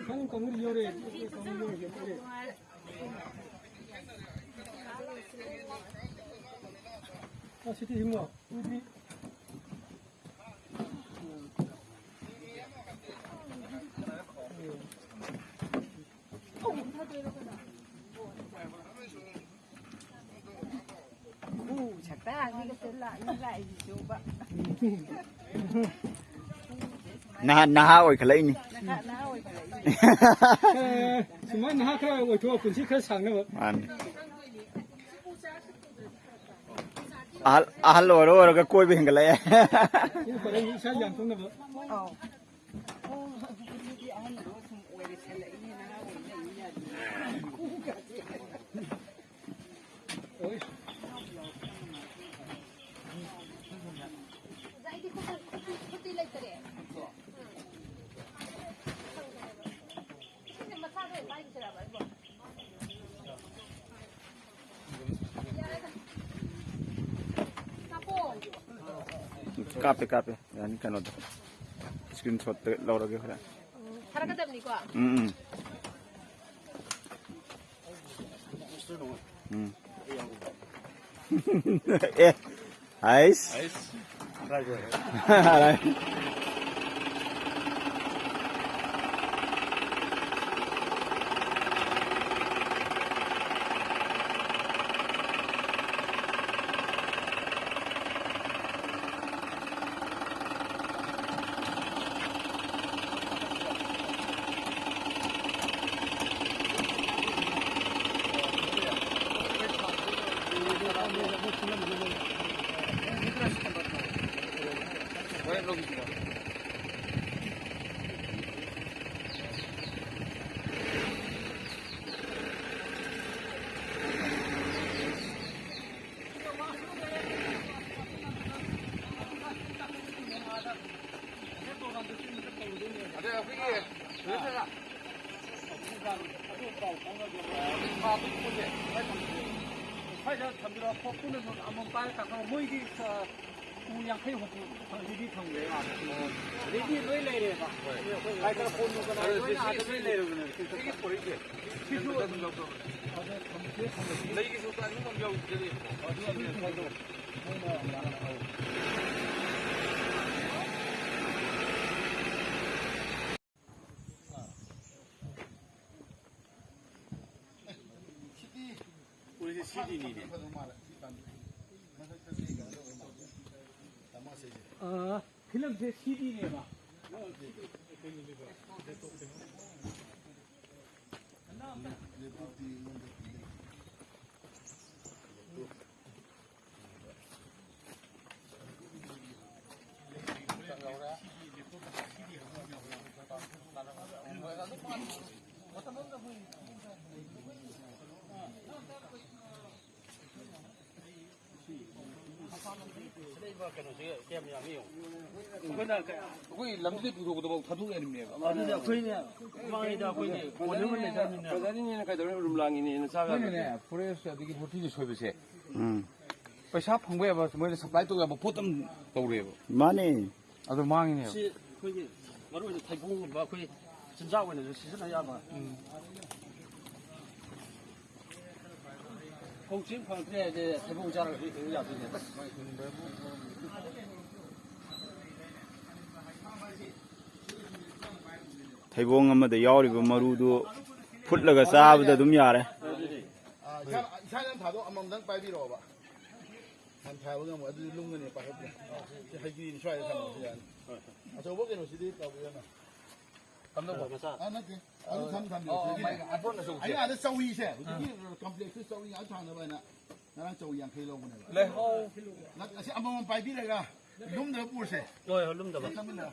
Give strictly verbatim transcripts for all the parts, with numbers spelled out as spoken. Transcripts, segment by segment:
ꯅꯪ ꯀꯥꯡꯕꯨꯗꯤ ꯌꯧꯔꯦ, ꯀꯥꯡꯕꯨꯗꯤ ꯌꯧꯔꯦ, ꯌꯧꯔꯦ꯫ ꯑ, ꯁꯤꯗꯤ ꯍꯤꯡꯉꯣ꯫ ꯎꯗ꯭ꯔꯤ꯫ ꯎ, ꯁꯛꯇꯥꯁꯤꯒ ꯂꯥꯛꯏ, ꯂꯥꯛꯏꯁꯤꯁꯨꯕ꯫ ꯅꯍꯥ, ꯅꯍꯥ ꯑꯣꯏꯈꯠꯂꯛꯏꯅꯤ꯫ ꯅꯍꯥ, ꯅꯍꯥ ꯑꯣꯏꯈꯠꯂꯛꯏꯅꯤ꯫ ꯑꯦ, ꯁꯨꯃꯥꯏꯅ ꯅꯍꯥ ꯈꯔ ꯑꯣꯏꯊꯣꯛꯑ ꯄꯨꯟꯁꯤ ꯈꯔ ꯁꯥꯡꯅꯕ꯫ ꯃꯥꯅꯤ꯫ ꯑꯍꯜ, ꯑꯍꯜ ꯑꯣꯏꯔ ꯑꯣꯏꯔꯒ ꯀꯣꯏꯕ ꯍꯦꯟꯒꯠꯂꯛꯑꯦ꯫ ꯁꯤꯅ ꯐꯔꯦ, ꯏꯁꯥ ꯌꯥꯝ ꯊꯣꯛꯅꯕ꯫ ꯑꯧ꯫ ꯑꯣ, ꯑꯗꯨꯗꯤ ꯑꯍꯜꯗꯣ ꯁꯨꯝ ꯑꯣꯏꯔꯛꯁꯜꯂꯛꯏꯅꯦ, ꯅꯍꯥ ꯑꯣꯏꯅ ꯌꯥꯗꯦ꯫ ꯀꯥꯞꯄꯦ, ꯀꯥꯞꯄꯦ꯫ ꯌꯥꯅꯤ, ꯀꯩꯅꯣꯗꯣ꯫ Screenshot ꯂꯧꯔꯒꯦ ꯍꯣꯔꯦꯟ꯫ ꯊꯥꯔꯛꯀꯗꯕꯅꯤꯀꯣ? ꯎꯝ, ꯎꯝ꯫ ꯎꯝ꯫ ꯑꯦ, ꯑꯥꯏꯁ꯫ ꯑꯥꯏꯁ꯫ ꯁ꯭ꯋꯥꯏꯗ ꯊꯝꯕꯤꯔꯣ, ꯄꯨꯟꯅ ꯑꯃꯃꯝ ꯄꯥꯏꯔ ꯀꯥꯈꯠꯂꯣ꯫ ꯃꯣꯏꯒꯤ, ꯑ, ꯎ ꯌꯥꯡꯈꯩ ꯍꯨꯝꯐꯨ ꯐꯪꯕꯗꯤ ꯐꯪꯗ꯭ꯔꯦ꯫ ꯑꯗꯩꯗꯤ ꯂꯣꯏ ꯂꯩꯔꯦꯕ꯫ ꯃꯥꯏꯀ꯭ꯔꯣꯐꯣꯟ ꯅꯨꯡ ꯀꯅꯥ ꯂꯣꯏꯅ ꯑꯥꯗ ꯂꯣꯏ ꯂꯩꯔꯕꯅꯦ꯫ ꯁꯤꯁꯨ ꯑꯗꯨꯝ ꯂꯩꯒꯤꯁꯨ ꯀꯥꯏꯅꯣꯝ ꯑꯃ ꯌꯥꯎꯗ꯭ꯔꯦ꯫ ꯑꯗꯨ, ꯑꯗꯨ ꯊꯝꯕꯤꯔꯣ꯫ ꯃꯣꯏꯅ ꯌꯥꯝꯅ ꯁꯤꯗꯤꯅꯤꯅꯦ꯫ ꯑꯥ, ꯐꯤꯂꯝꯁꯦ ꯁꯤꯗꯤꯅꯦꯕ꯫ ꯑꯩꯈꯣꯏꯅ ꯀ-, ꯑꯩꯈꯣꯏ ꯂꯝꯁꯤꯗ ꯄꯨꯊꯣꯛꯄꯗꯐꯥꯎ ꯊꯥꯗꯣꯛ ꯌꯥꯔꯤꯕꯅꯦꯕ꯫ ꯑꯗꯨꯗꯤ ꯑꯩꯈꯣꯏꯅ ꯃꯥꯡꯉꯤꯗ, ꯑꯩꯈꯣꯏꯅ ꯀꯣꯟꯅꯕ ꯂꯩꯖꯔꯝꯃꯤꯅ꯫ ꯕ꯭ꯔꯗꯔꯅꯤꯅꯦꯅ ꯀꯩꯗꯧꯔꯦ? ꯔꯨꯝ ꯂꯥꯡꯉꯤꯅꯦꯅ ꯆꯥꯕ ꯌꯥꯕ꯫ ꯑꯩꯈꯣꯏꯅꯅꯦ, ꯐꯣꯔꯦꯁ ꯑꯗꯒꯤ ꯐꯣꯔꯇꯤꯗ ꯁꯣꯏꯕꯁꯦ, ꯎꯝ꯫ ꯄꯩꯁꯥ ꯐꯪꯕ ꯌꯥꯕ, ꯃꯣꯏꯅ ꯁꯄ꯭ꯂꯥꯏ ꯇꯧꯕ ꯌꯥꯕ ꯄꯣꯠ ꯑꯃ ꯇꯧꯔꯦꯕ꯫ ꯃꯥꯅꯦ꯫ ꯑꯗꯨ ꯃꯥꯡꯉꯤꯅꯦꯕ꯫ ꯁꯤ ꯑꯩꯈꯣꯏꯒꯤ ꯃꯔꯨ ꯑꯣꯏꯅ ꯊꯩꯕꯣꯡꯒꯨꯝꯕ ꯑꯩꯈꯣꯏ ꯆꯤꯟꯖꯥꯛ ꯑꯣꯏꯅꯁꯨ ꯁꯤꯖꯤꯟꯅ ꯌꯥꯕ꯫ ꯎꯝ꯫ ꯐꯧ ꯆꯦꯡ ꯐꯪꯉꯛꯇ꯭ꯔꯦ ꯍꯥꯏꯗꯤ ꯊꯩꯕꯣꯡ ꯆꯥꯔꯒ ꯍꯤꯡ ꯌꯥꯗꯣꯏꯅꯦ꯫ ꯊꯩꯕꯣꯡ ꯑꯃꯗ ꯌꯥꯎꯔꯤꯕ ꯃꯔꯨꯗꯨ ꯐꯨꯠꯂꯒ ꯆꯥꯕꯗ ꯑꯗꯨꯝ ꯌꯥꯔꯦ꯫ ꯑꯗꯨꯗꯤ꯫ ꯑꯥ, ꯏꯁꯥ, ꯏꯁꯥꯅ ꯊꯥꯗꯣꯛ ꯑꯃꯃꯝꯗꯪ ꯄꯥꯏꯕꯤꯔꯛꯑꯣꯕ꯫ ꯌꯥꯝ ꯊꯥꯕ ꯉꯝꯃꯣꯏ꯫ ꯑꯗꯨꯗꯤ ꯂꯨꯝꯒꯅꯤ, ꯄꯥꯏꯈꯠꯄ꯫ ꯁꯤ ꯍꯩꯒ꯭ꯔꯤꯅꯤ, ꯁ꯭ꯋꯥꯏꯗ ꯊꯝꯃꯁꯨ ꯌꯥꯅꯤ꯫ ꯑꯆꯧꯕ ꯀꯩꯅꯣꯁꯤꯗꯤ ꯇꯧꯕꯤꯔꯅꯨ꯫ ꯀꯝꯗꯧꯕ? ꯃꯆꯥ꯫ ꯑꯥ, ꯅꯠꯇꯦ꯫ ꯑꯗꯨ ꯊꯝ, ꯊꯝꯕꯤꯌꯨ꯫ ꯑꯣ, ꯁꯤꯒꯤ ꯃꯥꯏ ꯑꯗꯣꯟ ꯑꯆꯧꯕꯁꯦ꯫ ꯑꯩꯅ ꯑꯥꯗ ꯆꯧꯔꯤꯁꯦ, ꯍꯧꯖꯤꯛꯀꯤ ꯀꯝꯄ꯭ꯂꯦꯛꯁꯇꯨ ꯆꯧꯔꯤ ꯉꯥꯛ ꯊꯥꯅꯕ ꯍꯥꯏꯅ ꯉꯔꯥꯡ ꯆꯧꯔꯤ ꯌꯥꯡꯈꯩ ꯂꯧꯕꯅꯦꯕ꯫ ꯂꯩꯍꯧ꯫ ꯅꯠ-, ꯑꯁꯤ ꯑꯃꯃꯝ ꯄꯥꯏꯕꯤꯔꯒ ꯂꯨꯝꯗꯕ ꯄꯨꯔꯁꯦ꯫ ꯍꯣꯏ, ꯍꯣꯏ, ꯂꯨꯝꯗꯕ꯫ ꯆꯪꯃꯤꯟꯅꯔꯣ꯫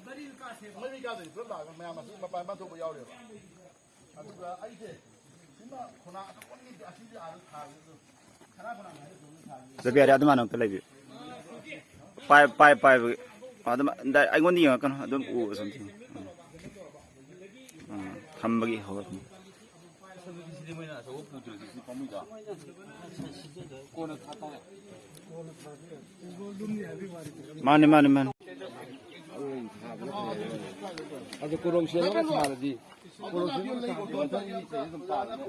ꯃꯔꯤ ꯀꯥꯗꯣꯏꯅꯤ, ꯄꯨꯂꯞ ꯂꯥꯛꯑꯒ ꯃꯌꯥꯝ ꯑꯁꯤ ꯃꯄꯥꯟ ꯃꯄꯥꯟ ꯊꯣꯛꯄ ꯌꯥꯎꯔꯦꯕ꯫ ꯑꯗꯨꯒ ꯑꯩꯁꯦ ꯁꯤꯃ ꯈꯣꯡꯅꯥꯡ ꯑꯆꯧꯕ ꯑꯅꯤ ꯑꯁꯤꯗꯤ ꯑꯥꯗ ꯊꯥꯔꯒꯦ ꯑꯗꯨ ꯈꯣꯡꯅꯥꯡ ꯈꯣꯡꯅꯥꯡ ꯍꯥꯏꯔ ꯆꯠꯂ ꯊꯥꯔꯒꯦ꯫ ꯆꯠꯄ ꯌꯥꯔꯦ, ꯑꯗꯨꯃꯥꯏꯅ ꯑꯝꯇ ꯂꯩꯕꯤꯌꯨ꯫ ꯄꯥꯏ-, ꯄꯥꯏ-, ꯄꯥꯏꯕꯒꯤ꯫ ꯑꯗꯨꯝ ꯑꯩꯉꯣꯟꯗ ꯌꯦꯡꯉꯛꯀꯅꯨ, ꯑꯗꯨꯝ ꯎ ꯁꯨꯝ ꯊꯦꯡꯉꯨ꯫ ꯎꯝ꯫ ꯊꯝꯕꯒꯤ ꯍꯧꯔꯛꯄꯅꯤ꯫ ꯃꯥꯅꯦ, ꯃꯥꯅꯦ, ꯃꯥꯅꯦ꯫ ꯑꯗꯨ ꯀꯣꯂꯣꯝ ꯁꯦꯝꯃꯒ ꯊꯥꯔꯗꯤ, ꯀꯣꯂꯣꯝ ꯁꯦꯝꯃꯒ ꯊꯥꯔꯗꯤ ꯃꯊꯪꯒꯤ ꯆꯍꯤ ꯑꯗꯨꯝ ꯄꯥꯜꯂꯅꯤ꯫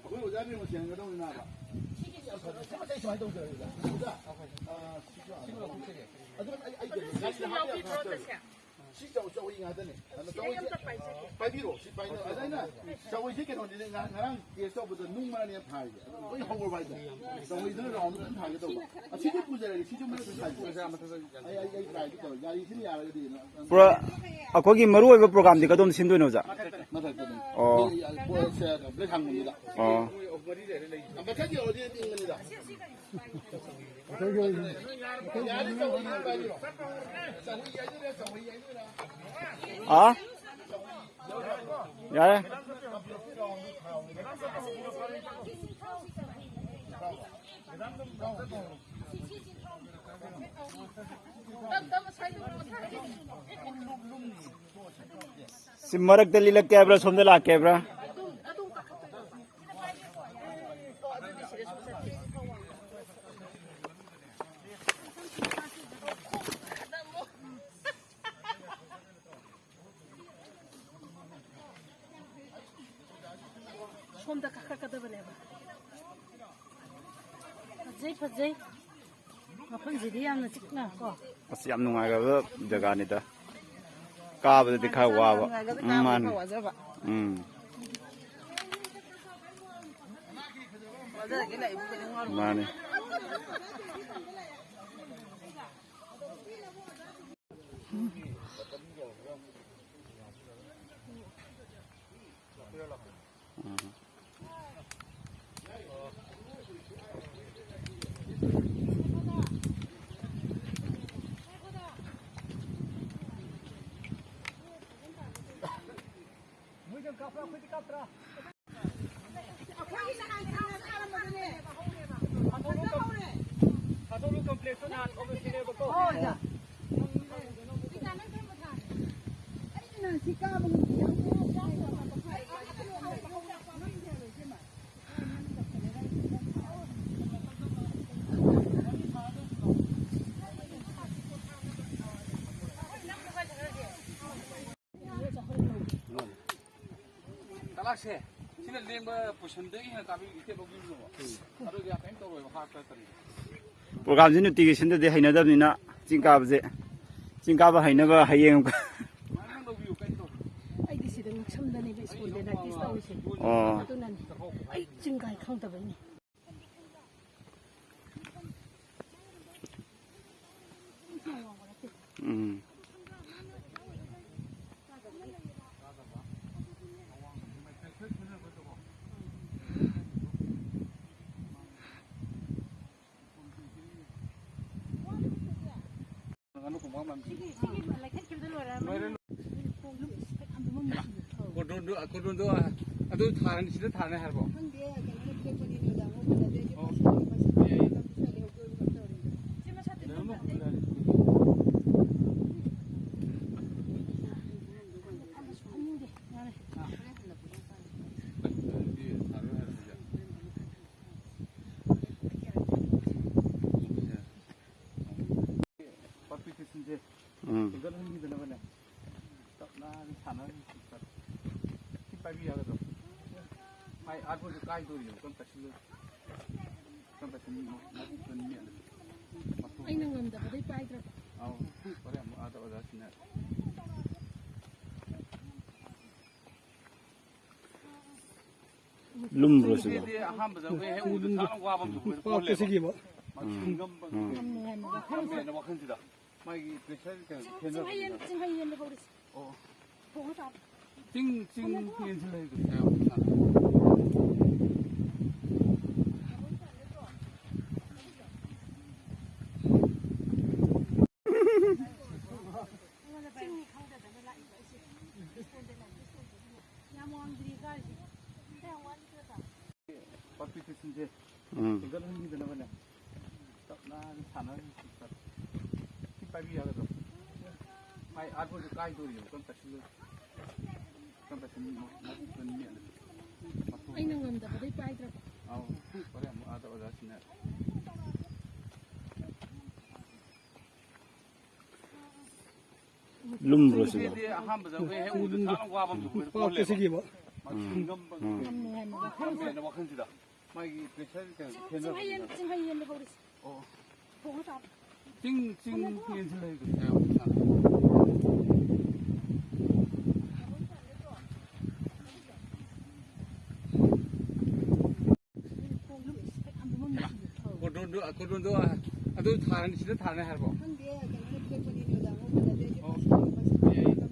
ꯑꯩꯈꯣꯏ ꯑꯣꯖꯥ ꯏꯕꯦꯝꯃ ꯁꯦꯝꯒꯗꯧꯅꯤ ꯅꯥꯕ꯫ ꯁꯤ ꯃꯇꯩ ꯁꯨꯃꯥꯏꯅ ꯇꯧꯖꯔꯒꯦ꯫ ꯑꯗꯨ ꯑꯩ, ꯑꯩ ꯀꯩꯅꯣ, ꯁꯤ ꯆꯧ-, ꯆꯧꯏ ꯉꯥꯛꯇꯅꯦ꯫ ꯑꯗꯨ ꯆꯧꯏꯁꯦ ꯄꯥꯏꯕꯤꯔꯣ, ꯁꯤ ꯄꯥꯏꯔꯣ꯫ ꯑꯗ ꯑꯩꯅ ꯆꯧꯏꯁꯦ ꯀꯩꯅꯣꯅꯤꯅꯦ, ꯉ-, ꯉꯔꯥꯡ ꯇꯦꯁ ꯇꯧꯕꯗ ꯅꯨꯡ ꯃꯔꯛꯅꯦ ꯊꯥꯔꯤꯁꯦ꯫ ꯑꯗꯨ ꯂꯣꯏ ꯍꯧꯔꯕ ꯍꯥꯏꯇꯥꯔꯦ꯫ ꯆꯧꯏꯗꯨꯅ ꯔꯥꯎꯟꯗ ꯑꯗꯨꯝ ꯊꯥꯒꯦ ꯇꯧꯕ꯫ ꯑꯁꯤꯗꯤ ꯄꯨꯖꯔꯒꯦ, ꯁꯤꯁꯨ ꯃꯔꯛꯇ ꯊꯥꯏꯁꯦ꯫ ꯑꯩ, ꯑꯩ, ꯑꯩ ꯇ꯭ꯔꯥꯏꯗꯤ ꯇꯧꯔꯦ꯫ ꯌꯥꯔꯤ, ꯁꯤꯅ ꯌꯥꯔꯒꯗꯤ꯫ ꯄꯨꯔꯥ ꯑꯩꯈꯣꯏꯒꯤ ꯃꯔꯨ ꯑꯣꯏꯕ ꯄ꯭ꯔꯣꯒꯥꯝꯗꯤ ꯀꯗꯣꯝ ꯁꯤꯟꯗꯣꯏꯅꯣ, ꯑꯣꯖꯥ? ꯃꯊꯛꯇꯅꯤ꯫ ꯑꯣ꯫ ꯑꯩ, ꯑꯩ, ꯄꯣꯠꯁꯦ ꯕ꯭ꯂꯦꯛ ꯍꯥꯡꯕꯅꯤꯗ꯫ ꯑꯣ꯫ ꯃꯊꯛ ꯌꯧꯔꯗꯤ ꯑꯗꯨꯝ ꯏꯪꯕꯅꯤꯗ꯫ ꯑꯥ? ꯌꯥꯔꯦ꯫ ꯁꯤ ꯃꯔꯛꯇ ꯂꯤꯠꯂꯛꯀꯦ ꯍꯥꯏꯕ꯭ꯔꯥ, ꯁꯣꯝꯗ ꯂꯥꯛꯀꯦ ꯍꯥꯏꯕ꯭ꯔꯥ? ꯁꯣꯝꯗ ꯀꯥꯈꯠꯀꯗꯕꯅꯦꯕ꯫ ꯐꯖꯩ, ꯐꯖꯩ꯫ ꯃꯐꯝꯁꯤꯗꯤ ꯌꯥꯝꯅ ꯆꯤꯛꯅ ꯀꯣ꯫ ꯑꯁ, ꯌꯥꯝ ꯅꯨꯡꯉꯥꯏꯈ꯭ꯔꯕ ꯖꯒꯥꯅꯤꯗ꯫ ꯀꯥꯕꯗꯗꯤ ꯈꯔ ꯋꯥꯕ꯫ ꯅꯨꯡꯉꯥꯏꯈ꯭ꯔꯕ, ꯎꯝ, ꯀꯥꯕꯗꯤ ꯃꯥꯅꯤ꯫ ꯈꯔ ꯋꯥꯖꯕ꯫ ꯎꯝ꯫ ꯋꯥꯖꯔꯒꯦ ꯂꯥꯛꯏꯕꯨ ꯀꯩꯗꯧ ꯋꯥꯔꯨꯕ? ꯃꯥꯅꯤ꯫ ꯀꯂꯥꯛꯁꯦ ꯁꯤꯅ ꯂꯦꯡꯕ ꯄꯣꯁꯟꯗꯒꯤ ꯍꯦꯟꯅ ꯀꯥꯕꯤ ꯏꯁꯇꯦꯞ ꯂꯧꯕꯤꯕꯅꯣꯕ꯫ ꯑꯗꯨꯗꯤ ꯌꯥꯝ ꯀꯩꯝ ꯇꯧꯔꯣꯏꯕ, ꯍꯥꯔꯠꯇ ꯀꯔꯤ꯫ ꯄ꯭ꯔꯣꯒ꯭ꯔꯥꯝꯁꯦ ꯅꯨꯡꯇꯤꯒꯤ ꯁꯤꯟꯗꯗꯤ ꯍꯩꯅꯗꯕꯅꯤꯅ ꯆꯤꯡ ꯀꯥꯕꯁꯦ, ꯆꯤꯡ ꯀꯥꯕ ꯍꯩꯅꯕ ꯍꯌꯦꯡ ꯑꯃꯨꯛꯀ꯫ ꯑꯩꯗꯤ ꯁꯤꯗ ꯉꯛꯁꯝꯗꯅꯦꯕ ꯁ꯭ꯀꯨꯜꯗ ꯄ꯭ꯔꯦꯛꯇꯤꯁ ꯇꯧꯔꯤꯁꯦ꯫ ꯑꯣ꯫ ꯑꯗꯨꯅꯅꯦ꯫ ꯑꯩ ꯆꯤꯡ ꯀꯥꯏ ꯈꯪꯗꯕꯩꯅꯦ꯫ ꯎꯝ꯫ ꯁꯤꯒꯤ, ꯁꯤꯒꯤ ꯂꯩꯈꯠꯈꯤꯕꯗ ꯂꯣꯏꯔꯦ꯫ ꯀꯣꯔꯗꯣꯟꯗꯣ, ꯀꯣꯔꯗꯣꯟꯗꯣ, ꯑꯗꯨ ꯊꯥꯔꯅꯤ, ꯁꯤꯗ ꯊꯥꯔꯅꯤ ꯍꯥꯏꯔꯕꯣ? ꯈꯪꯗꯦ, ꯀꯩꯅꯣꯅ ꯄꯤꯔꯛꯄꯅꯤꯅꯦ, ꯑꯣꯖꯥ ꯃꯣꯏ ꯀꯩꯅꯣꯗꯒꯤ ꯑꯣ꯫ ꯄꯩꯁꯥ, ꯄꯩꯁꯥ ꯂꯩꯍꯧꯗꯣꯏ ꯀꯩꯅꯣ ꯇꯧꯔꯦ꯫ ꯁꯤ ꯃꯁꯥ ꯇꯤꯡ ꯂꯩꯔꯝꯃꯣ, ꯊꯝꯗ꯭ꯔꯗꯤ꯫ ꯌꯥꯔꯦ꯫ ꯄꯥꯔꯇꯤꯁꯟꯁꯦ ꯎꯝ꯫ ꯍꯦꯟꯒꯠꯍꯟꯈꯤꯗꯅꯕꯅꯦ꯫ ꯇꯞꯅ ꯁꯥꯟꯅꯔꯤ꯫ ꯁꯤ ꯄꯥꯏꯕꯤ ꯌꯥꯒꯗ꯭ꯔꯣ? ꯃꯥꯏ ꯑꯥꯔꯠꯕꯣꯔꯗꯁꯦ ꯀꯥꯏꯗꯣꯔꯤꯕ꯫ ꯀꯔꯝ ꯇꯥꯏꯁꯤꯜꯂꯣ? ꯀꯔꯝ ꯇꯥꯏꯁꯤꯜꯂꯣ? ꯃꯕꯨꯛꯇ ꯃꯦꯠꯂꯁꯤ꯫ ꯑꯩꯅ ꯉꯝꯗꯕꯗꯩ ꯄꯥꯏꯗ꯭ꯔꯕ꯫ ꯑꯧ, ꯍꯣꯔꯦꯟ ꯑꯃꯨꯛ ꯑꯥꯗ ꯑꯣꯖꯥꯁꯤꯡꯅ꯫ ꯂꯨꯝꯕ꯭ꯔꯣ ꯁꯤꯕꯣ? ꯁꯤꯗꯤ ꯑꯍꯥꯟꯕꯗ ꯑꯩꯈꯣꯏ ꯍꯦꯛ ꯎꯕꯗ ꯆꯥꯛ ꯂꯥꯎꯕ ꯑꯃꯁꯨ ꯑꯩꯈꯣꯏ ꯑꯣꯜꯂꯦꯕ꯫ ꯁꯤꯒꯤꯕꯣ? ꯃꯥ ꯁꯤꯡꯉꯝꯕ ꯎꯝ꯫ ꯌꯥꯝ ꯅꯨꯡꯉꯥꯏꯅ ꯋꯥꯈꯜ ꯌꯥꯝ ꯍꯦꯟꯅ ꯋꯥꯈꯜꯁꯤꯗ ꯃꯥꯒꯤ ꯄ꯭ꯔꯦꯁꯔ ꯀꯩꯅꯣ ꯆꯤꯡ-, ꯈꯦꯠꯅꯕꯅꯤꯅ꯫ ꯆꯤꯡꯍꯩ-, ꯆꯤꯡꯍꯩ ꯍꯦꯟꯕ ꯍꯧꯔꯦ꯫ ꯑꯣ꯫ ꯊꯣꯡꯉ ꯆꯥꯕ꯫ ꯆꯤꯡ, ꯆꯤꯡ ꯌꯦꯟꯁꯤꯜꯂꯛꯏꯗꯣ꯫ ꯆꯤꯡꯅꯤ ꯈꯪꯗꯗꯅ ꯂꯥꯛꯏꯕ ꯑꯩꯁꯦ꯫ ꯌꯥꯝ ꯋꯥꯡꯗ꯭ꯔꯤ ꯀꯥꯔꯤꯁꯦ꯫ ꯀꯌꯥꯝ ꯋꯥꯠꯂꯤꯒꯦꯕ? ꯄꯥꯔꯇꯤꯁꯟꯁꯦ ꯎꯝ꯫ ꯍꯦꯟꯒꯠꯍꯟꯈꯤꯗꯅꯕꯅꯦ꯫ ꯇꯞꯅ ꯁꯥꯟꯅꯔꯁꯤ, ꯁꯤ ꯄꯥꯏꯕꯤ ꯌꯥꯒꯗ꯭ꯔꯣ? ꯑꯥꯔꯠꯕꯣꯔꯗꯁꯦ ꯀꯥꯏꯗꯣꯔꯤꯕ, ꯀꯔꯝ ꯇꯥꯏꯁꯤꯜꯂꯣꯏ? ꯀꯔꯝ ꯇꯥꯏꯁꯤꯜꯂꯣ? ꯃꯈꯨꯠꯇꯨꯅ ꯃꯦꯠꯂꯒ꯫ ꯑꯩꯅ ꯉꯝꯗꯕꯗꯩ ꯄꯥꯏꯗ꯭ꯔꯕ꯫ ꯑꯧ, ꯍꯣꯔꯦꯟ ꯑꯃꯨꯛ ꯑꯥꯗ ꯑꯣꯖꯥꯁꯤꯡꯅ꯫ ꯂꯨꯝꯕ꯭ꯔꯣ ꯁꯤꯕꯣ? ꯁꯤꯗꯤ ꯑꯍꯥꯟꯕꯗ ꯑꯩꯈꯣꯏ ꯍꯦꯛ ꯎꯕꯗ ꯆꯥꯅ ꯋꯥꯕ ꯑꯃꯁꯨ ꯑꯩꯈꯣꯏꯗ ꯄꯣꯛꯂꯦꯕ꯫ ꯄꯥꯛꯄꯁꯤꯒꯤꯕ꯫ ꯃꯁꯤꯡ ꯉꯝꯕ ꯉꯝꯃꯦ ꯍꯥꯏꯅ ꯋꯥꯈꯜꯁꯦ꯫ ꯉꯝꯃꯦꯅ ꯋꯥꯈꯜꯁꯤꯗ꯫ ꯃꯥꯒꯤ ꯄ꯭ꯔꯦꯁꯔ ꯀꯩꯅꯣ ꯆꯤꯡ-, ꯈꯦꯠꯅꯕꯅꯤꯅ꯫ ꯆꯤꯡꯍꯩ-, ꯆꯤꯡꯍꯩ ꯌꯦꯟꯗ ꯍꯧꯔꯁꯤ꯫ ꯑꯣ꯫ ꯊꯣꯡꯉ ꯆꯥꯕ꯫ ꯆꯤꯡ, ꯆꯤꯡ ꯌꯦꯟꯁꯤ ꯂꯩꯕꯅꯦ꯫ ꯀꯣꯔꯗꯣꯟꯗꯣ, ꯀꯣꯔꯗꯣꯟꯗꯣ ꯑꯗꯨ ꯊꯥꯔꯅꯤ, ꯁꯤꯗ ꯊꯥꯔꯅꯤ ꯍꯥꯏꯔꯕꯣ? ꯈꯪꯗꯦ, ꯀꯩꯅꯣꯅ ꯄꯤꯔꯛꯄꯅꯤꯅꯦ, ꯑꯣꯖꯥ ꯃꯣꯏ ꯐꯅꯗꯦ, ꯑꯩꯁꯦ ꯑꯣ꯫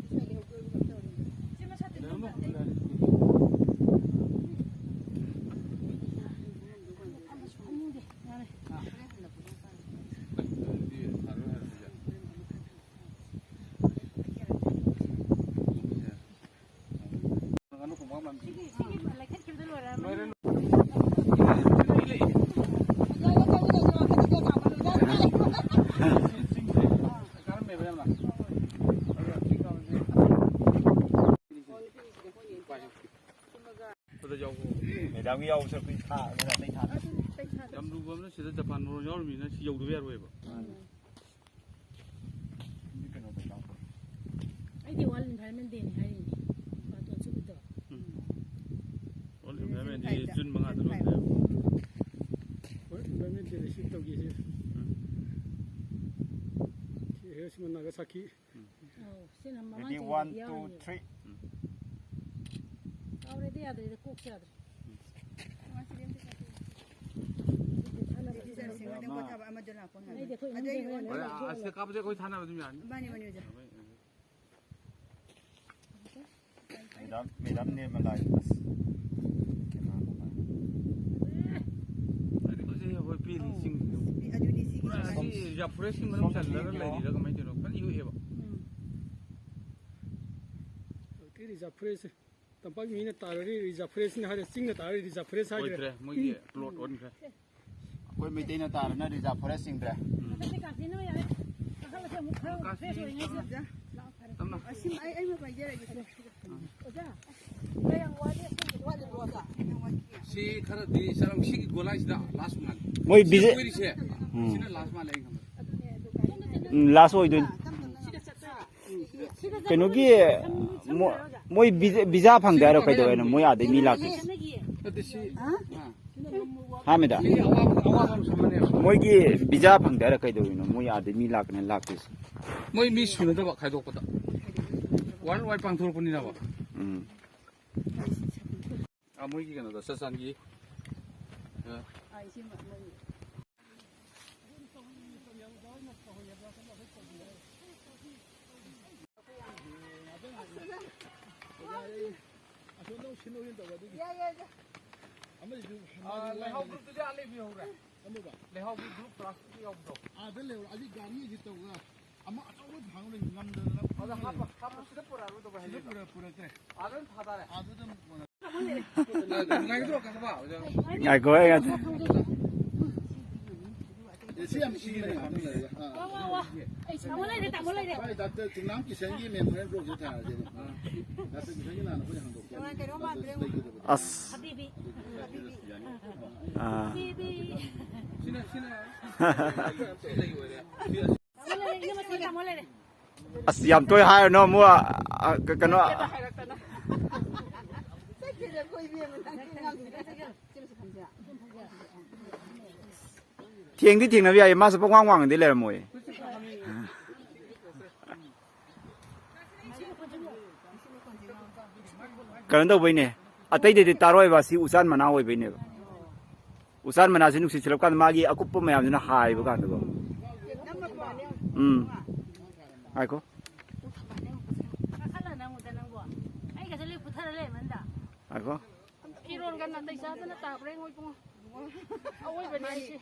ꯄꯩꯁꯥ ꯂꯩꯍꯧꯗꯣꯏ ꯃꯇꯝ ꯇꯧꯔꯤꯅꯦ꯫ ꯁꯤ ꯃꯁꯥ ꯇꯤꯟ ꯆꯨꯝꯕ꯭ꯔꯥ? ꯐꯝꯕ ꯁꯨꯡꯍꯟꯅꯤꯡꯗꯦ꯫ ꯌꯥꯔꯦ꯫ ꯁꯤꯒꯤ, ꯁꯤꯒꯤ ꯂꯩꯈꯠꯈꯤꯕꯗ ꯂꯣꯏꯔꯦ꯫ ꯂꯣꯏꯔꯦ꯫ ꯃꯦꯗꯥꯝꯒꯤ ꯌꯥꯎꯕꯁꯦ ꯑꯩꯈꯣꯏ ꯊꯥ-, ꯃꯦꯗꯥꯝ ꯂꯩ ꯊꯥ-, ꯌꯥꯝ ꯂꯨꯕ ꯑꯃꯅ ꯁꯤꯗ ꯖꯄꯥꯟ ꯃꯔꯣꯟ ꯌꯥꯎꯔꯤꯕꯅꯤꯅ ꯁꯤ ꯌꯧꯗꯕ ꯌꯥꯔꯣꯏꯕ꯫ ꯑꯩꯗꯤ World Environment Day ꯅꯤ ꯍꯥꯏꯔꯤꯅꯦ꯫ ꯕꯥꯇꯣꯟ ꯆꯨꯞꯄꯤꯗꯣ꯫ ꯎꯝ꯫ World Environment Day ꯖꯨꯟ ꯃꯉꯥꯗ ꯂꯣꯏꯈ꯭ꯔꯦ꯫ ꯍꯣꯏ, Environment Day receive ꯇꯧꯒꯦꯁꯦ꯫ ꯎꯝ꯫ ꯁꯤ ꯍꯤꯔꯣꯁꯤꯃꯥ ꯅꯥꯒꯥꯁꯥꯀꯤ꯫ ꯎꯝ꯫ ꯑꯧ, ꯁꯤꯅ ꯃꯃꯥꯡ Ready, ꯆꯍꯤꯗꯗꯤ one, two, ꯌꯥꯎꯔꯤꯅꯦꯕ꯫ Three. ꯀꯥꯎꯔꯦꯗ, ꯌꯥꯗ꯭ꯔꯦꯗ, ꯀꯣꯛꯁꯦ ꯌꯥꯗ꯭ꯔꯦ꯫ ꯁꯤ ꯁꯦꯝꯕꯗ ꯄꯣꯊꯥꯕ ꯑꯃꯗꯣ ꯂꯥꯛꯄ ꯉꯥꯏ꯫ ꯑꯩꯗꯤ ꯑꯩꯈꯣꯏ ꯑꯗꯩ ꯏꯃꯨꯡꯗ ꯍꯣꯔꯦꯟ ꯍꯣꯔꯦꯟ ꯑꯁꯤꯗ ꯀꯥꯞꯄꯁꯦ ꯑꯩꯈꯣꯏ ꯊꯥꯅꯕ ꯑꯗꯨꯝ ꯌꯥꯅꯤ꯫ ꯃꯥꯅꯤ, ꯃꯥꯅꯤ, ꯑꯣꯖꯥ꯫ ꯃꯦꯗꯥꯝ, ꯃꯦꯗꯥꯝ ꯅꯤꯔꯃꯂꯥꯒꯤ ꯑꯁ꯫ ꯀꯩꯅꯣ ꯅꯨꯡꯉꯥꯏ꯫ ꯑꯗꯨ ꯍꯧꯖꯤꯛ ꯑꯩꯈꯣꯏ ꯄꯤꯔꯤ ꯏꯁꯤꯡ꯫ ꯑꯗꯨꯅꯤ ꯁꯤꯒꯤ ꯄꯨꯔꯥ ꯑꯁꯤ reserve forest ꯀꯤ ꯃꯅꯨꯡ ꯆꯜꯂꯒ ꯂꯩꯔꯤꯔꯥ ꯀꯃꯥꯏꯅ ꯇꯧꯔꯤꯅꯣ? ꯀꯟꯅ ꯏꯍꯨ ꯏꯍꯨꯕ꯫ ꯎꯝ꯫ ꯍꯧꯖꯤꯛꯇꯤ reserve forest, ꯇꯝꯄꯥꯛ ꯃꯤꯅ ꯇꯥꯔꯗꯤ reserve forest ꯅꯤ ꯍꯥꯏꯔꯦ, ꯆꯤꯡꯅ ꯇꯥꯔꯗꯤ reserve forest ꯍꯥꯏꯗ꯭ꯔꯦ꯫ ꯑꯣꯏꯗ꯭ꯔꯦ, ꯃꯣꯏꯒꯤ plot ꯑꯣꯟꯈ꯭ꯔꯦ꯫ ꯑꯩꯈꯣꯏ ꯃꯩꯇꯩꯅ ꯇꯥꯔꯅ reserve forest ꯆꯤꯡꯗ꯭ꯔꯦ꯫ ꯎꯝ꯫ ꯃꯊꯛꯇ ꯀꯥꯁꯤꯅ ꯌꯥꯔꯦ꯫ ꯃꯈꯥꯗꯁꯨ ꯑꯃꯨꯛ ꯈꯔ ꯀꯥꯁꯤ fresh ꯑꯣꯏꯉꯩꯁꯤꯗ꯫ ꯂꯥꯛꯑꯣ꯫ ꯑꯁꯤꯃ ꯑꯩ, ꯑꯩꯃ ꯄꯥꯏꯖꯔꯒꯦ꯫ ꯑꯣꯖꯥ, ꯀꯌꯥꯝ ꯋꯥꯠꯂꯤ? ꯑꯁꯤꯃ ꯋꯥꯠꯂꯤꯕꯣ, ꯑꯣꯖꯥ? ꯁꯤ ꯈꯔꯗꯤ ꯆꯠꯂꯝ-, ꯁꯤꯒꯤ ꯒꯣꯂꯥꯏꯁꯤꯗ ꯂꯥꯁ ꯃꯥꯜꯂꯦ꯫ ꯃꯣꯏ ꯁꯤ ꯕꯤꯖꯦ-, ꯀꯣꯏꯔꯤꯁꯦ, ꯎꯝ꯫ ꯁꯤꯅ ꯂꯥꯁ ꯃꯥꯜꯂꯦ ꯑꯩ ꯈꯟꯕꯗ꯫ ꯎꯝ, ꯂꯥꯁ ꯑꯣꯏꯗꯣꯏꯅꯤ꯫ ꯀꯩꯅꯣꯒꯤ, ꯃꯣ-, ꯃꯣꯏ ꯚꯤꯖꯥ, ꯚꯤꯖꯥ ꯐꯪꯗꯦ ꯍꯥꯏꯔꯣ? ꯀꯩꯗꯧꯋꯦꯅꯣ ꯃꯣꯏ ꯑꯥꯗꯩ ꯃꯤ ꯂꯥꯛꯇꯣꯏꯁꯦ? ꯅꯠꯇꯦ, ꯁꯤ, ꯑꯥ꯫ ꯍꯥꯃꯤꯗ? ꯁꯤ ꯑꯋꯥꯡ-, ꯑꯋꯥꯡꯂꯣꯝ ꯁꯝꯃꯅꯦꯕ꯫ ꯃꯣꯏꯒꯤ ꯚꯤꯖꯥ ꯐꯪꯗꯦ ꯍꯥꯏꯔꯣ? ꯀꯩꯗꯧꯔꯤꯅꯣ ꯃꯣꯏ ꯑꯥꯗꯩ ꯃꯤ ꯂꯥꯛꯀꯅꯤ ꯂꯥꯛꯇꯣꯏꯁꯦ? ꯃꯣꯏ ꯃꯤ ꯁꯨꯅꯗꯕ ꯈꯥꯏꯗꯣꯛꯄꯗ꯫ ꯋꯥꯔꯜ ꯋꯥꯏꯗ ꯄꯥꯡꯊꯣꯔꯛꯄꯅꯤꯅꯕ꯫ ꯎꯝ꯫ ꯑꯥ, ꯃꯣꯏꯒꯤ ꯀꯩꯅꯣꯗ, ꯆꯆꯥꯟꯒꯤ, ꯑ, ꯑꯁꯣꯝꯗ ꯑꯃꯨꯛ ꯁꯤꯟ ꯑꯣꯏꯅ ꯇꯧꯕ ꯑꯗꯨꯒꯤ꯫ ꯌꯥꯏ, ꯌꯥꯏ, ꯌꯥꯏ꯫ ꯑꯃꯁꯤꯁꯨ ꯑꯥ, ꯃꯥꯁꯨ ꯂꯩꯍꯥꯎ ꯋꯥꯏꯕꯅꯤ꯫ ꯒ꯭ꯔꯨꯞꯇꯨꯗꯤ ꯑꯥ ꯂꯩꯕꯤꯍꯧꯔꯦ꯫ ꯑꯃꯨꯕ? ꯂꯩꯍꯥꯎꯒꯤ ꯒ꯭ꯔꯨꯞ ꯄ꯭ꯂꯥꯁꯇꯤꯛꯇ ꯌꯥꯎꯕꯗꯣ꯫ ꯑꯥꯗ ꯂꯩꯍꯧꯔꯦ꯫ ꯑꯁꯤ ꯒꯥꯔꯤ ꯑꯁꯤ ꯇꯧꯔꯒ ꯑꯃ ꯑꯆꯧꯕ ꯊꯥꯡ ꯂꯩ ꯉꯝꯗꯗꯅ ꯑꯗ ꯍꯥꯞꯄ, ꯍꯥꯞꯄ ꯁꯤꯗ ꯄꯨꯔꯛꯑꯔꯣꯏꯗꯕ ꯁꯤꯗ ꯍꯦꯜꯂꯤꯗ꯫ ꯄꯨꯔꯛ-, ꯄꯨꯔꯛꯇ꯭ꯔꯦ꯫ ꯑꯥꯗ ꯑꯗꯨꯝ ꯊꯥꯗꯔꯦ꯫ ꯑꯥꯗ ꯑꯗꯨꯝ ꯄꯨꯔꯛ-, ꯅꯨꯡꯉꯥꯏꯒꯗ꯭ꯔꯣ ꯀꯩꯅꯣ? ꯉꯥꯏꯈꯣ, ꯑꯩ ꯉꯥꯛꯇ꯫ ꯑꯦ, ꯁꯤ ꯌꯥꯝ ꯏꯪꯕꯅꯦ ꯉꯥꯛꯇꯪ ꯂꯩꯔꯒ꯫ ꯑꯥ꯫ ꯋꯥ, ꯋꯥ, ꯋꯥ꯫ ꯑꯩ ꯇꯥꯃꯣ ꯂꯩꯔꯦ, ꯇꯥꯃꯣ ꯂꯩꯔꯦ꯫ ꯍꯣꯏ, ꯗꯥꯛꯇꯔ ꯇꯤꯡꯅꯥꯝ ꯀꯤꯁꯟꯒꯤ ꯃꯦꯃꯣꯔꯤꯌꯦꯜ ꯕ꯭ꯂꯣꯛꯁꯦ ꯊꯥꯔꯁꯦ ꯑꯗꯨꯝ꯫ ꯑꯥ꯫ ꯗꯥꯛꯇꯔ ꯀꯤꯁꯟꯒꯤ ꯅꯍꯥꯟ ꯑꯩꯈꯣꯏꯅ ꯍꯥꯡꯗꯣꯛꯄ꯫ ꯀꯩꯅꯣ ꯃꯥꯟꯗ꯭ꯔꯦ꯫ ꯑꯁ꯫ ꯍꯥꯕꯤꯕꯤ꯫ ꯑꯥ꯫ ꯍꯥꯕꯤꯕꯤ꯫ ꯁꯤꯅ, ꯁꯤꯅ ꯇꯥꯃꯣ ꯂꯩꯔꯦ, ꯏꯅꯝꯃ ꯁꯤ ꯇꯥꯃꯣ ꯂꯩꯔꯦ꯫ ꯑꯁ, ꯌꯥꯝ ꯇꯣꯏ ꯍꯥꯏꯔꯅꯨ ꯑꯃꯨꯛ, ꯑ, ꯑ, ꯀ-, ꯀꯩꯅꯣ꯫ ꯆꯠꯈꯤꯗ ꯑꯩꯈꯣꯏ ꯏꯕꯦꯝꯃ ꯅꯪꯒꯤ ꯑꯉꯥꯡꯁꯤꯡꯗꯣ꯫ ꯊꯦꯡꯗꯤ ꯊꯦꯡꯅꯕ ꯌꯥꯏꯌꯦ, ꯃꯥꯁꯨ ꯄꯪꯋꯥꯡ ꯋꯥꯡꯉꯗꯤ ꯂꯩꯔꯝꯃꯣꯏ꯫ ꯀꯩꯅꯣ ꯇꯧꯕꯩꯅꯦ, ꯑꯇꯩꯗꯗꯤ ꯇꯥꯔꯣꯏꯕ, ꯁꯤ ꯎꯆꯥꯟ ꯃꯅꯥ ꯑꯣꯏꯕꯩꯅꯦꯕ꯫ ꯎꯆꯥꯟ ꯃꯅꯥꯁꯤ ꯅꯨꯡꯁꯤꯠ ꯁꯤꯠꯂꯛꯄ ꯀꯥꯟꯗ ꯃꯥꯒꯤ ꯑꯀꯨꯞꯄ ꯃꯌꯥꯝꯗꯨꯅ ꯍꯥꯏꯕ ꯀꯥꯟꯗꯀꯣ꯫ ꯎꯝ꯫ ꯉꯥꯏꯈꯣ꯫ ꯀꯥꯈꯠꯂ ꯅꯪꯉꯨꯗ ꯅꯪꯕꯣ꯫ ꯑꯩꯒꯁꯦ ꯂꯣꯏ ꯄꯨꯊꯔ ꯂꯩꯔꯝꯃꯅꯤꯗ꯫ ꯉꯥꯏꯈꯣ꯫ ꯐꯤꯔꯣꯟꯒ ꯅꯥꯇꯩ ꯆꯥꯗꯅ ꯇꯥꯕ꯭ꯔꯥ ꯌꯦꯡꯉꯣ ꯏꯕꯨꯡꯉꯣ꯫ ꯑꯋꯣꯏꯕꯅꯦ ꯑꯩꯁꯦ꯫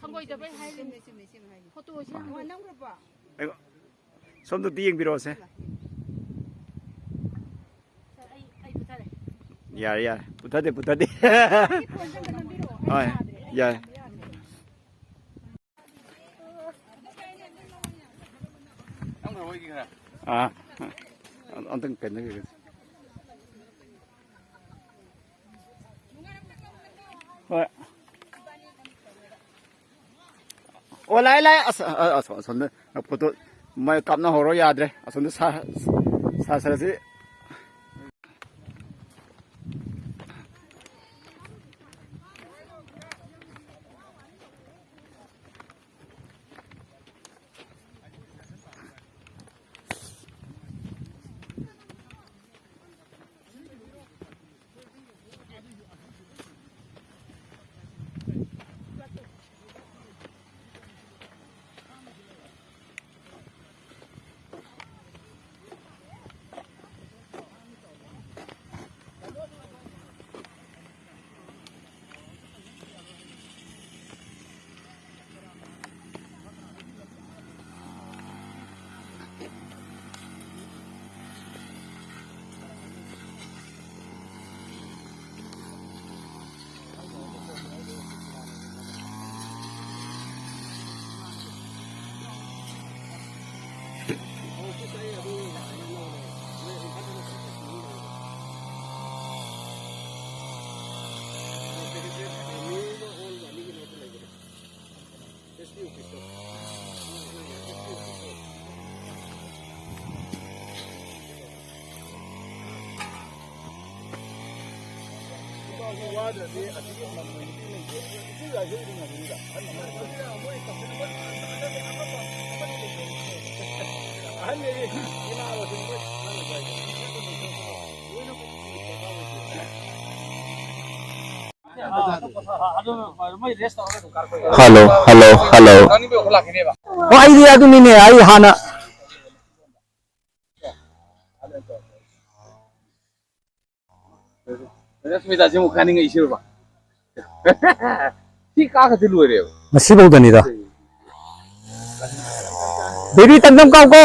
ꯍꯪꯒꯣꯏꯗꯕꯩ ꯍꯥꯏꯔꯤꯅꯤ꯫ ꯆꯨꯝꯃꯦ, ꯆꯨꯝꯃꯦ, ꯆꯨꯝꯃꯦ ꯍꯥꯏꯁꯦ꯫ ꯐꯣꯇꯣꯁꯦ ꯍꯪꯒꯣꯏ-꯫ ꯑꯩ-, ꯁꯣꯝꯗ ꯑꯝꯇ ꯌꯦꯡꯕꯤꯔꯛꯑꯣꯁꯦ꯫ ꯁꯥꯔ, ꯑꯩ, ꯑꯩ ꯄꯨꯊꯔꯦ꯫ ꯌꯥꯔꯦ, ꯌꯥꯔꯦ꯫ ꯄꯨꯊꯗꯦ, ꯄꯨꯊꯗꯦ꯫ ꯑꯩ ꯐꯣꯟꯁꯦ ꯑꯝꯇ ꯅꯝꯕꯤꯔꯛꯑꯣ꯫ ꯑꯩ ꯍꯣꯏ, ꯌꯥꯗ꯭ꯔꯦ꯫ ꯌꯥꯔꯦ꯫ ꯅꯪ ꯈꯔ ꯍꯣꯏꯒꯤ ꯈꯔ꯫ ꯑꯥ, ꯑꯝꯇꯪ ꯀꯩꯅꯣ, ꯍꯣꯏ꯫ ꯑꯣ, ꯂꯥꯛꯑꯦ, ꯂꯥꯛꯑꯦ꯫ ꯑꯁ, ꯑ, ꯑ, ꯑꯁꯣꯝ, ꯑꯁꯣꯝꯗ ꯐꯣꯇꯣ ꯃꯣꯏ ꯀꯥꯞꯅꯍꯧꯔꯣ, ꯌꯥꯗ꯭ꯔꯦ꯫ ꯑꯁꯣꯝꯗ ꯁꯥ-, ꯁꯥ-, ꯁꯥ-, ꯁꯥ-, ꯁꯤ꯫ Hello, hello, hello. ꯑꯣ, ꯑꯩꯗꯤ ꯑꯗꯨꯅꯤꯅꯦ, ꯑꯩ ꯍꯥꯟꯅ ꯔꯁꯃꯤꯇꯥꯁꯤ ꯑꯃꯨꯛ ꯀꯥꯅꯤꯡꯉꯛꯏꯁꯤꯔꯕ? ꯁꯤ ꯀꯥꯈ꯭ꯔꯗꯤ ꯂꯣꯏꯔꯦꯕ꯫ ꯉꯁꯤꯐꯧꯗꯅꯤꯗ꯫ ꯕꯦꯕꯤ, ꯇꯝ ꯇꯝ ꯀꯥꯎꯀꯣ꯫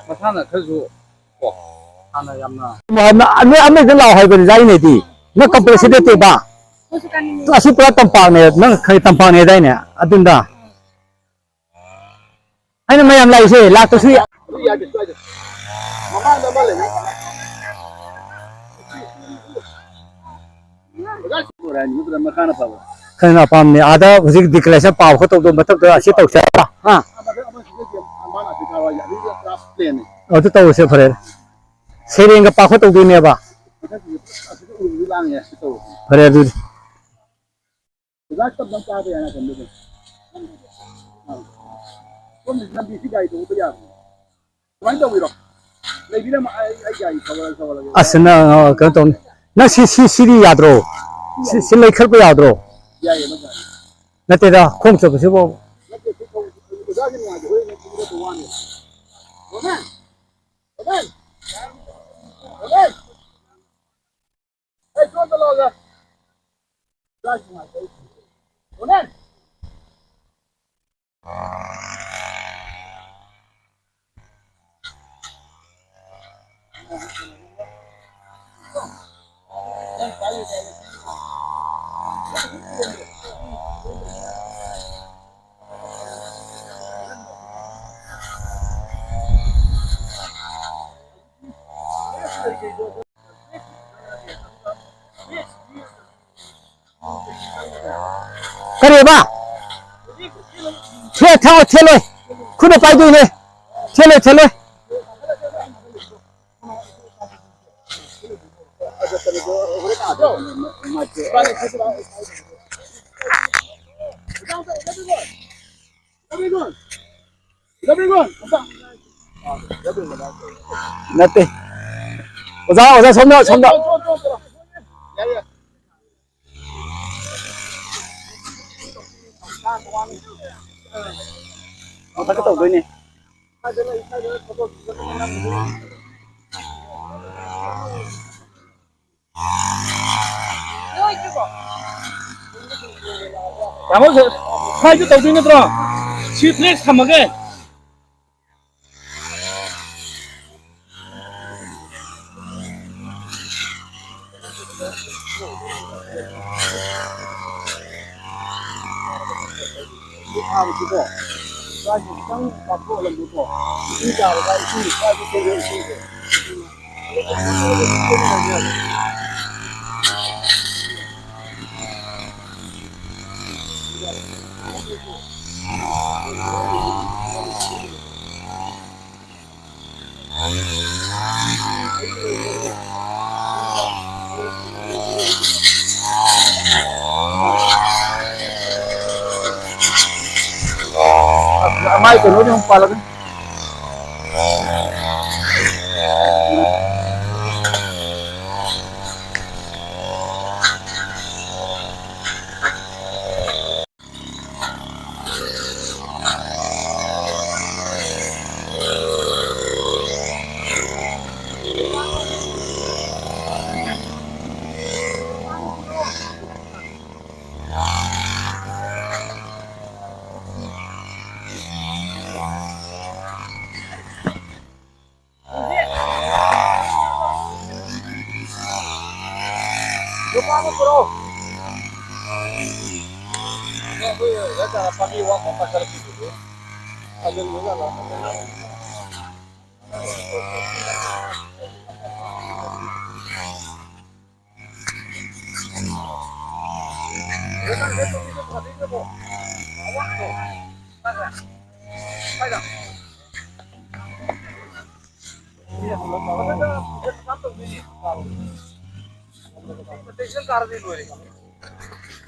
ꯃꯁꯥꯅ ꯈꯔꯁꯨ ꯀꯣ, ꯍꯥꯟꯅ ꯌꯥꯝꯅ ꯑꯃ-, ꯑꯃ-, ꯑꯃ-, ꯑꯃꯗ ꯂꯥꯛꯑꯣ ꯍꯥꯏꯕꯅꯤꯗ ꯑꯩꯅꯗꯤ꯫ ꯅꯪ ꯀꯝꯄ꯭ꯂꯦꯛꯁꯟ ꯅꯠꯇꯦꯕ꯫ ꯑꯁꯤ ꯄꯨꯔꯥ ꯇꯝꯄꯥꯛꯅꯦ, ꯅꯪ ꯈꯔ ꯇꯝꯄꯥꯛꯅꯦ ꯍꯥꯏꯗꯥꯏꯅꯦ? ꯑꯗꯨꯝꯗ꯫ ꯑꯩꯅ ꯃꯌꯥꯝ ꯂꯥꯛꯏꯁꯦ, ꯂꯥꯛꯇꯁꯨ ꯌꯥ-, ꯌꯥꯗꯦ, ꯁ꯭ꯋꯥꯏꯗ꯫ ꯃꯃꯥꯡꯗ ꯑꯃ ꯂꯩ꯫ ꯑꯣꯖꯥ, ꯁꯤ ꯄꯨꯔꯛꯑꯅꯤ, ꯅꯠꯇ꯭ꯔ ꯃꯈꯥꯅ ꯐꯕ? ꯈꯔꯅ ꯑꯄꯥꯝꯕꯅꯦ꯫ ꯑꯥꯗ ꯍꯧꯖꯤꯛ declaration ꯄꯥꯕ ꯈꯣꯠꯇꯧꯗꯣ ꯃꯊꯛꯇ ꯑꯁꯤ ꯇꯧꯁꯦ ꯍꯥꯏꯕ? ꯍꯥ? ꯑꯃ, ꯑꯃ ꯁꯤꯗ ꯌꯦꯡ-, ꯑꯃ ꯑꯁꯤ ꯊꯥꯎ ꯍꯥꯏꯁꯦ, ꯑꯗꯨꯗꯤ ꯄꯨꯔꯥ plain ꯅꯦ꯫ ꯑꯗꯨ ꯇꯧꯔꯁꯦ, ꯐꯔꯦ꯫ ꯁꯩꯔꯦꯡꯒ ꯄꯥ ꯈꯣꯠꯇꯧꯗꯣꯏꯅꯦꯕ꯫ ꯃꯊꯛꯀꯤꯁꯦ ꯑꯁꯤꯗ ꯎꯔꯨꯝꯁꯨ ꯂꯥꯡꯉꯦ, ꯑꯁꯤ ꯇꯧꯔꯁꯦ꯫ ꯐꯔꯦ ꯑꯗꯨꯗꯤ꯫ ꯑꯣꯖꯥ ꯇꯞꯅ ꯆꯥꯕ ꯌꯥꯏ ꯅꯥꯀꯟꯗ ꯑꯗꯨꯝ꯫ ꯑꯥ꯫ ꯁꯣꯝꯗ ꯂꯝꯕꯤꯁꯤ ꯒꯥꯔꯤ ꯊꯧꯕ ꯌꯥꯕꯅꯤ꯫ ꯀꯃꯥꯏꯅ ꯇꯧꯕꯤꯔꯣ? ꯂꯩꯕꯤꯔꯝꯃꯣ, ꯑꯩ, ꯑꯩ ꯒꯥꯔꯤ ꯊꯧꯒꯠꯂ-, ꯊꯧꯒꯠꯂꯒꯦ꯫ ꯑꯁ, ꯅꯪ, ꯑ, ꯀꯩꯅꯣ ꯇꯧꯅꯤ꯫ ꯅꯪ ꯁꯤ, ꯁꯤ, ꯁꯤꯗꯤ ꯌꯥꯗ꯭ꯔꯣ? ꯁꯤ, ꯁꯤ ꯂꯩꯈꯠꯄ ꯌꯥꯗ꯭ꯔꯣ? ꯌꯥꯏꯌꯦ, ꯅꯪ ꯌꯥꯏꯌꯦ꯫ ꯅꯠꯇꯦꯗ, ꯈꯣꯡ ꯆꯠꯄꯁꯤꯕꯨ꯫ ꯅꯠꯇꯦ, ꯁꯤ ꯊꯧ-, ꯑꯣꯖꯥꯒꯤ ꯅꯨꯡꯉꯥꯏꯇꯦ, ꯍꯣꯔꯦꯟ ꯅꯪ ꯊꯧꯕꯗ ꯋꯥꯅꯤ꯫ ꯔꯣꯃꯦꯟ! ꯔꯣꯃꯦꯟ! ꯔꯣꯃꯦꯟ! ꯑꯩ ꯁꯣꯝꯗ ꯂꯥꯛꯑꯣ꯫ ꯀꯔꯤꯕ? ꯊꯦ-, ꯊꯦ-, ꯊꯦꯠꯂꯣꯏ꯫ ꯈꯨꯠꯅ ꯄꯥꯏꯗꯣꯏꯅꯦ꯫ ꯊꯦꯠꯂꯣꯏ, ꯊꯦꯠꯂꯣꯏ꯫ ꯅꯠꯇꯦ꯫ ꯑꯣꯖꯥ, ꯑꯣꯖꯥ, ꯁꯣꯝꯗ, ꯁꯣꯝꯗ꯫ ꯃꯊꯛꯇ ꯇꯧꯗꯣꯏꯅꯦ꯫ ꯇꯥꯃꯣ, ꯁ꯭ꯋꯥꯏꯗ ꯇꯧꯗꯣꯏ ꯅꯠꯇ꯭ꯔꯣ? ꯁꯤ flex ꯊꯝꯃꯒꯦ꯫ ꯁ꯭ꯋꯥꯏꯁꯦ ꯈꯤꯇꯪ ꯂꯥꯞꯊꯣꯛꯍꯜꯂꯝꯃꯨꯀꯣ꯫ ꯏꯁꯤꯡ ꯇꯥꯔꯒ ꯏꯁꯤꯡ ꯁ꯭ꯋꯥꯏꯗ ꯆꯦꯟꯕ ꯏꯁꯤꯡꯁꯦ꯫ ꯃꯥꯏ ꯀꯩꯅꯣꯗꯤ ꯑꯃꯨꯛ ꯄꯥꯜꯂꯒ꯫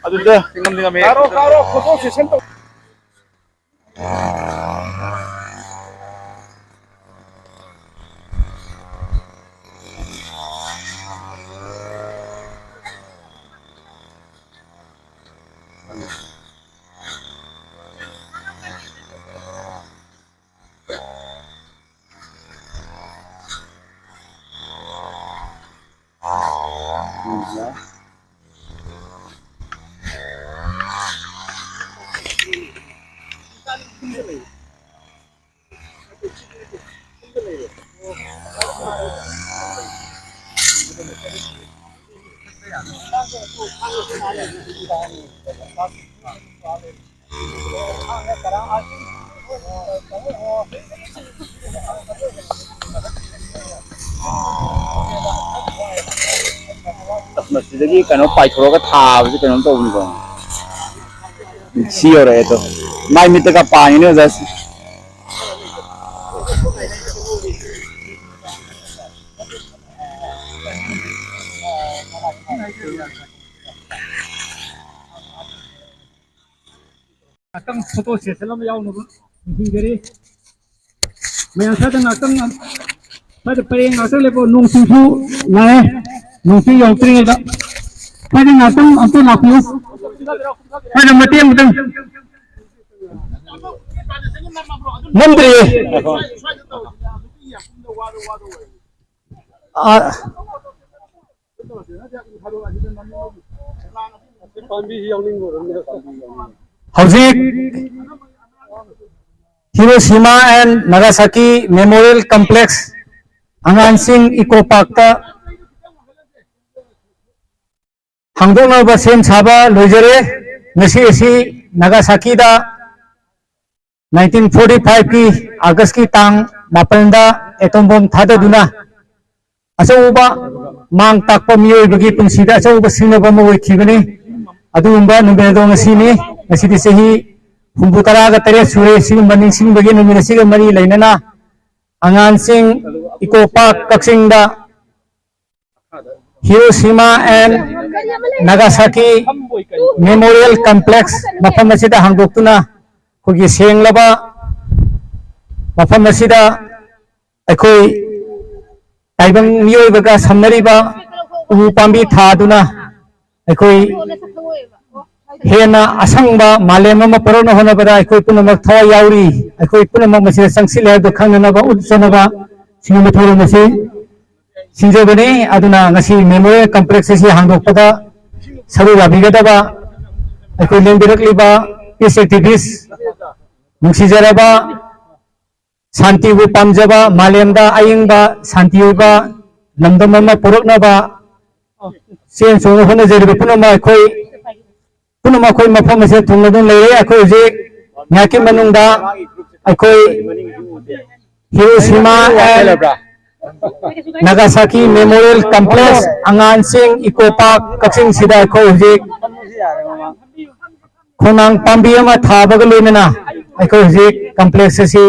ꯑꯗꯨꯗ ꯉꯝꯗꯤ ꯉꯝꯃꯦ꯫ ꯀꯥꯔꯣ, ꯀꯥꯔꯣ, ꯐꯣꯇꯣ ꯁꯦꯁꯟ ꯇꯧ꯫ ꯑꯁ, ꯃꯁꯤꯗꯒꯤ ꯀꯩꯅꯣ ꯄꯥꯏꯊꯣꯔꯛꯑꯒ ꯊꯥꯕꯁꯦ ꯀꯩꯅꯣꯝ ꯇꯧꯕꯅꯤꯀꯣ꯫ ꯁꯤ ꯌꯧꯔꯛꯑꯦ ꯑꯗꯣ꯫ ꯃꯥꯏ ꯃꯤꯠꯇꯒ ꯄꯥꯡꯉꯤꯅꯦ ꯑꯣꯖꯥꯁꯦ꯫ ꯉꯥꯛꯇꯪ ꯐꯣꯇꯣ ꯁꯦꯁꯟ ꯑꯃ ꯌꯥꯎꯅꯕ ꯅꯤꯡꯁꯤꯡꯖꯔꯤ꯫ ꯃꯌꯥꯝ ꯁ꯭ꯋꯥꯏꯗ ꯉꯥꯛꯇꯪ, ꯁ꯭ꯋꯥꯏꯗ ꯄꯔꯦꯡ ꯉꯥꯛꯇꯪ ꯂꯦꯞꯄꯣ꯫ ꯅꯣꯡ ꯆꯤꯡꯁꯨ ꯂꯥꯛꯑꯦ꯫ ꯅꯣꯡ ꯆꯤꯡ ꯌꯧꯔꯛꯇ꯭ꯔꯤꯉꯩꯗ ꯁ꯭ꯋꯥꯏꯗ ꯉꯥꯛꯇꯪ ꯑꯝꯇ ꯂꯥꯛꯄꯤꯌꯨ꯫ ꯁ꯭ꯋꯥꯏꯗ ꯃꯇꯦꯛ ꯑꯃꯇꯪ꯫ ꯅꯝꯗ꯭ꯔꯤꯌꯦ꯫ ꯑꯥ, ꯍꯧꯖꯤꯛ Hiroshima and Nagasaki Memorial Complex, ꯑꯉꯥꯡꯁꯤꯡ ꯏꯀꯣ ꯄꯥꯔꯛꯇ ꯍꯥꯡꯗꯣꯛꯅꯕ ꯁꯦꯝ ꯁꯥꯕ ꯂꯣꯏꯖꯔꯦ꯫ ꯉꯁꯤ ꯑꯁꯤ ꯅꯥꯒꯥꯁꯥꯀꯤꯗ ꯅꯥꯏꯟꯇꯤꯟ ꯐꯣꯔꯇꯤ ꯐꯥꯏꯚꯀꯤ ꯑꯥꯒꯁꯀꯤ ꯇꯥꯡ ꯃꯥꯄꯟꯗ ꯑꯦꯇꯣꯝ ꯕꯣꯝ ꯊꯥꯗꯗꯨꯅ ꯑꯆꯧꯕ ꯃꯥꯡ ꯇꯥꯛꯄ ꯃꯤꯑꯣꯏꯕꯒꯤ ꯄꯨꯟꯁꯤꯗ ꯑꯆꯧꯕ ꯁꯤꯡꯅꯕ ꯑꯃ ꯑꯣꯏꯈꯤꯕꯅꯤ꯫ ꯑꯗꯨꯒꯨꯝꯕ ꯅꯨꯃꯤꯠ ꯑꯗꯣ ꯉꯁꯤꯅꯤ꯫ ꯉꯁꯤꯗꯤ ꯆꯍꯤ ꯍꯨꯝꯐꯨ ꯇꯔꯥꯒ ꯇꯔꯦꯠ ꯁꯨꯔꯦ꯫ ꯁꯤꯒꯨꯝꯕ ꯅꯤꯡꯁꯤꯡꯕꯒꯤ ꯅꯨꯃꯤꯠ ꯑꯁꯤꯒ ꯃꯔꯤ ꯂꯩꯅꯅ ꯑꯉꯥꯡꯁꯤꯡ ꯏꯀꯣ ꯄꯥꯔꯛ ꯀꯛꯆꯤꯡꯗ Hiroshima and Nagasaki Memorial Complex ꯃꯐꯝ ꯑꯁꯤꯗ ꯍꯥꯡꯗꯣꯛꯇꯨꯅ ꯑꯩꯈꯣꯏꯒꯤ ꯁꯦꯡꯂꯕ ꯃꯐꯝ ꯑꯁꯤꯗ ꯑꯩꯈꯣꯏ ꯇꯥꯏꯕꯪ ꯃꯤꯑꯣꯏꯕꯒ ꯁꯝꯅꯔꯤꯕ ꯎ ꯄꯥꯝꯕꯤ ꯊꯥꯗꯨꯅ ꯑꯩꯈꯣꯏ ꯍꯦꯟꯅ ꯑꯁꯪꯕ ꯃꯥꯂꯦꯝ ꯑꯃ ꯄꯨꯔꯛꯅ ꯍꯣꯠꯅꯕꯗ ꯑꯩꯈꯣꯏ ꯄꯨꯝꯅꯃꯛ ꯊꯋꯥꯏ ꯌꯥꯎꯔꯤ꯫ ꯑꯩꯈꯣꯏ ꯄꯨꯝꯅꯃꯛ ꯃꯁꯤꯗ ꯆꯪꯁꯤꯜꯂꯦ ꯍꯥꯏꯕꯗꯨ ꯈꯪꯅꯅꯕ ꯎꯠꯆꯅꯕ ꯁꯤꯒꯨꯝꯕ ꯊꯧꯔꯝ ꯑꯁꯤ ꯁꯤꯟꯖꯕꯅꯤ꯫ ꯑꯗꯨꯅ ꯉꯁꯤ Memorial Complex ꯑꯁꯤ ꯍꯥꯡꯗꯣꯛꯄꯗ ꯁꯔꯨꯛ ꯌꯥꯕꯤꯒꯗꯕ ꯑꯩꯈꯣꯏ ꯂꯦꯡꯕꯤꯔꯛꯂꯤꯕ peace activist, ꯅꯨꯡꯁꯤꯖꯔꯕ ꯁꯥꯟꯇꯤꯕꯨ ꯄꯥꯝꯖꯕ, ꯃꯥꯂꯦꯝꯗ ꯑꯏꯪꯕ ꯁꯥꯟꯇꯤ ꯑꯣꯏꯕ ꯂꯝꯗꯝ ꯑꯃ ꯄꯨꯔꯛꯅꯕ ꯆꯦꯟ ꯆꯣꯡꯅ ꯍꯣꯠꯅꯖꯔꯤꯕ ꯄꯨꯝꯅꯃꯛ ꯑꯩꯈꯣꯏ ꯄꯨꯝꯅꯃꯛ ꯑꯩꯈꯣꯏ ꯃꯐꯝ ꯑꯁꯤꯗ ꯊꯨꯡꯂꯗꯨꯅ ꯂꯩꯔꯦ꯫ ꯑꯩꯈꯣꯏ ꯍꯧꯖꯤꯛ ꯉꯥꯏꯍꯥꯛꯀꯤ ꯃꯅꯨꯡꯗ ꯑꯩꯈꯣꯏ ꯍꯤꯔꯣꯁꯤꯃꯥ ꯑꯦꯟ ꯅꯥꯒꯥꯁꯥꯀꯤ ꯃꯦꯃꯣꯔꯤꯌꯦꯜ ꯀꯝꯄ꯭ꯂꯦꯛꯁ, ꯑꯉꯥꯟꯁꯤꯡ ꯏꯀꯣ ꯄꯥꯔꯛ ꯀꯛꯆꯤꯡꯁꯤꯗ ꯑꯩꯈꯣꯏ ꯍꯧꯖꯤꯛ ꯈꯣꯡꯅꯥꯡ ꯄꯥꯝꯕꯤ ꯑꯃ ꯊꯥꯕꯒ ꯂꯣꯏꯅꯅ ꯑꯩꯈꯣꯏ ꯍꯧꯖꯤꯛ ꯀꯝꯄ꯭ꯂꯦꯛꯁ ꯑꯁꯤ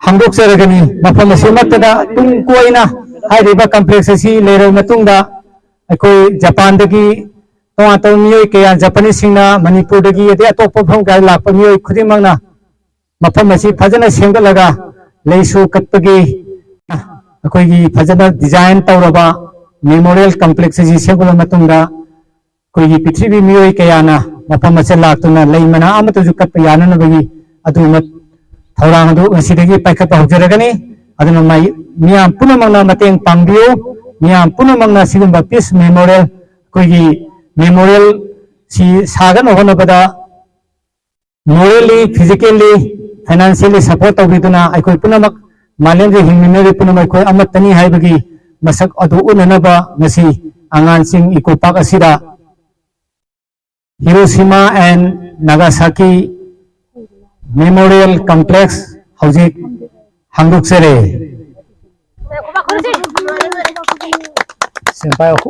ꯍꯥꯡꯗꯣꯛꯆꯔꯒꯅꯤ꯫ ꯃꯐꯝ ꯑꯁꯤꯃꯛꯇꯗ ꯇꯨꯡ ꯀꯣꯏꯅ ꯍꯥꯏꯔꯤꯕ ꯀꯝꯄ꯭ꯂꯦꯛꯁ ꯑꯁꯤ ꯂꯩꯔꯕ ꯃꯇꯨꯡꯗ, ꯑꯩꯈꯣꯏ ꯖꯄꯥꯟꯗꯒꯤ ꯇꯣꯉꯥꯟ ꯇꯣꯉꯥꯟꯕ ꯃꯤꯑꯣꯏ ꯀꯌꯥ, ꯖꯄꯥꯅꯤꯁꯁꯤꯡꯅ, ꯃꯅꯤꯄꯨꯔꯗꯒꯤ ꯑꯗꯩ ꯑꯇꯣꯞꯄ ꯃꯐꯝ ꯀꯌꯥ ꯂꯥꯛꯄ ꯃꯤꯑꯣꯏ ꯈꯨꯗꯤꯡꯃꯛꯅ ꯃꯐꯝ ꯑꯁꯤ ꯐꯖꯅ ꯁꯦꯝꯒꯠꯂꯒ ꯂꯩꯁꯨ ꯀꯠꯄꯒꯤ ꯑꯩꯈꯣꯏꯒꯤ ꯐꯖꯅ ꯗꯤꯖꯥꯏꯟ ꯇꯧꯔꯕ ꯃꯦꯃꯣꯔꯤꯌꯦꯜ ꯀꯝꯄ꯭ꯂꯦꯛꯁ ꯑꯁꯤ ꯁꯦꯝꯒꯠꯂꯕ ꯃꯇꯨꯡꯗ, ꯑꯩꯈꯣꯏꯒꯤ ꯄ꯭ꯔꯤꯊꯤꯕꯤ ꯃꯤꯑꯣꯏ ꯀꯌꯥꯅ ꯃꯐꯝ ꯑꯁꯤꯗ ꯂꯥꯛꯇꯨꯅ ꯂꯩ ꯃꯅꯥ ꯑꯃꯠꯇꯁꯨ ꯀꯠꯄ ꯌꯥꯅꯅꯕꯒꯤ ꯑꯗꯨꯒꯨꯝꯕ ꯊꯧꯔꯥꯡ ꯑꯗꯨ ꯉꯁꯤꯗꯒꯤ ꯄꯥꯏꯈꯠꯄ ꯍꯧꯖꯔꯒꯅꯤ꯫ ꯑꯗꯨꯅ ꯃꯥꯏ-, ꯃꯤꯌꯥꯝ ꯄꯨꯝꯅꯃꯛꯅ ꯃꯇꯦꯡ ꯄꯥꯡꯕꯤꯌꯨ꯫ ꯃꯤꯌꯥꯝ ꯄꯨꯝꯅꯃꯛꯅ ꯁꯤꯒꯨꯝꯕ ꯄꯤꯁ ꯃꯦꯃꯣꯔꯤꯌꯦꯜ, ꯑꯩꯈꯣꯏꯒꯤ ꯃꯦꯃꯣꯔꯤꯌꯦꯜ ꯁꯤ ꯁꯥꯒꯠꯅꯕ ꯍꯣꯠꯅꯕꯗ ꯃꯣꯔꯦꯜꯂꯤ, ꯐꯤꯖꯤꯀꯦꯜꯂꯤ, ꯐꯥꯏꯅꯥꯟꯁꯤꯌꯦꯜꯂꯤ ꯁꯄꯣꯔꯠ ꯇꯧꯕꯤꯗꯨꯅ ꯑꯩꯈꯣꯏ ꯄꯨꯝꯅꯃꯛ ꯃꯥꯂꯦꯝꯁꯤꯗ ꯍꯤꯡꯃꯤꯟꯅꯔꯤꯕ ꯄꯨꯝꯅꯃꯛ ꯑꯩꯈꯣꯏ ꯑꯃꯠꯇꯅꯤ ꯍꯥꯏꯕꯒꯤ ꯃꯁꯛ ꯑꯗꯨ ꯎꯠꯅꯅꯕ ꯉꯁꯤ ꯑꯉꯥꯡꯁꯤꯡ ꯏꯀꯣ ꯄꯥꯔꯛ ꯑꯁꯤꯗ ꯍꯤꯔꯣꯁꯤꯃꯥ ꯑꯦꯟ ꯅꯥꯒꯥꯁꯥꯀꯤ ꯃꯦꯃꯣꯔꯤꯌꯦꯜ ꯀꯝꯄ꯭ꯂꯦꯛꯁ ꯍꯧꯖꯤꯛ ꯍꯥꯡꯗꯣꯛꯆꯔꯦ꯫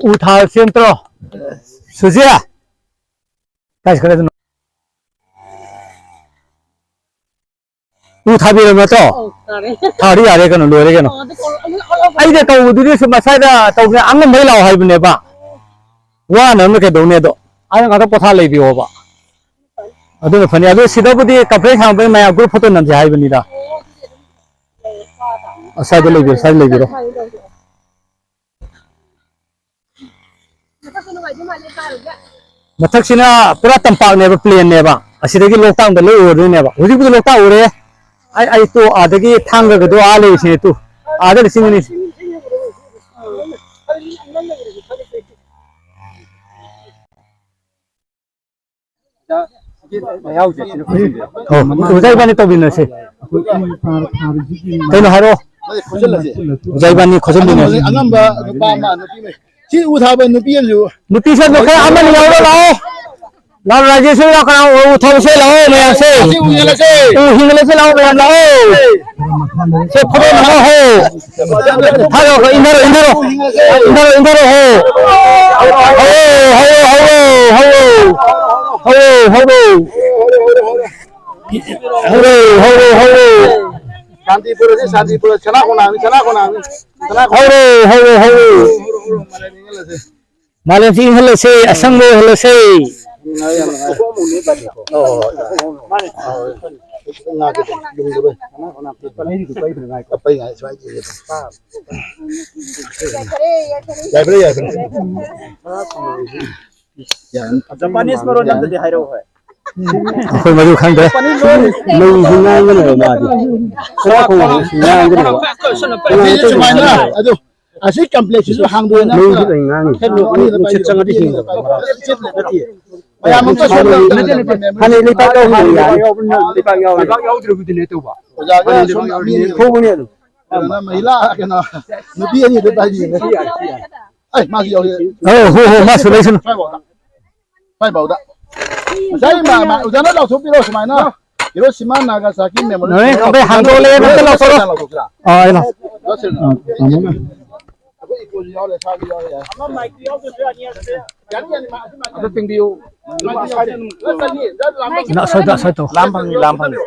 ꯎ ꯊꯥ ꯁꯦꯝꯇ꯭ꯔꯣ? ꯁꯨꯖꯤꯌꯥ? ꯀꯥꯏ ꯆꯠꯈ꯭ꯔꯦ ꯑꯗꯨꯅ? ꯎ ꯊꯥꯕꯤꯔꯕ ꯅꯠꯇ꯭ꯔꯣ? ꯑꯧ, ꯊꯥꯔꯦ꯫ ꯊꯥꯔꯗꯤ ꯌꯥꯔꯦ ꯀꯩꯅꯣ, ꯂꯣꯏꯔꯦ ꯀꯩꯅꯣ꯫ ꯑꯣ, ꯑꯗꯨ ꯀꯣꯜ-, ꯑꯗꯨ ꯑꯣꯜꯂꯛꯑꯣ꯫ ꯑꯩꯅ ꯀꯧꯕꯗꯨꯗꯤ ꯁꯨꯝ ꯉꯁꯥꯏꯗ ꯇꯧꯕꯅꯦ, ꯑꯉꯝꯕꯩ ꯂꯥꯛꯑꯣ ꯍꯥꯏꯕꯅꯦꯕ꯫ ꯋꯥꯅꯕꯅ ꯀꯩꯗꯧꯅꯤ ꯑꯗꯣ꯫ ꯑꯗꯨ ꯉꯥꯛꯇ ꯄꯣꯊꯥ ꯂꯩꯕꯤꯌꯣꯕ꯫ ꯑꯗꯨꯅ ꯐꯅꯤ꯫ ꯑꯗꯨ ꯁꯤꯗꯕꯨꯗꯤ ꯀꯝꯄ꯭ꯂꯦꯟ ꯍꯥꯡꯕꯩ ꯃꯌꯥꯝ ꯒ꯭ꯔꯨꯞ ꯐꯣꯇꯣ ꯅꯝꯁꯦ ꯍꯥꯏꯕꯅꯤꯗ꯫ ꯑꯁ꯭ꯋꯥꯏꯗ ꯂꯩꯕꯤꯔꯣ, ꯁ꯭ꯋꯥꯏꯗ ꯂꯩꯕꯤꯔꯣ꯫ ꯃꯊꯛꯁꯤꯅ ꯄꯨꯔꯥ ꯇꯝꯄꯥꯛꯅꯦꯕ, ꯄ꯭ꯂꯦꯟꯅꯦꯕ꯫ ꯑꯁꯤꯗꯒꯤ ꯂꯣꯛꯇꯥꯛꯗ ꯂꯣꯏ ꯎꯔꯗꯣꯏꯅꯦꯕ꯫ ꯍꯧꯖꯤꯛꯄꯨꯗꯤ ꯂꯣꯛꯇꯥꯛ ꯎꯔꯦ꯫ ꯑꯩ, ꯑꯩ ꯇꯣ ꯑꯥꯗꯒꯤ ꯊꯥꯡꯒꯒꯗꯣ ꯑꯥ ꯂꯩꯔꯤꯁꯤꯅꯦ ꯇꯨ꯫ ꯑꯥꯗ ꯂꯩ ꯆꯤꯡꯒꯅꯤ꯫ ꯑꯣ, ꯑꯣꯖꯥ ꯏꯕꯥꯅꯤ ꯇꯧꯃꯤꯟꯅꯁꯦ꯫ ꯀꯩꯅꯣ ꯍꯥꯏꯔꯛꯑꯣ꯫ ꯑꯣꯖꯥ ꯏꯕꯥꯅꯤ ꯈꯣꯠꯆꯟꯃꯤꯟꯅꯁꯦ꯫ ꯑꯉꯝꯕ ꯅꯨꯄꯥ ꯑꯃ, ꯅꯨꯄꯤ ꯑꯃ꯫ ꯁꯤ ꯎ ꯊꯥꯕ ꯅꯨꯄꯤ ꯑꯃꯁꯨ꯫ ꯅꯨꯄꯤ ꯁꯣꯝꯗ ꯈꯔ ꯑꯃꯅꯤ ꯌꯥꯎꯔꯣ ꯂꯥꯛꯑꯣ꯫ ꯂꯥꯛꯑꯣ, ꯔꯥꯖꯦꯁꯣꯔ, ꯂꯥꯛꯑꯣ, ꯀꯅꯥ ꯎ ꯊꯧꯁꯦ ꯂꯥꯛꯑꯣ, ꯃꯌꯥꯝꯁꯦ꯫ ꯎ ꯍꯤꯡꯒꯠꯂꯁꯦ ꯂꯥꯛꯑꯣ, ꯃꯌꯥꯝ ꯂꯥꯛꯑꯣ꯫ ꯁꯦ, ꯐꯣꯇꯣ ꯅꯝꯃꯣ ꯍꯣ꯫ ꯊꯥꯗꯣꯛꯈ꯭ꯔꯣ, ꯏꯟꯊꯔꯣ, ꯏꯟꯊꯔꯣ꯫ ꯏꯟꯊꯔꯣ, ꯏꯟꯊꯔꯣ ꯍꯣ꯫ ꯍꯧꯔꯣ, ꯍꯧꯔꯣ, ꯍꯧꯔꯣ, ꯍꯧꯔꯣ꯫ ꯍꯧꯔꯣ, ꯍꯧꯔꯣ꯫ ꯍꯧꯔꯣ, ꯍꯧꯔꯣ, ꯍꯧꯔꯣ꯫ ꯁꯥꯟꯇꯤ ꯄꯨꯔꯁꯤ, ꯁꯥꯟꯇꯤ ꯄꯨꯔꯁꯤ꯫ ꯁꯅꯥ ꯀꯣꯅꯥꯅꯤ, ꯁꯅꯥ ꯀꯣꯅꯥꯅꯤ꯫ ꯁꯅꯥ ꯀꯣꯅꯥꯅꯤ꯫ ꯍꯧꯔꯣ, ꯍꯧꯔꯣ, ꯍꯧꯔꯣ꯫ ꯍꯧꯔꯣ, ꯍꯧꯔꯣ, ꯍꯧꯔꯣ꯫ ꯃꯥꯂꯦꯝ ꯁꯤꯡꯍꯜꯂꯁꯦ, ꯑꯁꯪꯕ ꯑꯣꯏꯍꯜꯂꯁꯦ꯫ ꯌꯥꯏꯐꯔꯦ, ꯌꯥꯏꯐꯔꯦ꯫ ꯖꯄꯥꯅꯤꯁ ꯃꯔꯣꯟ ꯑꯝꯇꯗꯤ ꯍꯥꯏꯔꯛꯎ ꯍꯣꯏ꯫ ꯑꯩꯈꯣꯏ ꯃꯗꯨ ꯈꯪꯗ꯭ꯔꯦ꯫ ꯂꯩꯁꯤ ꯉꯥꯡꯒꯅꯦꯕ ꯃꯥꯗꯤ꯫ ꯈꯔ ꯈꯣꯡ ꯉꯥꯡꯒꯅꯦꯕ꯫ ꯁꯤꯁꯦ ꯁꯨꯃꯥꯏꯅ, ꯑꯗꯨ ꯑꯁꯤ ꯀꯝꯄ꯭ꯂꯦꯛꯁꯁꯤꯁꯨ ꯍꯥꯡꯗꯣꯛꯑꯦꯅ ꯂꯩꯁꯤ ꯂꯩ ꯉꯥꯡꯉꯤ꯫ ꯅꯨꯡꯁꯤꯠ ꯆꯪꯉꯗꯤ ꯍꯤꯡꯗꯕ꯫ ꯃꯌꯥꯝ ꯑꯝꯇ ꯁꯣꯝꯗ ꯑꯝꯇ ꯍꯥꯟꯅꯩ ꯂꯩꯄꯥꯛ ꯌꯥꯎꯕ ꯌꯥꯅꯤ꯫ ꯂꯩꯄꯥꯛ ꯌꯥꯎꯗ꯭ꯔꯕꯨꯗꯤꯅꯦ ꯇꯧꯕ꯫ ꯑꯣꯖꯥꯒ ꯁꯣꯝꯗ ꯃꯤ ꯑꯅꯤ ꯐꯨꯕꯅꯦ ꯑꯗꯨꯝ꯫ ꯀꯩꯅꯣꯅ ꯃꯍꯤꯂꯥ ꯀꯩꯅꯣ ꯅꯨꯄꯤ ꯑꯅꯤꯗ ꯄꯥꯏꯕꯤꯌꯨꯅꯦ꯫ ꯑꯩ ꯃꯥꯁꯨ ꯌꯥꯎꯔꯤ꯫ ꯑꯧ, ꯍꯣ, ꯍꯣ, ꯃꯥꯁꯨ ꯂꯩꯁꯅꯨ꯫ ꯁ꯭ꯋꯥꯏꯐꯥꯎꯗ꯫ ꯁ꯭ꯋꯥꯏꯐꯥꯎꯗ꯫ ꯉꯁꯥꯏ ꯃ-, ꯃ-, ꯑꯣꯖꯥꯅ ꯂꯥꯎꯊꯣꯛꯄꯤꯔꯣ ꯁꯨꯃꯥꯏꯅ꯫ ꯍꯤꯔꯣꯁꯤꯃꯥ ꯅꯥꯒꯥꯁꯥꯀꯤ ꯃꯦꯃꯣꯔꯤꯌꯦꯜ ꯅꯈꯣꯏ ꯍꯥꯡꯗꯣꯛꯑꯣ, ꯂꯩꯔꯦ, ꯑꯝꯇ ꯂꯧꯊꯣꯛꯑꯣ꯫ ꯂꯧꯊꯣꯛꯁꯤꯔꯥ? ꯑꯥ, ꯑꯩ ꯂꯥꯎ-, ꯂꯧꯊꯣꯛꯁꯤꯔꯥ? ꯑꯥ, ꯇꯥꯃꯣꯅ꯫ ꯑꯩꯈꯣꯏ ꯏꯀꯣꯁꯨ ꯌꯥꯎꯔꯦ, ꯁꯥꯁꯨ ꯌꯥꯎꯔꯦ, ꯌꯥꯔꯦ꯫ ꯌꯥꯅꯤ, ꯌꯥꯅꯤ, ꯃꯥ-, ꯑꯗꯨ ꯃꯥꯏꯛꯇꯤ ꯌꯥꯎꯗ꯭ꯔꯁꯨ ꯌꯥꯅꯤ, ꯑꯁꯤꯗ꯫ ꯑꯝꯇ ꯇꯤꯡꯕꯤꯌꯨ꯫ ꯂꯥꯝ ꯐꯪꯉꯤ, ꯂꯥꯝ ꯐꯪꯉꯤ꯫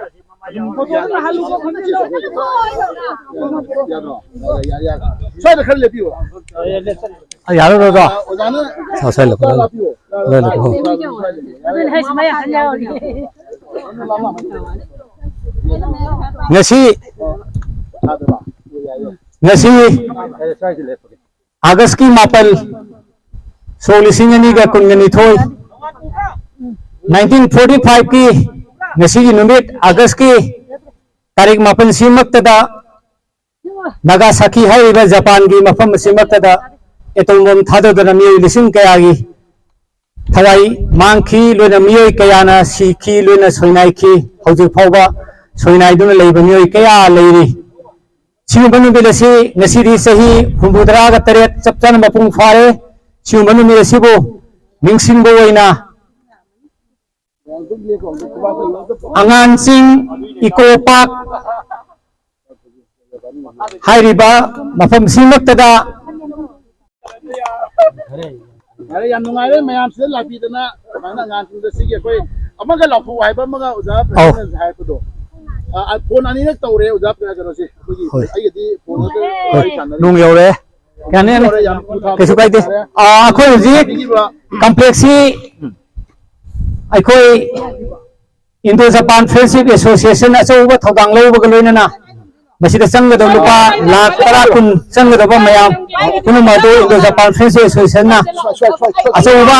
ꯁ꯭ꯋꯥꯏꯗ ꯈꯔ ꯂꯦꯞꯄꯤꯌꯨ꯫ ꯑ, ꯌꯥꯔꯣꯏ, ꯕ꯭ꯔꯗꯔ꯫ ꯑꯣꯖꯥꯅ ꯑ, ꯁ꯭ꯋꯥꯏ ꯂꯦꯞꯄꯣ, ꯁ꯭ꯋꯥꯏ ꯂꯦꯞꯄꯣ꯫ ꯁ꯭ꯋꯥꯏ ꯂꯦꯞꯄꯣ꯫ ꯑꯗꯨꯅ ꯍꯥꯏꯁꯤ ꯃꯌꯥꯝ ꯍꯟ ꯌꯥꯎꯔꯤ꯫ ꯉꯁꯤ, ꯉꯁꯤ ꯑꯥꯒꯁꯀꯤ ꯃꯥꯄꯟ, ꯁꯣꯛ ꯂꯤꯁꯤꯡ ꯑꯅꯤꯒ ꯀꯨꯟꯒ ꯅꯤꯊꯣꯏ, nineteen forty five ꯀꯤ ꯉꯁꯤꯒꯤ ꯅꯨꯃꯤꯠ, ꯑꯥꯒꯁꯀꯤ ꯇꯥꯔꯤꯛ ꯃꯥꯄꯟꯁꯤꯃꯛꯇꯗ ꯅꯥꯒꯥꯁꯥꯀꯤ ꯍꯥꯏꯔꯤꯕ ꯖꯄꯥꯟꯒꯤ ꯃꯐꯝ ꯑꯁꯤꯃꯛꯇꯗ ꯑꯦꯇꯣꯝ ꯕꯣꯝ ꯊꯥꯗꯗꯨꯅ ꯃꯤꯑꯣꯏ ꯂꯤꯁꯤꯡ ꯀꯌꯥꯒꯤ ꯊꯋꯥꯏ ꯃꯥꯡꯈꯤ, ꯂꯣꯏꯅ ꯃꯤꯑꯣꯏ ꯀꯌꯥꯅ ꯁꯤꯈꯤ, ꯂꯣꯏꯅ ꯁꯣꯏꯅꯥꯏꯈꯤ꯫ ꯍꯧꯖꯤꯛ ꯐꯥꯎꯕ ꯁꯣꯏꯅꯥꯏꯗꯨꯅ ꯂꯩꯕ ꯃꯤꯑꯣꯏ ꯀꯌꯥ ꯂꯩꯔꯤ꯫ ꯁꯤꯒꯨꯝꯕ ꯅꯨꯃꯤꯠ ꯑꯁꯤ ꯉꯁꯤꯗꯤ ꯆꯍꯤ ꯍꯨꯝꯐꯨꯇꯔꯥꯒ ꯇꯔꯦꯠ ꯆꯞ ꯆꯥꯅ ꯃꯄꯨꯡ ꯐꯥꯔꯦ꯫ ꯁꯤꯒꯨꯝꯕ ꯅꯨꯃꯤꯠ ꯑꯁꯤꯕꯨ ꯅꯤꯡꯁꯤꯡꯕ ꯑꯣꯏꯅ ꯑꯉꯥꯡꯁꯤꯡ ꯏꯀꯣ ꯄꯥꯔꯛ ꯍꯥꯏꯔꯤꯕ ꯃꯐꯝꯁꯤꯃꯛꯇꯗ ꯌꯥꯔꯦ, ꯌꯥꯝ ꯅꯨꯡꯉꯥꯏꯔꯦ ꯃꯌꯥꯝꯁꯤꯗ ꯂꯥꯛꯄꯤꯗꯅ꯫ ꯑꯗꯨꯃꯥꯏꯅ ꯑꯉꯥꯡꯁꯤꯡꯗ ꯁꯤꯒꯤ ꯑꯩꯈꯣꯏ ꯑꯃꯒ ꯂꯥꯎꯊꯣꯛꯎ ꯍꯥꯏꯕ ꯑꯃꯒ ꯑꯣꯖꯥ ꯑꯧ꯫ ꯄ꯭ꯔꯦꯁꯤꯗꯦꯟꯅ ꯍꯥꯏꯔꯛꯄꯗꯣ, ꯑ, ꯑ, ꯐꯣꯟ ꯑꯅꯤꯔꯛ ꯇꯧꯔꯦ ꯑꯣꯖꯥ ꯄ꯭ꯔꯦꯁꯤꯗꯦꯟ, ꯀꯩꯅꯣꯁꯦ ꯑꯩꯈꯣꯏꯒꯤ ꯍꯣꯏ꯫ ꯑꯩꯒꯗꯤ ꯐꯣꯟꯗ ꯍꯣꯏ꯫ ꯋꯥꯔꯤ ꯁꯥꯟꯅꯔꯤ꯫ ꯅꯣꯡ ꯌꯧꯔꯦ꯫ ꯌꯥꯅꯤ, ꯌꯥꯅꯤ꯫ ꯌꯧꯔꯦ, ꯌꯥꯝ ꯊꯨꯊꯥꯕ ꯀꯩꯁꯨ ꯀꯥꯏꯗꯦ꯫ ꯍꯥꯏꯇꯥꯔꯦ꯫ ꯑ, ꯑꯩꯈꯣꯏ ꯍꯧꯖꯤꯛ ꯄꯤꯕꯤꯕ ꯀꯝꯄ꯭ꯂꯦꯛꯁꯁꯤ ꯑꯩꯈꯣꯏ ꯏꯟꯗꯣ ꯖꯄꯥꯟ ꯐ꯭ꯔꯦꯟꯁꯤꯞ ꯑꯦꯁꯣꯁꯤꯌꯦꯁꯟ ꯑꯆꯧꯕ ꯊꯧꯗꯥꯡ ꯂꯧꯕꯒ ꯂꯣꯏꯅꯅ ꯃꯁꯤꯗ ꯆꯪꯒꯗꯕ ꯂꯨꯄꯥ ꯂꯥꯈ ꯇꯔꯥ ꯀꯨꯟ ꯆꯪꯒꯗꯕ ꯃꯌꯥꯝ ꯄꯨꯝꯅꯃꯛ ꯑꯗꯨ ꯏꯟꯗꯣ ꯖꯄꯥꯟ ꯐ꯭ꯔꯦꯟꯁꯤꯞ ꯑꯦꯁꯣꯁꯤꯌꯦꯁꯟꯅ ꯑꯆꯧꯕ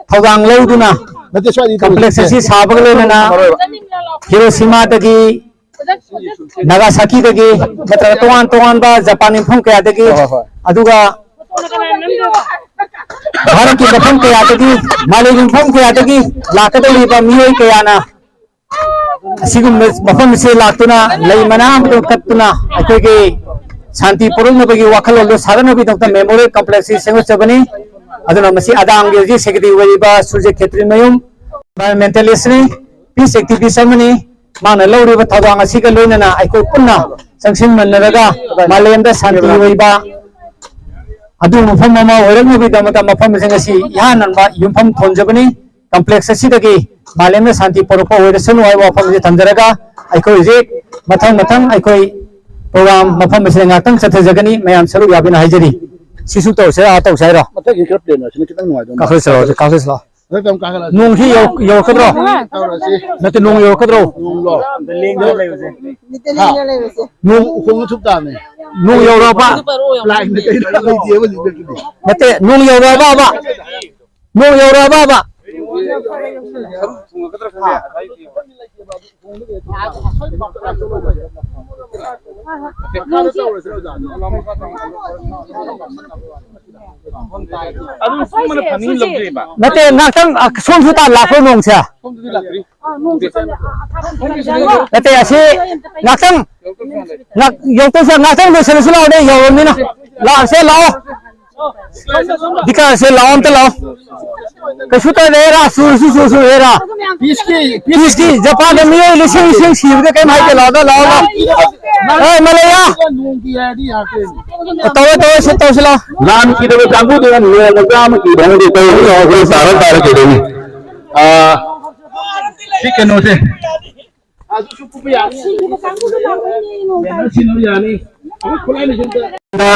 ꯊꯧꯗꯥꯡ ꯂꯧꯗꯨꯅ ꯅꯠꯇꯦ, ꯁ꯭ꯋꯥꯏꯗꯤ ꯀꯝꯄ꯭ꯂꯦꯛꯁ ꯑꯁꯤ ꯁꯥꯕꯒ ꯂꯣꯏꯅꯅ ꯍꯤꯔꯣꯁꯤꯃꯥꯗꯒꯤ ꯅꯥꯒꯥꯁꯥꯀꯤꯗꯒꯤ ꯅꯠꯇ꯭ꯔꯒ ꯇꯣꯉꯥꯟ ꯇꯣꯉꯥꯟꯕ ꯖꯄꯥꯟ ꯃꯐꯝ ꯀꯌꯥꯗꯒꯤ ꯍꯣꯏ, ꯍꯣꯏ, ꯍꯣꯏ꯫ ꯑꯗꯨꯒ ꯚꯥꯔꯠꯀꯤ ꯃꯐꯝ ꯀꯌꯥꯗꯒꯤ, ꯃꯥꯂꯦꯝꯒꯤ ꯃꯐꯝ ꯀꯌꯥꯗꯒꯤ ꯂꯥꯛꯀꯗꯧꯔꯤꯕ ꯃꯤꯑꯣꯏ ꯀꯌꯥꯅ ꯑꯁꯤꯒꯨꯝꯕ ꯃꯐꯝ ꯑꯁꯤꯗ ꯂꯥꯛꯇꯨꯅ ꯂꯩ ꯃꯅꯥ ꯑꯃꯈꯛ ꯀꯠꯇꯨꯅ ꯑꯩꯈꯣꯏꯒꯤ ꯁꯥꯟꯇꯤ ꯄꯨꯔꯛꯅꯕꯒꯤ ꯋꯥꯈꯜꯂꯣꯟꯗꯣ ꯁꯥꯒꯠꯅꯕꯒꯤꯗꯃꯛꯇ ꯃꯦꯃꯣꯔꯤꯌꯦꯜ ꯀꯝꯄ꯭ꯂꯦꯛꯁ ꯑꯁꯤ ꯁꯦꯝꯒꯠꯆꯕꯅꯤ꯫ ꯑꯗꯨꯅ ꯃꯁꯤ ꯑꯗꯥꯝꯒꯤ ꯍꯧꯖꯤꯛ ꯁꯦꯀ꯭ꯔꯦꯇꯔꯤ ꯑꯣꯏꯔꯤꯕ ꯁꯨꯔꯖꯤꯠ ꯈꯦꯇ꯭ꯔꯤꯃꯌꯨꯝ, ꯏꯟꯚꯥꯏꯔꯣꯟꯃꯦꯟꯇꯦꯂꯤꯁꯅꯤ, ꯄꯤꯁ ꯑꯦꯛꯇꯤꯚꯤꯁ ꯑꯃꯅꯤ꯫ ꯃꯥꯅ ꯂꯧꯔꯤꯕ ꯊꯧꯗꯥꯡ ꯑꯁꯤꯒ ꯂꯣꯏꯅꯅ ꯑꯩꯈꯣꯏ ꯄꯨꯟꯅ ꯆꯪꯁꯤꯟꯃꯤꯟꯅꯔꯒ ꯃꯥꯂꯦꯝꯗ ꯁꯥꯟꯇꯤ ꯑꯣꯏꯕ ꯑꯗꯨ ꯃꯐꯝ ꯑꯃ ꯑꯣꯏꯔꯛꯅꯕꯒꯤꯗꯃꯛꯇ ꯃꯐꯝ ꯑꯁꯤꯡ ꯑꯁꯤ ꯏꯍꯥꯟ ꯍꯥꯟꯕ ꯌꯨꯝꯐꯝ ꯊꯣꯟꯖꯕꯅꯤ꯫ ꯀꯝꯄ꯭ꯂꯦꯛꯁ ꯑꯁꯤꯗꯒꯤ ꯃꯥꯂꯦꯝꯗ ꯁꯥꯟꯇꯤ ꯄꯨꯔꯛꯄ ꯑꯣꯏꯔꯁꯅꯨ ꯍꯥꯏꯕ ꯋꯥꯐꯝ ꯑꯁꯤ ꯊꯝꯖꯔꯒ ꯑꯩꯈꯣꯏ ꯍꯧꯖꯤꯛ ꯃꯊꯪ ꯃꯊꯪ ꯑꯩꯈꯣꯏ ꯄ꯭ꯔꯣꯒ꯭ꯔꯥꯝ ꯃꯐꯝ ꯑꯁꯤꯗ ꯉꯥꯛꯇꯪ ꯆꯠꯊꯖꯒꯅꯤ꯫ ꯃꯌꯥꯝ ꯁꯔꯨꯛ ꯌꯥꯕꯤꯅ ꯍꯥꯏꯖꯔꯤ꯫ ꯁꯤꯁꯨ ꯇꯧꯁꯤꯔꯥ, ꯑꯥ ꯇꯧꯁꯦ ꯍꯥꯏꯔꯣ? ꯃꯊꯛꯀꯤ ꯈꯔ ꯄ꯭ꯂꯦꯟ ꯑꯁꯤꯅ ꯈꯤꯇꯪ ꯅꯨꯡꯉꯥꯏꯗꯧ ꯃꯥꯜꯂꯦ꯫ ꯀꯥꯈꯠꯂꯁꯤꯔꯣ, ꯍꯧꯖꯤꯛ ꯀꯥꯈꯠꯂꯁꯤꯔꯣ? ꯃꯊꯛꯇ ꯑꯃꯨꯛ ꯀꯥꯈꯠꯂꯁꯤ꯫ ꯅꯣꯡꯁꯤ ꯌꯧ-, ꯌꯧꯔꯛꯀꯗ꯭ꯔꯣ? ꯇꯧꯔꯁꯤ꯫ ꯅꯠꯇꯦ, ꯅꯣꯡ ꯌꯧꯔꯛꯀꯗ꯭ꯔꯣ? ꯅꯣꯡꯂꯣ? ꯅꯠꯇꯦ, ꯍꯥ? ꯂꯦꯡꯗꯅ ꯂꯩꯔꯨꯁꯦ꯫ ꯅꯣꯡ ꯎꯈꯣꯡꯗ ꯊꯨꯞ ꯇꯥꯕꯅꯦ꯫ ꯅꯣꯡ ꯌꯧꯔꯛꯑꯕ? ꯂꯥꯏꯟꯗ ꯀꯩꯅꯣ ꯂꯩꯇꯦꯕ ꯍꯧꯖꯤꯛ꯫ ꯅꯠꯇꯦ, ꯅꯣꯡ ꯌꯧꯔꯛꯑꯕꯕ? ꯅꯣꯡ ꯌꯧꯔꯛꯑꯕꯕ? ꯑꯗꯨꯝ ꯁꯨꯝꯕꯅ ꯐꯅꯤ ꯂꯧꯗꯣꯏꯕ꯫ ꯅꯠꯇꯦ, ꯉꯥꯛꯇꯪ, ꯑ, ꯁꯣꯝꯁꯨ ꯇꯥ ꯂꯥꯛꯄ꯭ꯔꯣ ꯅꯣꯡꯁꯦ? ꯅꯠꯇꯦ, ꯑꯁꯤ ꯉꯥꯛꯇꯪ, ꯉꯥꯛ-, ꯌꯧꯔꯛꯇꯧꯁꯦ ꯉꯥꯛꯇꯪ ꯂꯣꯏꯁꯤꯜꯂꯁꯤ ꯂꯥꯛꯑꯣꯅꯦ, ꯌꯧꯔꯕꯅꯤꯅ꯫ ꯂꯥꯛꯑꯁꯦ, ꯂꯥꯛꯑꯣ꯫ ꯗꯤꯀꯥꯁꯦ ꯂꯥꯛꯑꯣ, ꯑꯝꯇ ꯂꯥꯛꯑꯣ꯫ ꯀꯩꯁꯨ ꯇꯧꯗꯦ, ꯍꯦꯔꯥ, ꯆꯨꯔꯁꯨ ꯆꯨꯔꯁꯨ, ꯍꯦꯔꯥ꯫ ꯄꯤꯁꯀꯤ, ꯄꯤꯁꯀꯤ ꯖꯄꯥꯟꯗ ꯃꯤꯑꯣꯏ ꯂꯤꯁꯤꯡ ꯂꯤꯁꯤꯡ ꯁꯤꯕꯗ ꯀꯩꯝ ꯍꯥꯏꯗꯦ, ꯂꯥꯛꯑꯣ, ꯂꯥꯛꯑꯣ, ꯂꯥꯛꯑꯣ꯫ ꯑꯦ, ꯃꯂꯩꯌꯥ꯫ ꯅꯣꯡꯒꯤ ꯍꯥꯏꯔꯗꯤ ꯌꯥꯔꯛꯇꯣꯏꯅꯤ꯫ ꯇꯧꯔꯦ, ꯇꯧꯔꯦ, ꯁꯤ ꯇꯧꯁꯤ ꯂꯥꯛꯑꯣ꯫ ꯂꯥꯟ ꯀꯤꯗꯕ ꯀꯥꯡꯕꯨꯗꯨꯅ ꯅꯣꯡꯃ ꯆꯥꯝꯃ ꯀꯤꯕ ꯍꯧꯅꯗꯦ, ꯇꯧꯔꯤ ꯍꯧꯔꯤ ꯇꯥꯔ ꯇꯥꯔ ꯀꯩꯗꯧꯅꯤ? ꯑꯥ, ꯁꯤ ꯀꯩꯅꯣꯁꯦ꯫ ꯑꯗꯨꯁꯨ ꯄꯨꯕ ꯌꯥꯅꯤ꯫ ꯁꯤꯈꯤꯕ ꯀꯥꯡꯕꯨꯗꯣ ꯂꯥꯛꯑꯣꯏꯅꯦ, ꯅꯣꯡ ꯇꯥꯏ꯫ ꯁꯤꯟꯅꯕ ꯌꯥꯅꯤ꯫ ꯑꯩꯈꯣꯏ ꯈꯨꯠꯂꯥꯏ ꯃꯦꯆꯤꯟꯗ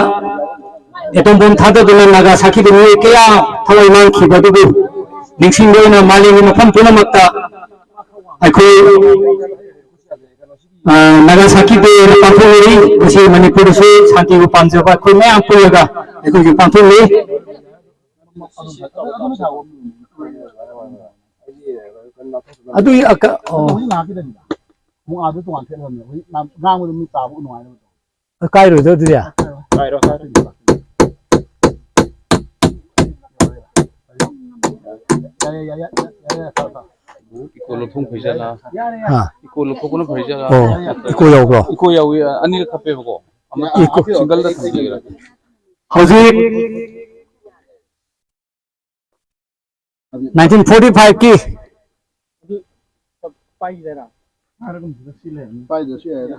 ꯑꯦꯇꯣꯝ ꯕꯣꯝ ꯊꯥꯗꯗꯨꯅ ꯅꯥꯒꯥꯁꯥꯀꯤꯗ ꯃꯤꯑꯣꯏ ꯀꯌꯥ ꯊꯋꯥꯏ ꯃꯥꯡꯈꯤꯕ ꯑꯗꯨꯕꯨ ꯅꯤꯡꯁꯤꯡꯕ ꯑꯣꯏꯅ ꯃꯥꯂꯦꯝꯒꯤ ꯃꯐꯝ ꯄꯨꯝꯅꯃꯛꯇ ꯑꯩꯈꯣꯏ, ꯑ, ꯅꯥꯒꯥꯁꯥꯀꯤ ꯗꯦ ꯍꯥꯏꯅ ꯄꯥꯡꯊꯣꯛꯅꯔꯤ꯫ ꯉꯁꯤ ꯃꯅꯤꯄꯨꯔꯗꯁꯨ ꯁꯥꯟꯇꯤꯕꯨ ꯄꯥꯝꯖꯕ ꯑꯩꯈꯣꯏ ꯃꯌꯥꯝ ꯄꯨꯜꯂꯒ ꯑꯩꯈꯣꯏꯒꯤ ꯄꯥꯡꯊꯣꯛꯂꯤ꯫ ꯑꯗꯨꯒꯤ ꯑꯀ-, ꯑꯣ꯫ ꯍꯧꯖꯤꯛ ꯉꯥꯏꯍꯥꯛꯀꯤꯗꯅꯤꯗ꯫ ꯑꯃꯨꯛ ꯑꯥꯗ ꯇꯣꯉꯥꯟ ꯊꯦꯠꯂꯕꯅꯦ꯫ ꯍꯧꯖꯤꯛ ꯉꯥꯡꯕꯗ ꯃꯤ ꯇꯥꯕ ꯅꯨꯡꯉꯥꯏꯅꯕ꯫ ꯀꯥꯏꯔꯣꯏꯗ꯭ꯔꯣ ꯑꯗꯨꯗꯤ? ꯀꯥꯏꯔꯣꯏ, ꯀꯥꯏꯔꯣꯏ꯫ ꯌꯥꯔꯦ, ꯌꯥꯔꯦ, ꯌꯥꯔꯦ, ꯌꯥꯔꯦ, ꯐꯔꯦ, ꯐꯔꯦ꯫ ꯏꯀꯣ ꯂꯧꯊꯣꯛ ꯐꯩꯖꯥꯠꯂꯥ? ꯑꯥ꯫ ꯏꯀꯣ ꯂꯧꯊꯣꯛꯄꯅ ꯐꯩꯖꯥꯠꯂꯥ? ꯑꯣ, ꯏꯀꯣ ꯌꯥꯎꯕ꯭ꯔꯣ? ꯏꯀꯣ ꯌꯥꯎꯏ, ꯑꯅꯤꯔꯛ ꯈꯞꯄꯦꯕꯀꯣ꯫ ꯑꯃ ꯏꯀꯣ꯫ ꯁꯤꯡꯒꯜꯗ ꯊꯝꯖꯒꯦꯔꯥ? ꯍꯧꯖꯤꯛ ꯅꯥꯏꯟꯇꯤꯟ ꯐꯣꯔꯇꯤ ꯐꯥꯏꯚꯀꯤ ꯄꯥꯏꯗ꯭ꯔꯁꯨ ꯌꯥꯏꯗ꯫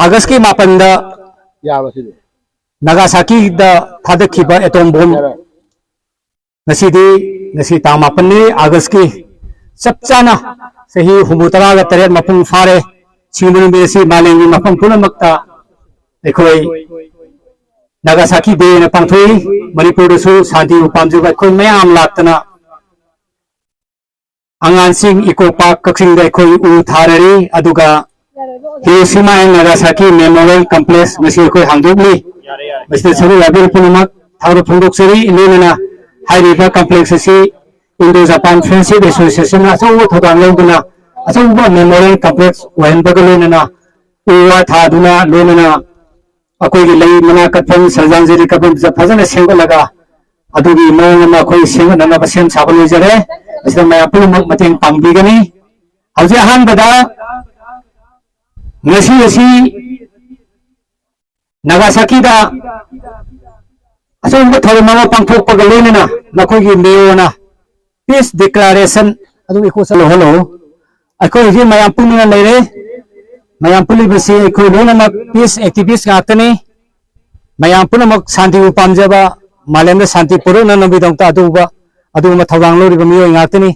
ꯑꯥꯒꯁꯀꯤ ꯃꯥꯄꯟꯗ ꯌꯥꯕ ꯁꯤꯗꯤ꯫ ꯅꯥꯒꯥꯁꯥꯀꯤꯗ ꯊꯥꯗꯈꯤꯕ ꯑꯦꯇꯣꯝ ꯕꯣꯝ ꯌꯥꯔꯦ꯫ ꯉꯁꯤꯗꯤ, ꯉꯁꯤ ꯇꯥꯡ ꯃꯥꯄꯟꯅꯤ ꯑꯥꯒꯁꯀꯤ, ꯆꯞ ꯆꯥꯅ ꯆꯍꯤ ꯍꯨꯝꯐꯨ ꯇꯔꯥꯒ ꯇꯔꯦꯠ ꯃꯄꯨꯡ ꯐꯥꯔꯦ꯫ ꯁꯤꯒꯨꯝꯕ ꯅꯨꯃꯤꯠ ꯑꯁꯤ ꯃꯥꯂꯦꯝꯒꯤ ꯃꯐꯝ ꯄꯨꯝꯅꯃꯛꯇ ꯑꯩꯈꯣꯏ ꯅꯥꯒꯥꯁꯥꯀꯤ ꯗꯦꯅ ꯄꯥꯡꯊꯣꯛꯏ꯫ ꯃꯅꯤꯄꯨꯔꯗꯁꯨ ꯁꯥꯟꯇꯤꯕꯨ ꯄꯥꯝꯖꯕ ꯑꯩꯈꯣꯏ ꯃꯌꯥꯝ ꯂꯥꯛꯇꯅ ꯑꯉꯥꯡꯁꯤꯡ ꯏꯀꯣ ꯄꯥꯔꯛ ꯀꯛꯆꯤꯡꯗ ꯑꯩꯈꯣꯏ ꯎ ꯊꯥꯔꯔꯤ, ꯑꯗꯨꯒ ꯍꯤꯔꯣꯁꯤꯃꯥ ꯑꯦꯟ ꯅꯥꯒꯥꯁꯥꯀꯤ ꯃꯦꯃꯣꯔꯤꯌꯦꯜ ꯀꯝꯄ꯭ꯂꯦꯛꯁ ꯉꯁꯤ ꯑꯩꯈꯣꯏ ꯍꯥꯡꯗꯣꯛꯂꯤ꯫ ꯃꯁꯤꯗ ꯁꯔꯨꯛ ꯌꯥꯕꯤꯔꯤꯕ ꯄꯨꯝꯅꯃꯛ ꯊꯥꯒꯠꯄ ꯐꯣꯡꯗꯣꯛꯆꯔꯤ꯫ ꯂꯣꯏꯅꯅ ꯍꯥꯏꯔꯤꯕ ꯀꯝꯄ꯭ꯂꯦꯛꯁ ꯑꯁꯤ ꯏꯟꯗꯣ ꯖꯄꯥꯟ ꯐ꯭ꯔꯦꯟꯁꯤꯞ ꯑꯦꯁꯣꯁꯤꯌꯦꯁꯟꯅ ꯑꯆꯧꯕ ꯊꯧꯗꯥꯡ ꯂꯧꯗꯨꯅ ꯑꯆꯧꯕ ꯃꯦꯃꯣꯔꯤꯌꯦꯜ ꯀꯝꯄ꯭ꯂꯦꯛꯁ ꯑꯣꯏꯍꯟꯕꯒ ꯂꯣꯏꯅꯅ ꯎ ꯋꯥ ꯊꯥꯗꯨꯅ, ꯂꯣꯏꯅꯅ ꯑꯩꯈꯣꯏꯒꯤ ꯂꯩ ꯃꯅꯥ ꯀꯠꯐꯝ, ꯁ꯭ꯔꯗꯥꯟꯖꯂꯤ ꯀꯠꯐꯝꯁꯦ ꯐꯖꯅ ꯁꯦꯝꯒꯠꯂꯒ ꯑꯗꯨꯒꯤ ꯃꯑꯣꯡ ꯑꯃ ꯑꯩꯈꯣꯏ ꯁꯦꯝꯒꯠꯅꯅꯕ ꯁꯦꯝ ꯁꯥꯕ ꯂꯣꯏꯖꯔꯦ꯫ ꯃꯁꯤꯗ ꯃꯌꯥꯝ ꯄꯨꯝꯅꯃꯛ ꯃꯇꯦꯡ ꯄꯥꯡꯕꯤꯒꯅꯤ꯫ ꯍꯧꯖꯤꯛ ꯑꯍꯥꯟꯕꯗ ꯉꯁꯤ ꯑꯁꯤ ꯅꯥꯒꯥꯁꯥꯀꯤꯗ ꯑꯁꯤꯒꯨꯝꯕ ꯊꯧꯔꯝ ꯑꯃ ꯄꯥꯡꯊꯣꯛꯄꯒ ꯂꯣꯏꯅꯅ ꯅꯈꯣꯏꯒꯤ ꯃꯦꯌꯔꯅ peace declaration ꯑꯗꯨ ꯏꯀꯣ ꯆꯠꯂꯣ, ꯍꯜꯂꯣ꯫ ꯑꯩꯈꯣꯏ ꯍꯧꯖꯤꯛ ꯃꯌꯥꯝ ꯄꯨꯟꯗꯨꯅ ꯂꯩꯔꯦ꯫ ꯃꯌꯥꯝ ꯄꯨꯜꯂꯤꯕꯁꯤ ꯑꯩꯈꯣꯏ ꯂꯣꯏꯅꯃꯛ peace activist ꯉꯥꯛꯇꯅꯤ꯫ ꯃꯌꯥꯝ ꯄꯨꯝꯅꯃꯛ ꯁꯥꯟꯇꯤꯕꯨ ꯄꯥꯝꯖꯕ, ꯃꯥꯂꯦꯝꯗ ꯁꯥꯟꯇꯤ ꯄꯨꯔꯛꯅꯅꯕꯒꯤꯗꯃꯛꯇ ꯑꯗꯨꯒꯨꯝꯕ, ꯑꯗꯨꯒꯨꯝꯕ ꯊꯧꯗꯥꯡ ꯂꯧꯔꯤꯕ ꯃꯤꯑꯣꯏ ꯉꯥꯛꯇꯅꯤ꯫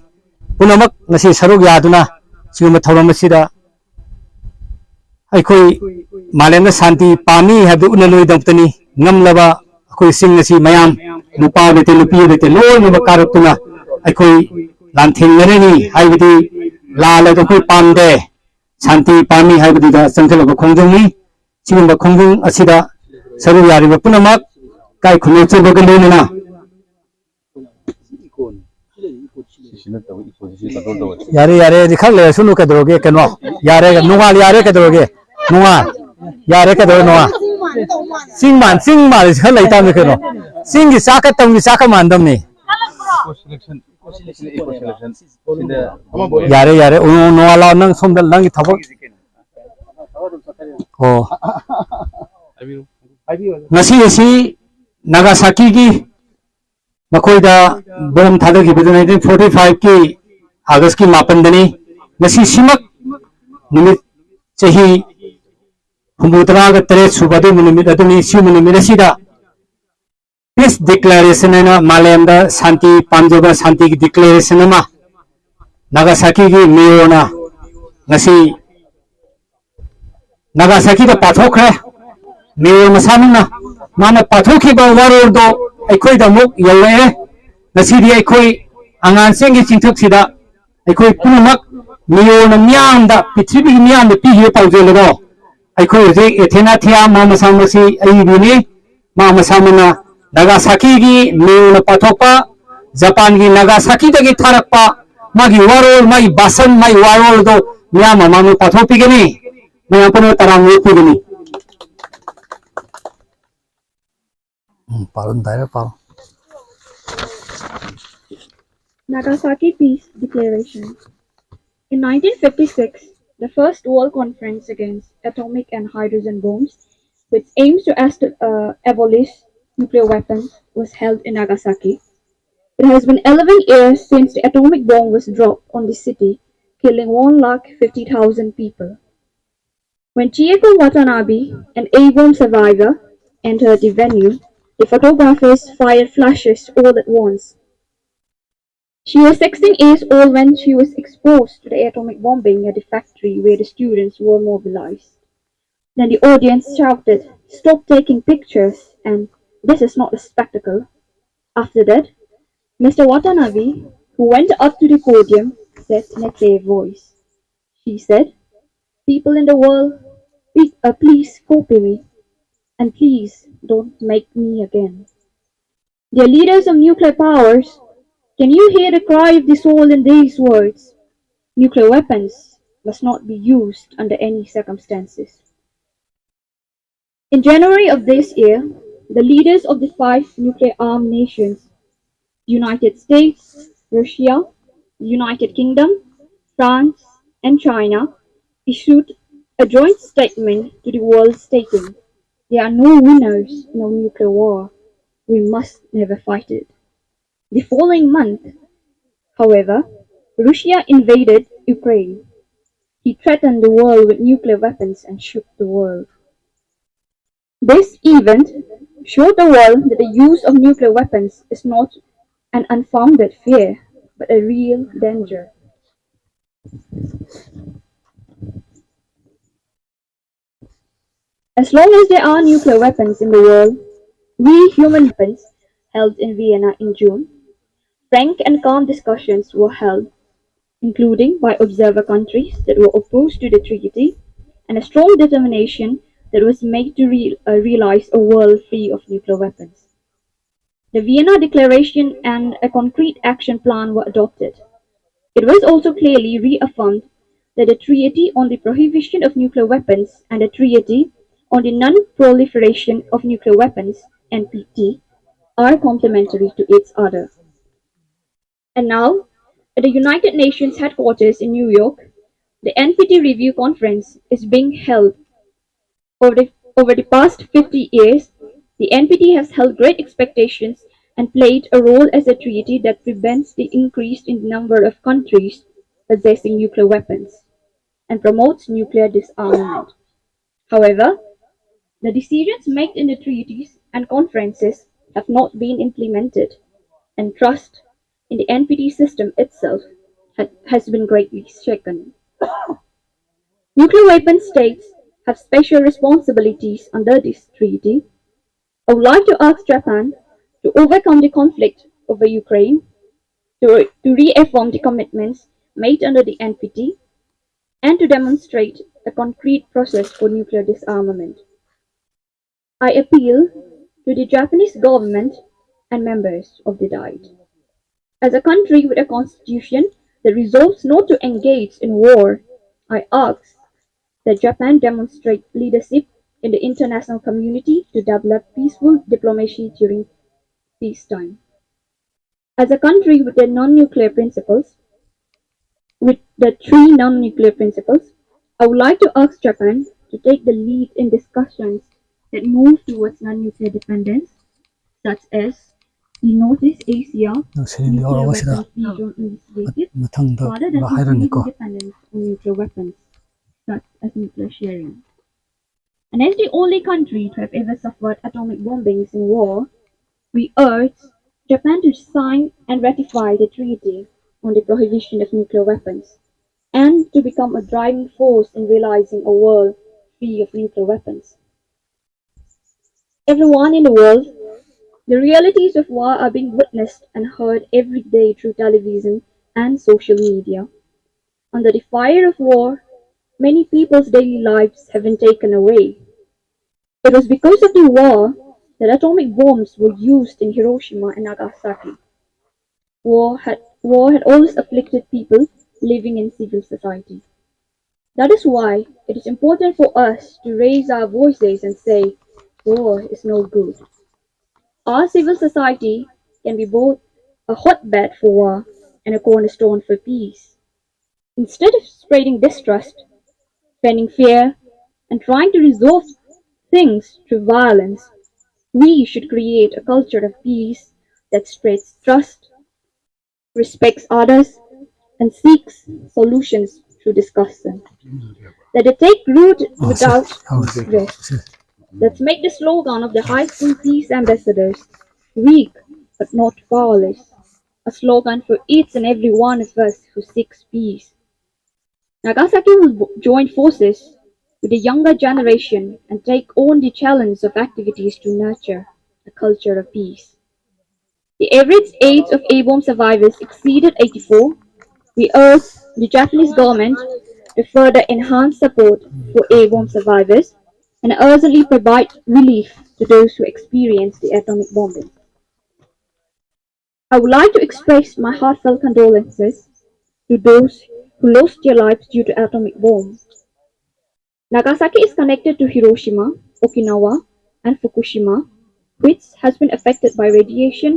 ꯄꯨꯝꯅꯃꯛ ꯉꯁꯤ ꯁꯔꯨꯛ ꯌꯥꯗꯨꯅ ꯁꯤꯒꯨꯝꯕ ꯊꯧꯔꯝ ꯑꯁꯤꯗ ꯑꯩꯈꯣꯏ ꯃꯥꯂꯦꯝꯗ ꯁꯥꯟꯇꯤ ꯄꯥꯝꯃꯤ ꯍꯥꯏꯕꯗꯨ ꯎꯠꯅꯅꯕꯒꯤꯗꯃꯛꯇꯅꯤ꯫ ꯉꯝꯂꯕ ꯑꯩꯈꯣꯏ ꯆꯤꯡ ꯑꯁꯤ ꯃꯌꯥꯝ, ꯅꯨꯄꯥ ꯂꯩꯇꯦ, ꯅꯨꯄꯤ ꯂꯩꯇꯦ, ꯂꯣꯏꯅꯃꯛ ꯀꯥꯔꯛꯇꯨꯅ ꯑꯩꯈꯣꯏ ꯂꯥꯟꯊꯦꯡꯅꯔꯅꯤ꯫ ꯍꯥꯏꯕꯗꯤ ꯂꯥꯜ ꯑꯗꯨ ꯑꯩꯈꯣꯏ ꯄꯥꯝꯗꯦ, ꯁꯥꯟꯇꯤ ꯄꯥꯝꯃꯤ ꯍꯥꯏꯕꯗꯨꯗ ꯆꯪꯁꯤꯜꯂꯕ ꯈꯣꯡꯖꯪꯅꯤ꯫ ꯁꯤꯒꯨꯝꯕ ꯈꯣꯡꯖꯪ ꯑꯁꯤꯗ ꯁꯔꯨꯛ ꯌꯥꯔꯤꯕ ꯄꯨꯝꯅꯃꯛ ꯏꯀꯥꯏ ꯈꯨꯝꯅꯖꯕꯒ ꯂꯣꯏꯅꯅ ꯌꯥꯔꯦ, ꯌꯥꯔꯦ, ꯑꯗꯨꯗꯤ ꯈꯔ ꯂꯩꯔꯁꯨꯅꯨ, ꯀꯩꯗꯧꯔꯒꯦ? ꯀꯩꯅꯣ, ꯌꯥꯔꯦ, ꯅꯣꯡꯉꯥꯜ ꯌꯥꯔꯦ, ꯀꯩꯗꯧꯔꯒꯦ? ꯅꯣꯡꯉꯥꯜ ꯌꯥꯔꯦ, ꯀꯩꯗꯧꯔꯦ? ꯅꯣꯡꯉꯥꯜ ꯆꯤꯡ ꯃꯥꯟ, ꯆꯤꯡ ꯃꯥꯟ ꯈꯔ ꯂꯩꯇꯥꯕꯅꯤ ꯀꯩꯅꯣ꯫ ꯆꯤꯡꯒꯤ ꯆꯥꯛꯀ ꯇꯝꯒꯤ ꯆꯥꯛꯀ ꯃꯥꯟꯗꯝꯅꯤ꯫ ꯌꯥꯔꯦ, ꯌꯥꯔꯦ, ꯅꯣꯡꯉꯥꯜ ꯂꯥꯛꯑꯣ, ꯅꯪ ꯁꯣꯝꯗ ꯅꯪꯒꯤ ꯊꯕꯛ꯫ ꯑꯣ, ꯉꯁꯤ ꯑꯁꯤ ꯅꯥꯒꯥꯁꯥꯀꯤꯒꯤ ꯃꯈꯣꯏꯗ ꯕꯣꯝ ꯊꯥꯗꯈꯤꯕꯗꯨ nineteen forty five ꯀꯤ ꯑꯥꯒꯁꯀꯤ ꯃꯥꯄꯟꯗꯅꯤ꯫ ꯉꯁꯤ ꯁꯤꯃꯛ ꯅꯨꯃꯤꯠ ꯆꯍꯤ ꯍꯨꯝꯐꯨ ꯇꯔꯥꯒ ꯇꯔꯦꯠ ꯁꯨꯕ ꯑꯗꯨꯒꯤ ꯅꯨꯃꯤꯠ ꯑꯗꯨꯅꯤ꯫ ꯁꯤꯒꯨꯝꯕ ꯅꯨꯃꯤꯠ ꯑꯁꯤꯗ peace declaration ꯍꯥꯏꯅ ꯃꯥꯂꯦꯝꯗ ꯁꯥꯟꯇꯤ ꯄꯥꯝꯖꯕ ꯁꯥꯟꯇꯤꯒꯤ declaration ꯑꯃ ꯅꯥꯒꯥꯁꯥꯀꯤꯒꯤ ꯃꯦꯌꯔꯅ ꯉꯁꯤ ꯅꯥꯒꯥꯁꯥꯀꯤꯗ ꯄꯥꯊꯣꯛꯈ꯭ꯔꯦ꯫ ꯃꯦꯌꯔ ꯃꯁꯥꯃꯛꯅ ꯃꯥꯅ ꯄꯥꯊꯣꯛꯈꯤꯕ ꯋꯥꯔꯣꯜꯗꯣ ꯑꯩꯈꯣꯏꯗ ꯑꯃꯨꯛ ꯌꯧꯔꯛꯑꯦ꯫ ꯉꯁꯤꯗꯤ ꯑꯩꯈꯣꯏ ꯑꯉꯥꯡꯁꯤꯡꯒꯤ ꯆꯤꯡꯊꯛꯁꯤꯗ ꯑꯩꯈꯣꯏ ꯄꯨꯝꯅꯃꯛ ꯃꯦꯌꯔꯅ ꯃꯤꯌꯥꯝꯗ, ꯄ꯭ꯔꯤꯊꯤꯕꯤꯒꯤ ꯃꯤꯌꯥꯝꯗ ꯄꯤꯈꯤꯕ ꯄꯥꯎꯖꯦꯜ ꯑꯗꯣ ꯑꯩꯈꯣꯏ ꯍꯧꯖꯤꯛ ꯑꯦꯊꯦꯅꯥ ꯊꯤꯌꯥ ꯃꯥ ꯃꯁꯥꯃꯛꯁꯤ ꯑꯏꯕꯤꯅꯤ꯫ ꯃꯥ ꯃꯁꯥꯃꯛꯅ ꯅꯥꯒꯥꯁꯥꯀꯤꯒꯤ ꯃꯦꯌꯔꯅ ꯄꯥꯊꯣꯛꯄ, ꯖꯄꯥꯟꯒꯤ ꯅꯥꯒꯥꯁꯥꯀꯤꯗꯒꯤ ꯊꯥꯔꯛꯄ ꯃꯥꯒꯤ ꯋꯥꯔꯣꯜ, ꯃꯥꯒꯤ ꯚꯥꯁꯟ, ꯃꯥꯒꯤ ꯋꯥꯔꯣꯜ ꯑꯗꯣ ꯃꯤꯌꯥꯝ ꯃꯃꯥꯡꯗ ꯄꯥꯊꯣꯛꯄꯤꯒꯅꯤ꯫ ꯃꯌꯥꯝ ꯄꯨꯝꯅꯃꯛ ꯇꯔꯥꯝꯅ ꯑꯣꯛꯄꯤꯒꯅꯤ꯫ ꯎꯝ, ꯄꯥꯔꯣ, direct ꯄꯥꯔꯣ꯫ Nagasaki Peace Declaration. In nineteen fifty-six, the First World Conference Against Atomic and Hydrogen Bombs, which aims to ast- uh, abolish nuclear weapon was held in Nagasaki. It has been eleven years since the atomic bomb was dropped on the city, killing one lakh fifty thousand people. When Chieko Watanabe, an A-bomb survivor, entered the venue, the photographers fired flashes all at once. She was sixteen years old when she was exposed to the atomic bombing at the factory where the students were mobilized. Then the audience shouted, "Stop taking pictures," and "This is not a spectacle." After that, Mister Watanabe, who went up to the podium, said in a clear voice, she said, "People in the world, please, uh, please copy me, and please don't make me again." Dear leaders of nuclear powers, can you hear the cry of the soul in these words? Nuclear weapons must not be used under any circumstances. In January of this year, the leaders of the five nuclear armed nations, United States, Russia, United Kingdom, France, and China, issued a joint statement to the world stating, "There are no winners in a nuclear war. We must never fight it." The following month, however, Russia invaded Ukraine. He threatened the world with nuclear weapons and shook the world. This event showed the world that the use of nuclear weapons is not an unfounded fear, but a real danger. As long as there are nuclear weapons in the world, we human weapons held in Vienna in June, frank and calm discussions were held, including by observer countries that were opposed to the treaty, and a strong determination that was made to re- uh, realize a world free of nuclear weapons. The Vienna Declaration and a concrete action plan were adopted. It was also clearly reaffirmed that the Treaty on the Prohibition of Nuclear Weapons and the Treaty on the Non-Proliferation of Nuclear Weapons, N P T, are complementary to each other. And now, at the United Nations headquarters in New York, the N P T Review Conference is being held. Over the, over the past fifty years, The N P T has held great expectations and played a role as a treaty that prevents the increase in the number of countries possessing nuclear weapons and promotes nuclear disarmament. However, the decisions made in the treaties and conferences have not been implemented, and trust in the N P T system itself ha- has been greatly shaken. Nuclear weapon states have special responsibilities under this treaty. I would like to ask Japan to overcome the conflict over Ukraine, to, to reaffirm the commitments made under the N P T, and to demonstrate a concrete process for nuclear disarmament. I appeal to the Japanese government and members of the Diet. As a country with a constitution that resolves not to engage in war, I ask that Japan demonstrate leadership in the international community to develop peaceful diplomacy during peacetime. As a country with the non-nuclear principles, with the three non-nuclear principles, I would like to ask Japan to take the lead in discussions that move towards non-nuclear dependence, such as the Northeast Asia ꯅꯪ ꯁꯦꯔꯦꯡꯗꯣ nuclear ꯌꯥꯎꯔꯛꯑꯣ ꯁꯤꯗ꯫ Weapons Free Zone initiative, ꯃꯊꯪꯗ rather than ꯍꯥꯏꯔꯅꯤꯀꯣ꯫ Increasing dependence on nuclear weapons, such as nuclear sharing. And as the only country to have ever suffered atomic bombings in war, we urge Japan to sign and ratify the Treaty on the Prohibition of Nuclear Weapons and to become a driving force in realizing a world free of nuclear weapons. Everyone in the world, the realities of war are being witnessed and heard every day through television and social media. Under the fire of war, many people's daily lives have been taken away. It was because of the war that atomic bombs were used in Hiroshima and Nagasaki. War had, war had always afflicted people living in civil society. That is why it is important for us to raise our voices and say, "War is no good." Our civil society can be both a hotbed for war and a cornerstone for peace. Instead of spreading distrust, fanning fear, and trying to resolve things through violence, We should create a culture of peace that spreads trust, respects others, and seeks solutions through discussion. Let it take root without stress. Let's make the slogan of the high school peace ambassadors weak but not powerless, a slogan for each and every one of us who seeks peace. Nagasaki will join forces with the younger generation and take on the challenge of activities to nurture a culture of peace. The average age of A-bomb survivors exceeded eighty-four. We urge the Japanese government to further enhance support for A-bomb survivors and urgently provide relief to those who experienced the atomic bombing. I would like to express my heartfelt condolences to those who lost their lives due to atomic bomb. Nagasaki is connected to Hiroshima, Okinawa, and Fukushima, which has been affected by radiation.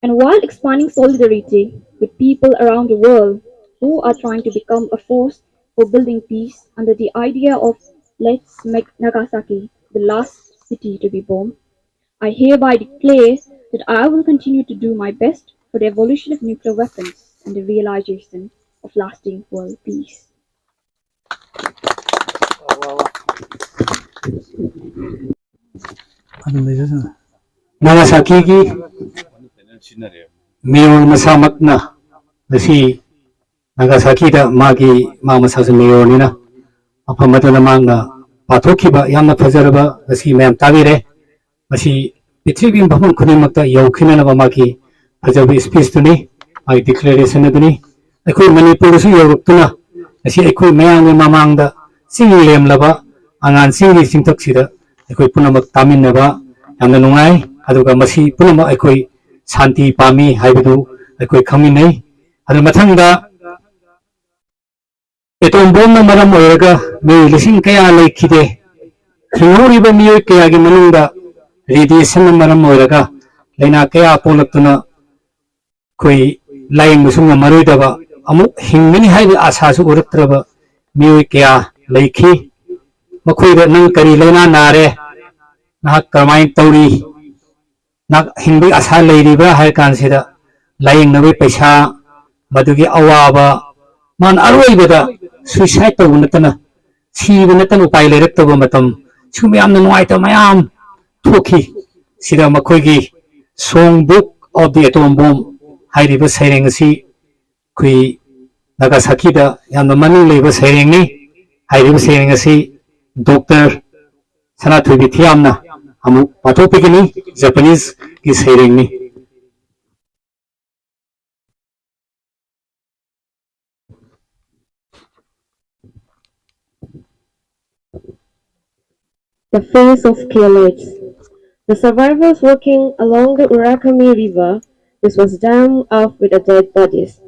And while expanding solidarity with people around the world who are trying to become a force for building peace under the idea of "Let's make Nagasaki the last city to be bombed," I hereby declare that I will continue to do my best for the abolition of nuclear weapons and the realization of lasting world peace. ꯑꯗꯨꯝ ꯂꯩꯖꯁꯅꯨ꯫ ꯅꯥꯒꯥꯁꯥꯀꯤꯒꯤ ꯃꯦꯌꯣꯔ ꯃꯁꯥꯃꯛꯅ ꯉꯁꯤ ꯅꯥꯒꯥꯁꯥꯀꯤꯗ ꯃꯥꯒꯤ, ꯃꯥ ꯃꯁꯥꯁꯨ ꯃꯦꯌꯣꯔꯅꯤꯅ ꯃꯐꯝ ꯑꯗꯨꯗ ꯃꯍꯥꯛꯅ ꯄꯥꯊꯣꯛꯈꯤꯕ ꯌꯥꯝꯅ ꯐꯖꯔꯕ, ꯉꯁꯤ ꯃꯌꯥꯝ ꯇꯥꯕꯤꯔꯦ꯫ ꯃꯁꯤ ꯄ꯭ꯔꯤꯊꯤꯕꯤꯒꯤ ꯃꯐꯝ ꯈꯨꯗꯤꯡꯃꯛꯇ ꯌꯧꯈꯤꯅꯅꯕ ꯃꯥꯒꯤ ꯐꯖꯕ ꯏꯁꯄꯤꯁꯇꯨꯅꯤ, ꯃꯥꯒꯤ ꯗꯤꯀ꯭ꯂꯦꯔꯦꯁꯟ ꯑꯗꯨꯅꯤ꯫ ꯑꯩꯈꯣꯏ ꯃꯅꯤꯄꯨꯔꯗꯁꯨ ꯌꯧꯔꯛꯇꯨꯅ ꯉꯁꯤ ꯑꯩꯈꯣꯏ ꯃꯌꯥꯝꯒꯤ ꯃꯃꯥꯡꯗ ꯆꯤꯡ ꯂꯦꯝꯂꯕ ꯑꯉꯥꯟꯁꯤꯡꯒꯤ ꯆꯤꯡꯊꯛꯁꯤꯗ ꯑꯩꯈꯣꯏ ꯄꯨꯝꯅꯃꯛ ꯇꯥꯃꯤꯟꯅꯕ ꯌꯥꯝꯅ ꯅꯨꯡꯉꯥꯏ꯫ ꯑꯗꯨꯒ ꯃꯁꯤ ꯄꯨꯝꯅꯃꯛ ꯑꯩꯈꯣꯏ ꯁꯥꯟꯇꯤ ꯄꯥꯝꯃꯤ ꯍꯥꯏꯕꯗꯨ ꯑꯩꯈꯣꯏ ꯈꯪꯃꯤꯟꯅꯩ꯫ ꯑꯗꯨ ꯃꯊꯪꯗ ꯑꯦꯇꯣꯝ ꯕꯣꯝꯅ ꯃꯔꯝ ꯑꯣꯏꯔꯒ ꯃꯤꯑꯣꯏ ꯂꯤꯁꯤꯡ ꯀꯌꯥ ꯂꯩꯈꯤꯗꯦ꯫ ꯍꯤꯡꯍꯧꯔꯤꯕ ꯃꯤꯑꯣꯏ ꯀꯌꯥꯒꯤ ꯃꯅꯨꯡꯗ ꯔꯦꯗꯤꯌꯦꯁꯟꯅ ꯃꯔꯝ ꯑꯣꯏꯔꯒ ꯂꯥꯏꯅꯥ ꯀꯌꯥ ꯄꯣꯛꯂꯛꯇꯨꯅ ꯑꯩꯈꯣꯏ ꯂꯥꯌꯦꯡꯕꯁꯨ ꯉꯝꯃꯔꯣꯏꯗꯕ, ꯑꯃꯨꯛ ꯍꯤꯡꯒꯅꯤ ꯍꯥꯏꯕ ꯑꯥꯁꯥꯁꯨ ꯎꯔꯛꯇ꯭ꯔꯕ ꯃꯤꯑꯣꯏ ꯀꯌꯥ ꯂꯩꯈꯤ꯫ ꯃꯈꯣꯏꯗ "ꯅꯪ ꯀꯔꯤ ꯂꯥꯏꯅꯥ ꯅꯥꯔꯦ? ꯅꯍꯥꯛ ꯀꯔꯝꯍꯥꯏꯅ ꯇꯧꯔꯤ, ꯅꯍꯥꯛ ꯍꯤꯡꯕꯒꯤ ꯑꯁꯥ ꯂꯩꯔꯤꯕ꯭ꯔꯥ ꯍꯥꯏꯔ ꯀꯥꯟꯁꯤꯗ, ꯂꯥꯏꯌꯦꯡꯅꯕꯒꯤ ꯄꯩꯁꯥ, ꯃꯗꯨꯒꯤ ꯑꯋꯥꯕ, ꯃꯥꯅ ꯑꯔꯣꯏꯕꯗ suicide ꯇꯧꯕ ꯅꯠꯇꯅ, ꯁꯤꯕ ꯅꯠꯇꯅ ꯎꯄꯥꯏ ꯂꯩꯔꯛꯇꯕ ꯃꯇꯝ, ꯁꯤꯒꯨꯝꯕ ꯌꯥꯝꯅ ꯅꯨꯡꯉꯥꯏꯇꯕ ꯃꯌꯥꯝ ꯊꯣꯛꯈꯤ꯫ ꯁꯤꯗ ꯃꯈꯣꯏꯒꯤ Song Book of the Atom Bomb ꯍꯥꯏꯔꯤꯕ ꯁꯩꯔꯦꯡ ꯑꯁꯤ ꯑꯩꯈꯣꯏ ꯅꯥꯒꯥꯁꯥꯀꯤꯗ ꯌꯥꯝꯅ ꯃꯃꯤꯡ ꯂꯩꯕ ꯁꯩꯔꯦꯡꯅꯤ꯫ ꯍꯥꯏꯔꯤꯕ ꯁꯩꯔꯦꯡ ꯑꯁꯤ ꯗꯣꯛꯇꯔ ꯁꯅꯥꯊꯣꯏꯕꯤ ꯊꯤꯌꯥꯝꯅ ꯑꯃꯨꯛ ꯄꯥꯊꯣꯛꯄꯤꯒꯅꯤ꯫ ꯖꯄꯅꯤꯁꯀꯤ ꯁꯩꯔꯦꯡꯅꯤ꯫ The face of Keloids. The survivors working along the Urakami River, which was dammed off with the dead bodies.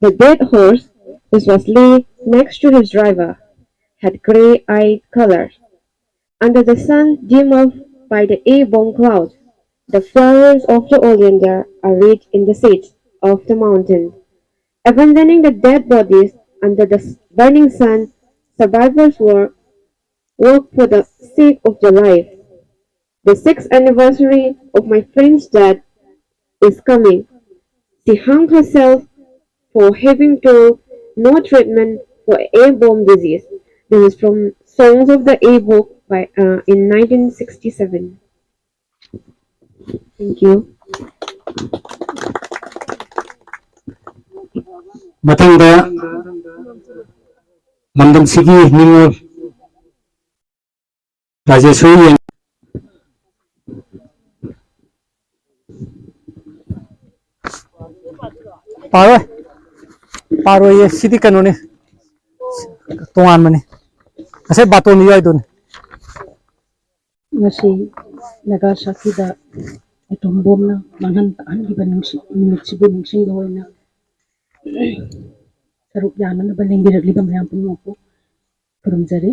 The dead horse, which was laid next to his driver, had grey-eyed color. Under the sun dimmed off by the A-bomb cloud, the flowers of the oleander are rich in the shades of the mountain. Abandoning the dead bodies under the s- burning sun, survivors were work for the sake of their life. The sixth anniversary of my friend's death is coming. She hung herself for having told no treatment for airborne disease. This is from Songs of the Air book by uh, in nineteen sixty-seven. Thank you. ꯃꯊꯪꯗ ꯂꯝꯗꯝꯁꯤꯒꯤ ꯅꯤꯉꯣꯜ ꯔꯥꯖꯦꯁꯣꯔꯤ ꯌꯦꯡ- ꯄꯥꯔꯣꯏ, ꯄꯥꯔꯣꯏꯌꯦ꯫ ꯁꯤꯗꯤ ꯀꯩꯅꯣꯅꯤ, ꯇꯣꯉꯥꯟꯕꯅꯤ꯫ ꯉꯁꯥꯏ ꯕꯥꯇꯣꯟꯗ ꯌꯥꯎꯏꯗꯨꯅꯤ꯫ ꯉꯁꯤ ꯅꯥꯒꯥꯁꯥꯀꯤꯗ atom ꯕꯣꯝꯅ ꯃꯥꯡꯍꯟ ꯇꯥꯛꯍꯟꯈꯤꯕ ꯅꯨꯡꯁꯤ- ꯅꯨꯃꯤꯠꯁꯤꯕꯨ ꯅꯤꯡꯁꯤꯡꯕ ꯑꯣꯏꯅ ꯁꯔꯨꯛ ꯌꯥꯅꯅꯕ ꯂꯦꯡꯕꯤꯔꯛꯂꯤꯕ ꯃꯌꯥꯝ ꯄꯨꯝꯅꯃꯛꯄꯨ ꯈꯨꯔꯨꯝꯖꯔꯤ꯫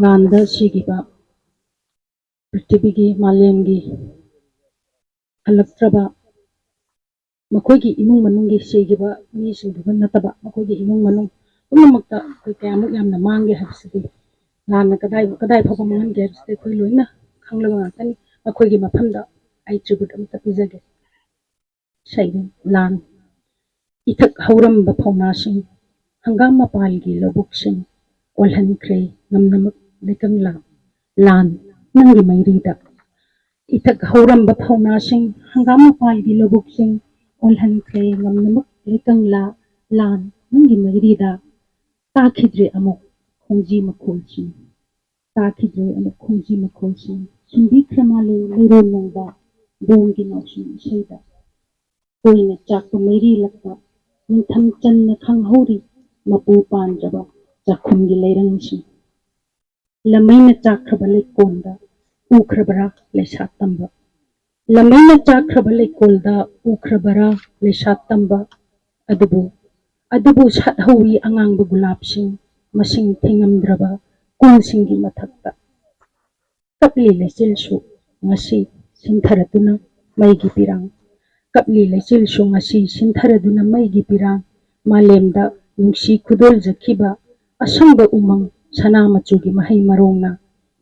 ꯂꯥꯟꯗ ꯁꯤꯈꯤꯕ ꯄ꯭ꯔꯤꯊꯤꯕꯤꯒꯤ, ꯃꯥꯂꯦꯝꯒꯤ ꯍꯜꯂꯛꯇ꯭ꯔꯕ, ꯃꯈꯣꯏꯒꯤ ꯏꯃꯨꯡ ꯃꯅꯨꯡꯒꯤ ꯁꯤꯈꯤꯕ ꯃꯤꯁꯤꯡꯗꯨꯗ ꯅꯠꯇꯕ, ꯃꯈꯣꯏꯒꯤ ꯏꯃꯨꯡ ꯃꯅꯨꯡ ꯄꯨꯝꯅꯃꯛꯇ ꯑꯩꯈꯣꯏ ꯀꯌꯥꯃꯨꯛ ꯌꯥꯝꯅ ꯃꯥꯡꯒꯦ ꯍꯥꯏꯕꯁꯤꯗꯤ ꯂꯥꯟꯅ ꯀꯗꯥꯏ ꯀꯗꯥꯏ ꯐꯥꯎꯕ ꯃꯥꯡꯍꯟꯒꯦ ꯍꯥꯏꯕꯁꯤꯗꯤ ꯑꯩꯈꯣꯏ ꯂꯣꯏꯅ ꯈꯪꯂꯕ ꯉꯥꯛꯇꯅꯤ꯫ ꯃꯈꯣꯏꯒꯤ ꯃꯐꯝꯗ ꯑꯩ tribute ꯑꯃꯇ ꯄꯤꯖꯒꯦ꯫ ꯁꯩꯔꯦꯡ ꯂꯥꯟ꯫ ꯏꯊꯛ ꯍꯧꯔꯝꯕ ꯐꯧꯅꯥꯁꯤꯡ, ꯍꯪꯒꯥꯝ ꯃꯄꯥꯜꯒꯤ ꯂꯧꯕꯨꯛꯁꯤꯡ, ꯑꯣꯜꯍꯟꯈ꯭ꯔꯦ ꯉꯝꯅꯃꯛ ꯂꯩꯀꯪꯂꯥ꯫ ꯂꯥꯟ ꯅꯪꯒꯤ ꯃꯩꯔꯤꯗ꯫ ꯏꯊꯛ ꯍꯧꯔꯝꯕ ꯐꯧꯅꯥꯁꯤꯡ, ꯍꯪꯒꯥꯝ ꯃꯄꯥꯜꯒꯤ ꯂꯧꯕꯨꯛꯁꯤꯡ, ꯑꯣꯜꯍꯟꯈ꯭ꯔꯦ ꯉꯝꯅꯃꯛ ꯂꯩꯀꯪꯂꯥ꯫ ꯂꯥꯟ ꯅꯪꯒꯤ ꯃꯩꯔꯤꯗ꯫ ꯇꯥꯈꯤꯗ꯭ꯔꯦ ꯑꯃꯨꯛ ꯈꯣꯡꯖꯤ ꯃꯈꯣꯜꯁꯤꯡ꯫ ꯇꯥꯈꯤꯗ꯭ꯔꯦ ꯑꯃꯨꯛ ꯈꯣꯡꯖꯤ ꯃꯈꯣꯜꯁꯤꯡ꯫ ꯁꯨꯝꯕꯤꯈ꯭ꯔ ꯃꯥꯜꯂꯦ ꯂꯩꯔꯣꯜ ꯅꯪꯗ, ꯕꯣꯝꯒꯤ ꯅꯥꯎꯁꯨꯝ ꯏꯁꯩꯗ꯫ ꯀꯣꯏꯅ ꯆꯥꯛꯄ ꯃꯩꯔꯤ ꯂꯛꯄ, ꯅꯤꯡꯊꯝ ꯆꯟꯅ ꯈꯪꯍꯧꯔꯤ ꯃꯄꯨ ꯄꯥꯟꯗ꯭ꯔꯕ ꯆꯥꯛꯈꯨꯝꯒꯤ ꯂꯩꯔꯪꯁꯤꯡ꯫ ꯂꯃꯩꯅ ꯆꯥꯛꯈ꯭ꯔꯕ ꯂꯩꯀꯣꯜꯗ ꯎꯈ꯭ꯔꯕꯔꯥ ꯂꯩꯁꯥ ꯇꯝꯕ? ꯂꯃꯩꯅ ꯆꯥꯛꯈ꯭ꯔꯕ ꯂꯩꯀꯣꯜꯗ ꯎꯈ꯭ꯔꯕꯔꯥ ꯂꯩꯁꯥ ꯇꯝꯕ? ꯑꯗꯨꯕꯨ, ꯑꯗꯨꯕꯨ ꯁꯥꯠꯍꯧꯋꯤ ꯑꯉꯥꯡꯕ ꯒꯨꯂꯥꯞꯁꯤꯡ, ꯃꯁꯤꯡ ꯊꯤꯉꯝꯗ꯭ꯔꯕ ꯀꯣꯟꯁꯤꯡꯒꯤ ꯃꯊꯛꯇ꯫ ꯀꯞꯂꯤ ꯂꯩꯆꯤꯜꯁꯨ ꯉꯁꯤ ꯁꯤꯟꯊꯔꯗꯨꯅ ꯃꯩꯒꯤ ꯄꯤꯔꯥꯡ꯫ ꯀꯞꯂꯤ ꯂꯩꯆꯤꯜꯁꯨ ꯉꯁꯤ ꯁꯤꯟꯊꯔꯗꯨꯅ ꯃꯩꯒꯤ ꯄꯤꯔꯥꯡ꯫ ꯃꯥꯂꯦꯝꯗ ꯅꯨꯡꯁꯤ ꯈꯨꯗꯣꯜꯖꯈꯤꯕ ꯑꯁꯪꯕ ꯎꯃꯪ ꯁꯅꯥ ꯃꯆꯨꯒꯤ ꯃꯍꯩ ꯃꯔꯣꯡꯅ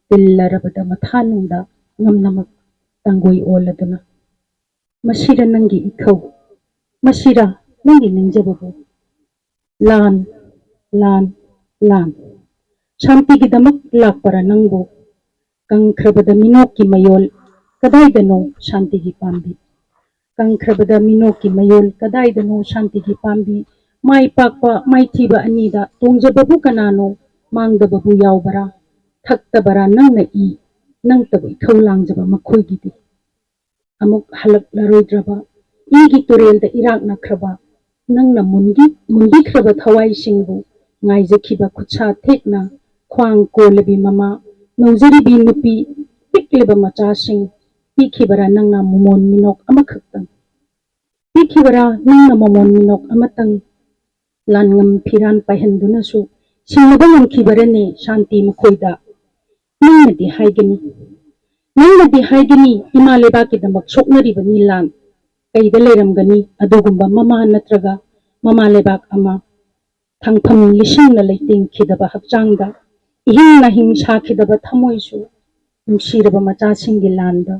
ꯇꯤꯜꯂꯔꯕꯗ ꯃꯊꯥꯅꯨꯡꯗ ꯉꯝꯅꯃꯛ ꯇꯥꯡꯒꯣꯏ ꯑꯣꯜꯂꯗꯨꯅ꯫ ꯃꯁꯤꯔ ꯅꯪꯒꯤ ꯏꯊꯧ? ꯃꯁꯤꯔ ꯅꯪꯒꯤ ꯅꯤꯡꯖꯕꯕꯨ? ꯂꯥꯟ, ꯂꯥꯟ, ꯂꯥꯟ꯫ ꯁꯥꯟꯇꯤꯒꯤꯗꯃꯛ ꯂꯥꯛꯄꯔꯥ ꯅꯪꯕꯨ? ꯀꯪꯈ꯭ꯔꯕꯗ ꯃꯤꯅꯣꯛꯀꯤ ꯃꯌꯣꯜ ꯀꯗꯥꯏꯗꯅꯣ ꯁꯥꯟꯇꯤꯒꯤ ꯄꯥꯝꯕꯤ? ꯀꯪꯈ꯭ꯔꯕꯗ ꯃꯤꯅꯣꯛꯀꯤ ꯃꯌꯣꯜ ꯀꯗꯥꯏꯗꯅꯣ ꯁꯥꯟꯇꯤꯒꯤ ꯄꯥꯝꯕꯤ? ꯃꯥꯏ ꯄꯥꯛꯄ ꯃꯥꯏꯊꯤꯕ ꯑꯅꯤꯗ ꯇꯣꯡꯖꯕꯕꯨ ꯀꯅꯥꯅꯣ? ꯃꯥꯡꯗꯕꯕꯨ ꯌꯥꯎꯕꯔꯥ? ꯊꯛꯇꯕꯔꯥ ꯅꯪꯅ ꯏ? ꯅꯪꯇꯕꯨ ꯏꯊꯧ ꯂꯥꯡꯖꯕ ꯃꯈꯣꯏꯒꯤꯗꯤ꯫ ꯑꯃꯨꯛ ꯍꯜꯂꯛꯂꯔꯣꯏꯗ꯭ꯔꯕ ꯏꯒꯤ ꯇꯨꯔꯦꯜꯗ ꯏꯔꯥꯛꯅꯈ꯭ꯔꯕ ꯅꯪꯅ ꯃꯨꯟꯕꯤ-, ꯃꯨꯟꯕꯤꯈ꯭ꯔꯕ ꯊꯋꯥꯏꯁꯤꯡꯕꯨ ꯉꯥꯏꯖꯈꯤꯕ ꯈꯨꯠꯁꯥ ꯊꯦꯛꯅ ꯈ꯭ꯋꯥꯡ ꯀꯣꯜꯂꯕꯤ ꯃꯃꯥ, ꯅꯧꯖꯔꯤꯕꯤ ꯅꯨꯄꯤ, ꯄꯤꯛꯂꯤꯕ ꯃꯆꯥꯁꯤꯡ ꯄꯤꯈꯤꯕꯔꯥ ꯅꯪꯅ ꯃꯃꯣꯟ ꯃꯤꯅꯣꯛ ꯑꯃꯈꯛꯇꯪ? ꯄꯤꯈꯤꯕꯔꯥ ꯅꯪꯅ ꯃꯃꯣꯟ ꯃꯤꯅꯣꯛ ꯑꯃꯇꯪ? ꯂꯥꯟꯉꯝ ꯐꯤꯔꯥꯟ ꯄꯥꯏꯍꯟꯗꯨꯅꯁꯨ ꯁꯤꯡꯅꯕ ꯉꯝꯈꯤꯕꯔꯅꯦ ꯁꯥꯟꯇꯤ ꯃꯈꯣꯏꯗ? ꯅꯪꯅꯗꯤ ꯍꯥꯏꯒꯅꯤ, ꯅꯪꯅꯗꯤ ꯍꯥꯏꯒꯅꯤ, ꯏꯃꯥ ꯂꯩꯕꯥꯛꯀꯤꯗꯃꯛ ꯁꯣꯛꯅꯔꯤꯕꯅꯤ ꯂꯥꯟ꯫ ꯀꯩꯗ ꯂꯩꯔꯝꯒꯅꯤ ꯑꯗꯨꯒꯨꯝꯕ ꯃꯃꯥ ꯅꯠꯇ꯭ꯔꯒ ꯃꯃꯥ ꯂꯩꯕꯥꯛ ꯑꯃ? ꯊꯥꯡꯐꯝ ꯂꯤꯁꯤꯡꯅ ꯂꯩꯇꯦꯡꯈꯤꯗꯕ ꯍꯛꯆꯥꯡꯗ ꯏꯍꯤꯡ ꯅꯥꯍꯤꯡ ꯁꯥꯈꯤꯗꯕ ꯊꯃꯣꯏꯁꯨ, ꯅꯨꯡꯁꯤꯔꯕ ꯃꯆꯥꯁꯤꯡꯒꯤ ꯂꯥꯟꯗ,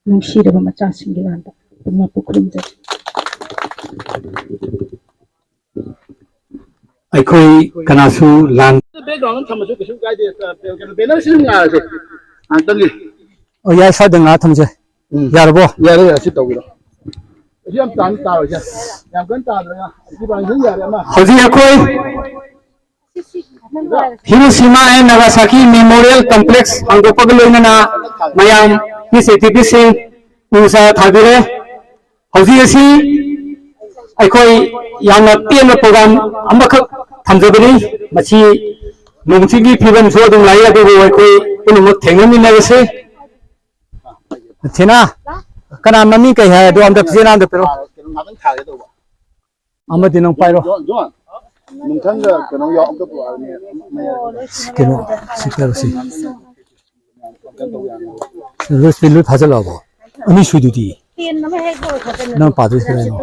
ꯅꯨꯡꯁꯤꯔꯕ ꯃꯆꯥꯁꯤꯡꯒꯤ ꯂꯥꯟꯗ ꯄꯨꯝꯅꯃꯛꯄꯨ ꯈꯨꯔꯨꯝꯖꯔꯤ꯫ ꯑꯩꯈꯣꯏ ꯀꯅꯥꯁꯨ ꯂꯥꯟ Background ꯑꯃ ꯊꯝꯃꯁꯨ ꯀꯩꯁꯨ ꯀꯥꯏꯗꯦ꯫ ꯀꯩꯅꯣ, banner ꯁꯤ ꯑꯗꯨꯝ ꯉꯥꯏꯔꯁꯦ ꯉꯥꯏꯍꯥꯛꯇꯪꯒꯤ꯫ ꯑꯣ, ꯌꯥꯏ, ꯁ꯭ꯋꯥꯏꯗ ꯉꯥꯏꯍꯥꯛ ꯊꯝꯁꯦ꯫ ꯎꯝ꯫ ꯌꯥꯔꯕꯣ? ꯌꯥꯔꯦ, ꯌꯥꯔꯦ, ꯁꯤ ꯇꯧꯕꯤꯔꯣ꯫ ꯑꯁꯤ ꯌꯥꯝ ꯇꯥꯅ ꯇꯥꯔꯣꯏꯁꯦ꯫ ꯌꯥꯝ ꯀꯟꯅ ꯇꯥꯗ꯭ꯔꯒ ꯑꯁꯤ ꯄꯥꯡꯁꯤꯟ ꯌꯥꯔꯦ ꯑꯃ꯫ ꯍꯧꯖꯤꯛ ꯑꯩꯈꯣꯏ Hiroshima and Nagasaki Memorial Complex ꯍꯥꯡꯗꯣꯛꯄꯒ ꯂꯣꯏꯅꯅ ꯃꯌꯥꯝ peace activistꯁꯤꯡ ꯎ ꯆꯥꯔꯥ ꯊꯥꯕꯤꯔꯦ꯫ ꯍꯧꯖꯤꯛ ꯑꯁꯤ ꯑꯩꯈꯣꯏ ꯌꯥꯝꯅ ꯄꯦꯟꯕ program ꯑꯃꯈꯛ ꯊꯝꯖꯕꯅꯤ꯫ ꯃꯁꯤ ꯅꯣꯡ ꯆꯤꯡꯒꯤ ꯐꯤꯕꯝꯁꯨ ꯑꯗꯨꯝ ꯂꯥꯛꯏ, ꯑꯗꯨꯕꯨ ꯑꯩꯈꯣꯏ ꯄꯨꯝꯅꯃꯛ ꯊꯦꯡꯅꯃꯤꯟꯅꯔꯁꯤ꯫ ꯊꯦꯅꯥ, ꯀꯅꯥ ꯃꯃꯤꯡ ꯀꯩ ꯍꯥꯏ? ꯑꯗꯣ ꯑꯝꯇ ꯆꯦꯅꯥ ꯑꯝꯇ ꯄꯤꯔꯛꯑꯣ꯫ ꯀꯩꯅꯣ ꯉꯥꯛꯇꯪ ꯊꯥꯒꯦ ꯇꯧꯕ꯫ ꯑꯃꯗꯤ ꯅꯪ ꯄꯥꯏꯔꯣ꯫ ꯖꯣꯟ, ꯖꯣꯟ, ꯅꯨꯡꯊꯪꯒ ꯀꯩꯅꯣ ꯌꯥꯎ-, ꯑꯝꯇ ꯄꯨꯔꯛꯑꯣ ꯍꯥꯏꯕꯅꯦ꯫ ꯀꯩꯅꯣ, ꯁꯤ ꯄꯥꯏꯔꯣ, ꯁꯤ꯫ ꯂꯨꯠ, ꯂꯨꯠ ꯐꯥꯖꯤꯜꯂꯛꯑꯕꯣ? ꯑꯅꯤ ꯁꯨꯏꯗꯨꯗꯤ꯫ ꯅꯪ ꯄꯥꯗꯣꯏꯁꯤ ꯀꯗꯥꯏꯅꯣ?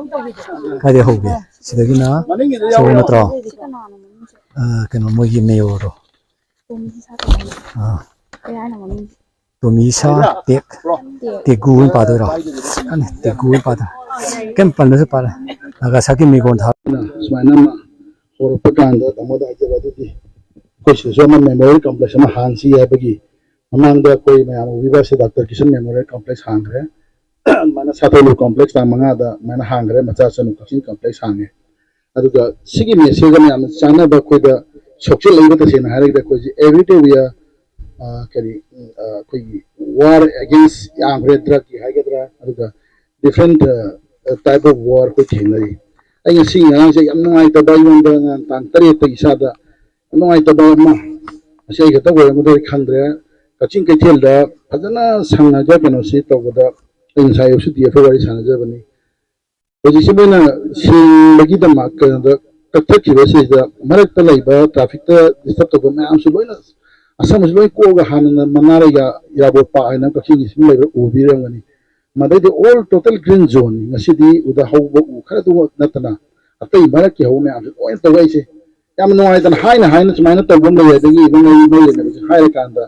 ꯀꯥꯏꯗꯩ ꯍꯧꯒꯦ? ꯁꯤꯗꯒꯤꯅ ꯁꯤꯐꯧ ꯅꯠꯇ꯭ꯔꯣ? ꯑ, ꯀꯩꯅꯣ, ꯃꯣꯏꯒꯤ mayorꯗꯣ꯫ ꯑ꯫ ꯇꯣꯃꯤꯁꯥ ꯇꯦꯛ-, ꯇꯦꯒꯨ ꯑꯣꯏꯅ ꯄꯥꯗꯣꯏꯔꯣ? ꯑꯅꯤ, ꯇꯦꯒꯨ ꯑꯣꯏꯅ ꯄꯥꯗꯣꯏꯔꯣ? ꯀꯩꯝ ꯄꯜꯂꯁꯨ ꯄꯥꯔꯦ꯫ ꯅꯥꯒꯥꯁꯥꯀꯤ ꯃꯦꯃꯣꯔꯤꯌꯦꯜ ꯊꯥ-, ꯁꯨꯃꯥꯏꯅ ꯑꯃ ꯍꯧꯔꯛꯄ ꯀꯥꯟꯗ ꯇꯥꯃꯣꯗ ꯍꯥꯏꯖꯕ ꯑꯗꯨꯗꯤ ꯑꯩꯈꯣꯏ ꯁꯤꯗꯁꯨ ꯑꯃ memorial complex ꯑꯃ ꯍꯥꯡꯁꯤ ꯍꯥꯏꯕꯒꯤ ꯃꯃꯥꯡꯗ ꯑꯩꯈꯣꯏ ꯃꯌꯥꯝ ꯎꯕꯤꯕ ꯑꯁꯤ ꯗꯥꯛꯇꯔ ꯀꯤꯁꯟ memorial complex ꯍꯥꯡꯈ꯭ꯔꯦ꯫ ꯑꯗꯨꯃꯥꯏꯅ ꯁꯥꯊꯧꯂꯨ complex ꯇꯥꯡ ꯃꯉꯥꯗ ꯑꯗꯨꯃꯥꯏꯅ ꯍꯥꯡꯈ꯭ꯔꯦ, ꯃꯆꯥ ꯆꯅꯨ ꯀꯛꯆꯤꯡ complex ꯍꯥꯡꯉꯦ꯫ ꯑꯗꯨꯒ ꯁꯤꯒꯤ message ꯑꯃ ꯌꯥꯝꯅ ꯆꯥꯟꯅꯕ ꯑꯩꯈꯣꯏꯗ ꯁꯣꯛꯆꯤꯜꯂꯛꯏꯕ, ꯇꯁꯦꯡꯅ ꯍꯥꯏꯔꯒꯗꯤ ꯑꯩꯈꯣꯏꯁꯦ everyday we are, ꯑ, ꯀꯔꯤ, ꯎꯝ, ꯑ, ꯑꯩꯈꯣꯏꯒꯤ war against ꯌꯥꯝꯈ꯭ꯔꯦ, drugꯀꯤ ꯍꯥꯏꯒꯗ꯭ꯔꯥ, ꯑꯗꯨꯒ different, ꯑ, type of war ꯑꯩꯈꯣꯏ ꯊꯦꯡꯅꯔꯤ꯫ ꯑꯩ ꯉꯁꯤ ꯉꯔꯥꯡꯁꯦ ꯌꯥꯝ ꯅꯨꯡꯉꯥꯏꯇꯕ, ꯑꯩꯉꯣꯟꯗ ꯉꯔꯥꯡ ꯇꯥꯡ ꯇꯔꯦꯠꯇ ꯏꯁꯥꯗ ꯌꯥꯝ ꯅꯨꯡꯉꯥꯏꯇꯕ ꯑꯃ, ꯉꯁꯤ ꯑꯩ ꯈꯛꯇ ꯑꯣꯏꯔꯝꯒꯗ꯭ꯔꯥ ꯈꯪꯗ꯭ꯔꯦ, ꯀꯛꯆꯤꯡ ꯀꯩꯊꯦꯜꯗ ꯐꯖꯅ ꯁꯪꯉꯒ ꯀꯩꯅꯣꯁꯤ ꯇꯧꯕꯗ ꯑꯩ ꯉꯁꯥꯏ ꯑꯌꯨꯛꯁꯨ DFꯒ ꯋꯥꯔꯤ ꯁꯥꯟꯅꯖꯕꯅꯤ꯫ ꯍꯧꯖꯤꯛꯁꯤ ꯃꯣꯏꯅ ꯁꯦꯡꯕꯒꯤꯗꯃꯛ ꯀꯩꯅꯣꯗ ꯀꯛꯊꯠꯈꯤꯕꯁꯤꯗ ꯃꯔꯛꯇ ꯂꯩꯕ trafficꯇ disturb ꯇꯧꯕ ꯃꯌꯥꯝꯁꯨ ꯂꯣꯏꯅ ꯑꯁꯪꯕꯁꯤ ꯂꯣꯏ ꯀꯣꯛꯑꯒ ꯍꯥꯟꯅ ꯃꯅꯥꯔꯩꯒ ꯏꯔꯥꯕꯣꯠ ꯄꯥꯛ ꯍꯥꯏꯅ ꯀꯛꯆꯤꯡꯒꯤ ꯁꯨꯝ ꯂꯩꯕ ꯎꯕꯤꯔꯝꯒꯅꯤ꯫ ꯃꯗꯩꯗꯤ all total green zoneꯅꯤ꯫ ꯉꯁꯤꯗꯤ ꯎꯗ ꯍꯧꯕ ꯎ ꯈꯔꯗꯨ ꯅꯠꯇꯅ ꯑꯇꯩ ꯃꯔꯛꯀꯤ ꯍꯧꯕ ꯃꯌꯥꯝꯁꯨ ꯂꯣꯏꯅ ꯇꯧꯔꯛꯏꯁꯦ꯫ ꯌꯥꯝ ꯅꯨꯡꯉꯥꯏꯇꯅ ꯍꯥꯏꯅ ꯍꯥꯏꯅ ꯁꯨꯃꯥꯏꯅ ꯇꯧꯕ ꯑꯃ ꯂꯩ, ꯑꯗꯒꯤ ꯏꯕꯨꯡ ꯑꯩ ꯃꯩ ꯂꯩꯅꯕꯁꯦ ꯍꯥꯏꯔꯀꯥꯟꯗ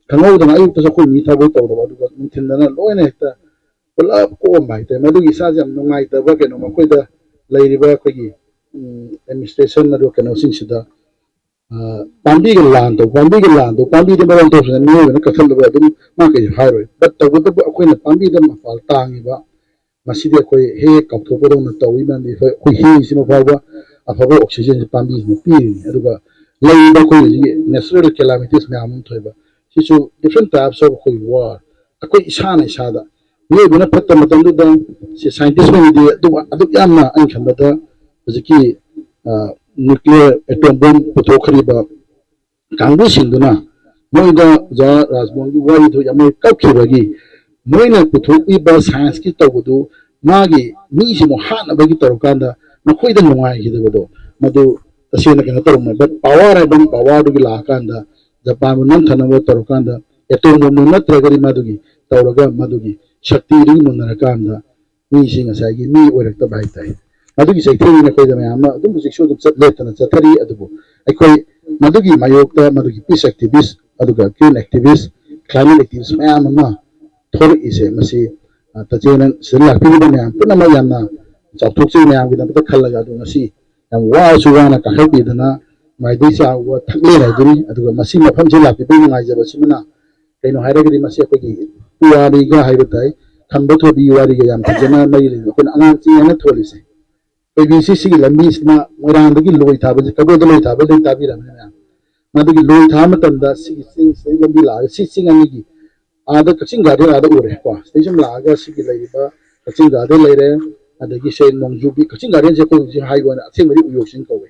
ꯈꯪꯍꯧꯗꯅ ꯑꯌꯨꯛꯇꯁꯨ ꯑꯩꯈꯣꯏ ꯃꯤ ꯊꯕꯛ ꯇꯧꯗꯕ, ꯑꯗꯨꯒ ꯅꯨꯡꯊꯤꯟꯗꯅ ꯂꯣꯏꯅ ꯍꯦꯛꯇ ꯄꯨꯂꯞ ꯀꯣꯛꯑꯝꯕ ꯍꯥꯏꯇꯥꯔꯦ꯫ ꯃꯗꯨꯒꯤ ꯏꯁꯥꯁꯦ ꯌꯥꯝ ꯅꯨꯡꯉꯥꯏꯇꯕ ꯀꯩꯅꯣ, ꯃꯈꯣꯏꯗ ꯂꯩꯔꯤꯕ ꯑꯩꯈꯣꯏꯒꯤ ꯑꯦꯗꯃꯤꯅꯤꯁꯇ꯭ꯔꯦꯁꯟ ꯑꯗꯨꯒ ꯀꯩꯅꯣꯁꯤꯡꯁꯤꯗ, ꯑ, ꯄꯥꯝꯕꯤꯒ ꯂꯥꯟꯗꯧ, ꯄꯥꯝꯕꯤꯒ ꯂꯥꯟꯗꯧ, ꯄꯥꯝꯕꯤꯗꯤ ꯃꯔꯣꯟ ꯊꯣꯛꯇꯅ ꯃꯤꯑꯣꯏꯕꯅ ꯀꯛꯊꯠꯂꯨꯕ ꯑꯗꯨꯝ ꯃꯥ ꯀꯩꯁꯨ ꯍꯥꯏꯔꯣꯏ꯫ ꯕꯠ ꯇꯧꯕꯇꯕꯨ ꯑꯩꯈꯣꯏꯅ ꯄꯥꯝꯕꯤꯗ ꯃꯄꯥꯜ ꯇꯥꯡꯉꯤꯕ ꯃꯁꯤꯗꯤ ꯑꯩꯈꯣꯏ ꯍꯦꯛ ꯍꯦꯛ ꯀꯥꯎꯊꯣꯛꯄꯗꯧꯅ ꯇꯧꯏ, ꯃꯔꯝꯗꯤ ꯑꯩꯈꯣꯏ, ꯑꯩꯈꯣꯏ ꯍꯤꯡꯉꯤꯁꯤꯃ ꯐꯥꯎꯕ ꯑꯐꯕ ꯑꯣꯛꯁꯤꯖꯦꯟꯁꯦ ꯄꯥꯝꯕꯤꯁꯤꯅ ꯄꯤꯔꯤꯅꯤ꯫ ꯑꯗꯨꯒ ꯂꯩꯔꯤꯕ ꯑꯩꯈꯣꯏ ꯍꯧꯖꯤꯛꯀꯤ natural calamities ꯃꯌꯥꯝ ꯑꯃ ꯊꯣꯛꯏꯕ, ꯁꯤꯁꯨ different types of ꯑꯩꯈꯣꯏ war, ꯑꯩꯈꯣꯏ ꯏꯁꯥꯅ ꯏꯁꯥꯗ, ꯃꯤꯑꯣꯏꯕꯅ ꯐꯠꯇ ꯃꯇꯝꯗꯨꯗ, ꯁꯤ scientist ꯈꯩꯅꯗꯤ ꯑꯗꯨ, ꯑꯗꯨꯛ ꯌꯥꯝꯅ ꯑꯩꯅ ꯈꯟꯕꯗ ꯍꯧꯖꯤꯛꯀꯤ, ꯑ, nuclear atom bomb ꯄꯨꯊꯣꯛꯈ꯭ꯔꯤꯕ ꯀꯥꯡꯕꯨꯁꯤꯡꯗꯨꯅ ꯃꯣꯏꯗ ꯑꯣꯖꯥ ꯔꯥꯖꯃꯣꯍꯟꯒꯤ ꯋꯥꯔꯤꯗꯨ ꯌꯥꯝꯅ ꯀꯞꯈꯤꯕꯒꯤ, ꯃꯣꯏꯅ ꯄꯨꯊꯣꯛꯂꯤꯕ science ꯀꯤ ꯇꯧꯕꯗꯨ ꯃꯥꯒꯤ ꯃꯤꯁꯤꯕꯨ ꯍꯥꯠꯅꯕꯒꯤ ꯇꯧꯔꯀꯥꯟꯗ ꯃꯈꯣꯏꯗ ꯅꯨꯡꯉꯥꯏꯈꯤꯗꯕꯗꯣ, ꯃꯗꯨ ꯇꯁꯦꯡꯅ ꯀꯩꯅꯣ ꯇꯧꯔꯝꯃꯣꯏ꯫ But power ꯍꯥꯏꯕ power ꯗꯨꯒꯤ ꯂꯥꯛꯑꯀꯥꯟꯗ, ꯖꯄꯥꯟꯕꯨ ꯅꯝꯊꯅꯕ ꯇꯧꯔꯀꯥꯟꯗ, atom bomb ꯗꯨ ꯅꯠꯇ꯭ꯔꯒꯗꯤ ꯃꯗꯨꯒꯤ ꯇꯧꯔꯒ ꯃꯗꯨꯒꯤ ꯁꯛꯇꯤꯗꯨꯒꯤ ꯃꯨꯟꯅꯔꯀꯥꯟꯗ, ꯃꯤꯁꯤ ꯉꯁꯥꯏꯒꯤ ꯃꯤ ꯑꯣꯏꯔꯛꯇꯕ ꯍꯥꯏꯇꯥꯔꯦ꯫ ꯃꯗꯨꯒꯤ ꯆꯩꯊꯦꯡꯅ ꯑꯩꯈꯣꯏꯗ ꯃꯌꯥꯝ ꯑꯃ ꯑꯗꯨꯝ ꯍꯧꯖꯤꯛꯁꯨ ꯑꯗꯨꯝ ꯆꯠ-, ꯂꯦꯞꯇꯅ ꯆꯠꯊꯔꯤ꯫ ꯑꯗꯨꯕꯨ ꯑꯩꯈꯣꯏ ꯃꯗꯨꯒꯤ ꯃꯥꯌꯣꯛꯇ ꯃꯗꯨꯒꯤ peace activist, ꯑꯗꯨꯒ green activist, climate activist ꯃꯌꯥꯝ ꯑꯃ ꯊꯣꯛꯂꯛꯏꯁꯦ, ꯃꯁꯤ, ꯑ, ꯇꯁꯦꯡꯅ ꯁꯤꯗ ꯂꯥꯛꯄꯤꯔꯤꯕ ꯃꯌꯥꯝ ꯄꯨꯝꯅꯃꯛ ꯌꯥꯝꯅ ꯆꯥꯎꯊꯣꯛꯆꯩ꯫ ꯃꯌꯥꯝꯒꯤꯗꯃꯛꯇ ꯈꯜꯂꯒ ꯑꯗꯨ ꯉꯁꯤ ꯌꯥꯝ ꯋꯥꯔꯁꯨ ꯋꯥꯅ ꯀꯥꯈꯠꯄꯤꯗꯅ ꯃꯥꯏꯗꯩ ꯆꯥꯎꯕ ꯊꯛꯂꯦꯟ ꯍꯥꯏꯗꯨꯅꯤ꯫ ꯑꯗꯨꯒ ꯃꯁꯤ ꯃꯐꯝꯁꯤ ꯂꯥꯛꯄꯤꯕꯒꯤ ꯅꯨꯡꯉꯥꯏꯖꯕꯁꯤꯃꯅ ꯀꯩꯅꯣ ꯍꯥꯏꯔꯒꯗꯤ ꯃꯁꯤ ꯑꯩꯈꯣꯏꯒꯤ ꯄꯨꯋꯥꯔꯤꯒ ꯍꯥꯏꯕ ꯇꯥꯏ, ꯈꯝꯕ ꯊꯣꯏꯕꯤ ꯋꯥꯔꯤꯒ ꯌꯥꯝ ꯐꯖꯅ ꯃꯔꯤ ꯂꯩꯅꯩ꯫ ꯑꯩꯈꯣꯏꯅ ꯑꯉꯥꯡ ꯆꯤꯡ ꯍꯥꯏꯅ ꯊꯣꯜꯂꯤꯁꯦ, ꯊꯣꯏꯕꯤꯁꯤ ꯁꯤꯒꯤ ꯂꯝꯕꯤꯁꯤꯅ ꯃꯣꯏꯔꯥꯡꯗꯒꯤ ꯂꯣꯏ ꯊꯥꯕꯁꯦ, ꯀꯩꯕꯨꯜꯗ ꯂꯣꯏ ꯊꯥꯕ ꯂꯣꯏ ꯇꯥꯕꯤꯔꯝꯃꯦ ꯃꯌꯥꯝ꯫ ꯃꯗꯨꯒꯤ ꯂꯣꯏ ꯊꯥꯕ ꯃꯇꯝꯗ ꯁꯤꯒꯤ ꯆꯤꯡꯁꯤꯗꯒꯤ ꯂꯝꯕꯤ ꯂꯥꯛꯑꯒ ꯁꯤ ꯆꯤꯡ ꯑꯅꯤꯒꯤ ꯑꯥꯗ ꯀꯛꯆꯤꯡ ꯒꯥꯔꯗꯦꯟ ꯑꯥꯗ ꯎꯔꯦꯀꯣ, ꯁꯤꯗꯩ ꯁꯨꯝ ꯂꯥꯛꯑꯒ ꯁꯤꯒꯤ ꯂꯩꯔꯤꯕ ꯀꯛꯆꯤꯡ ꯒꯥꯔꯗꯦꯟ ꯂꯩꯔꯦ, ꯑꯗꯒꯤ ꯁꯦ ꯅꯣꯡꯖꯨꯕꯤ, ꯀꯛꯆꯤꯡ ꯒꯥꯔꯗꯦꯟꯁꯦ ꯑꯩꯈꯣꯏ ꯍꯧꯖꯤꯛ ꯍꯥꯏꯕ ꯋꯥꯅꯤ, ꯑꯁꯦꯡꯕꯗꯤ ꯎꯌꯣꯛ ꯆꯤꯡ ꯀꯧꯋꯦ꯫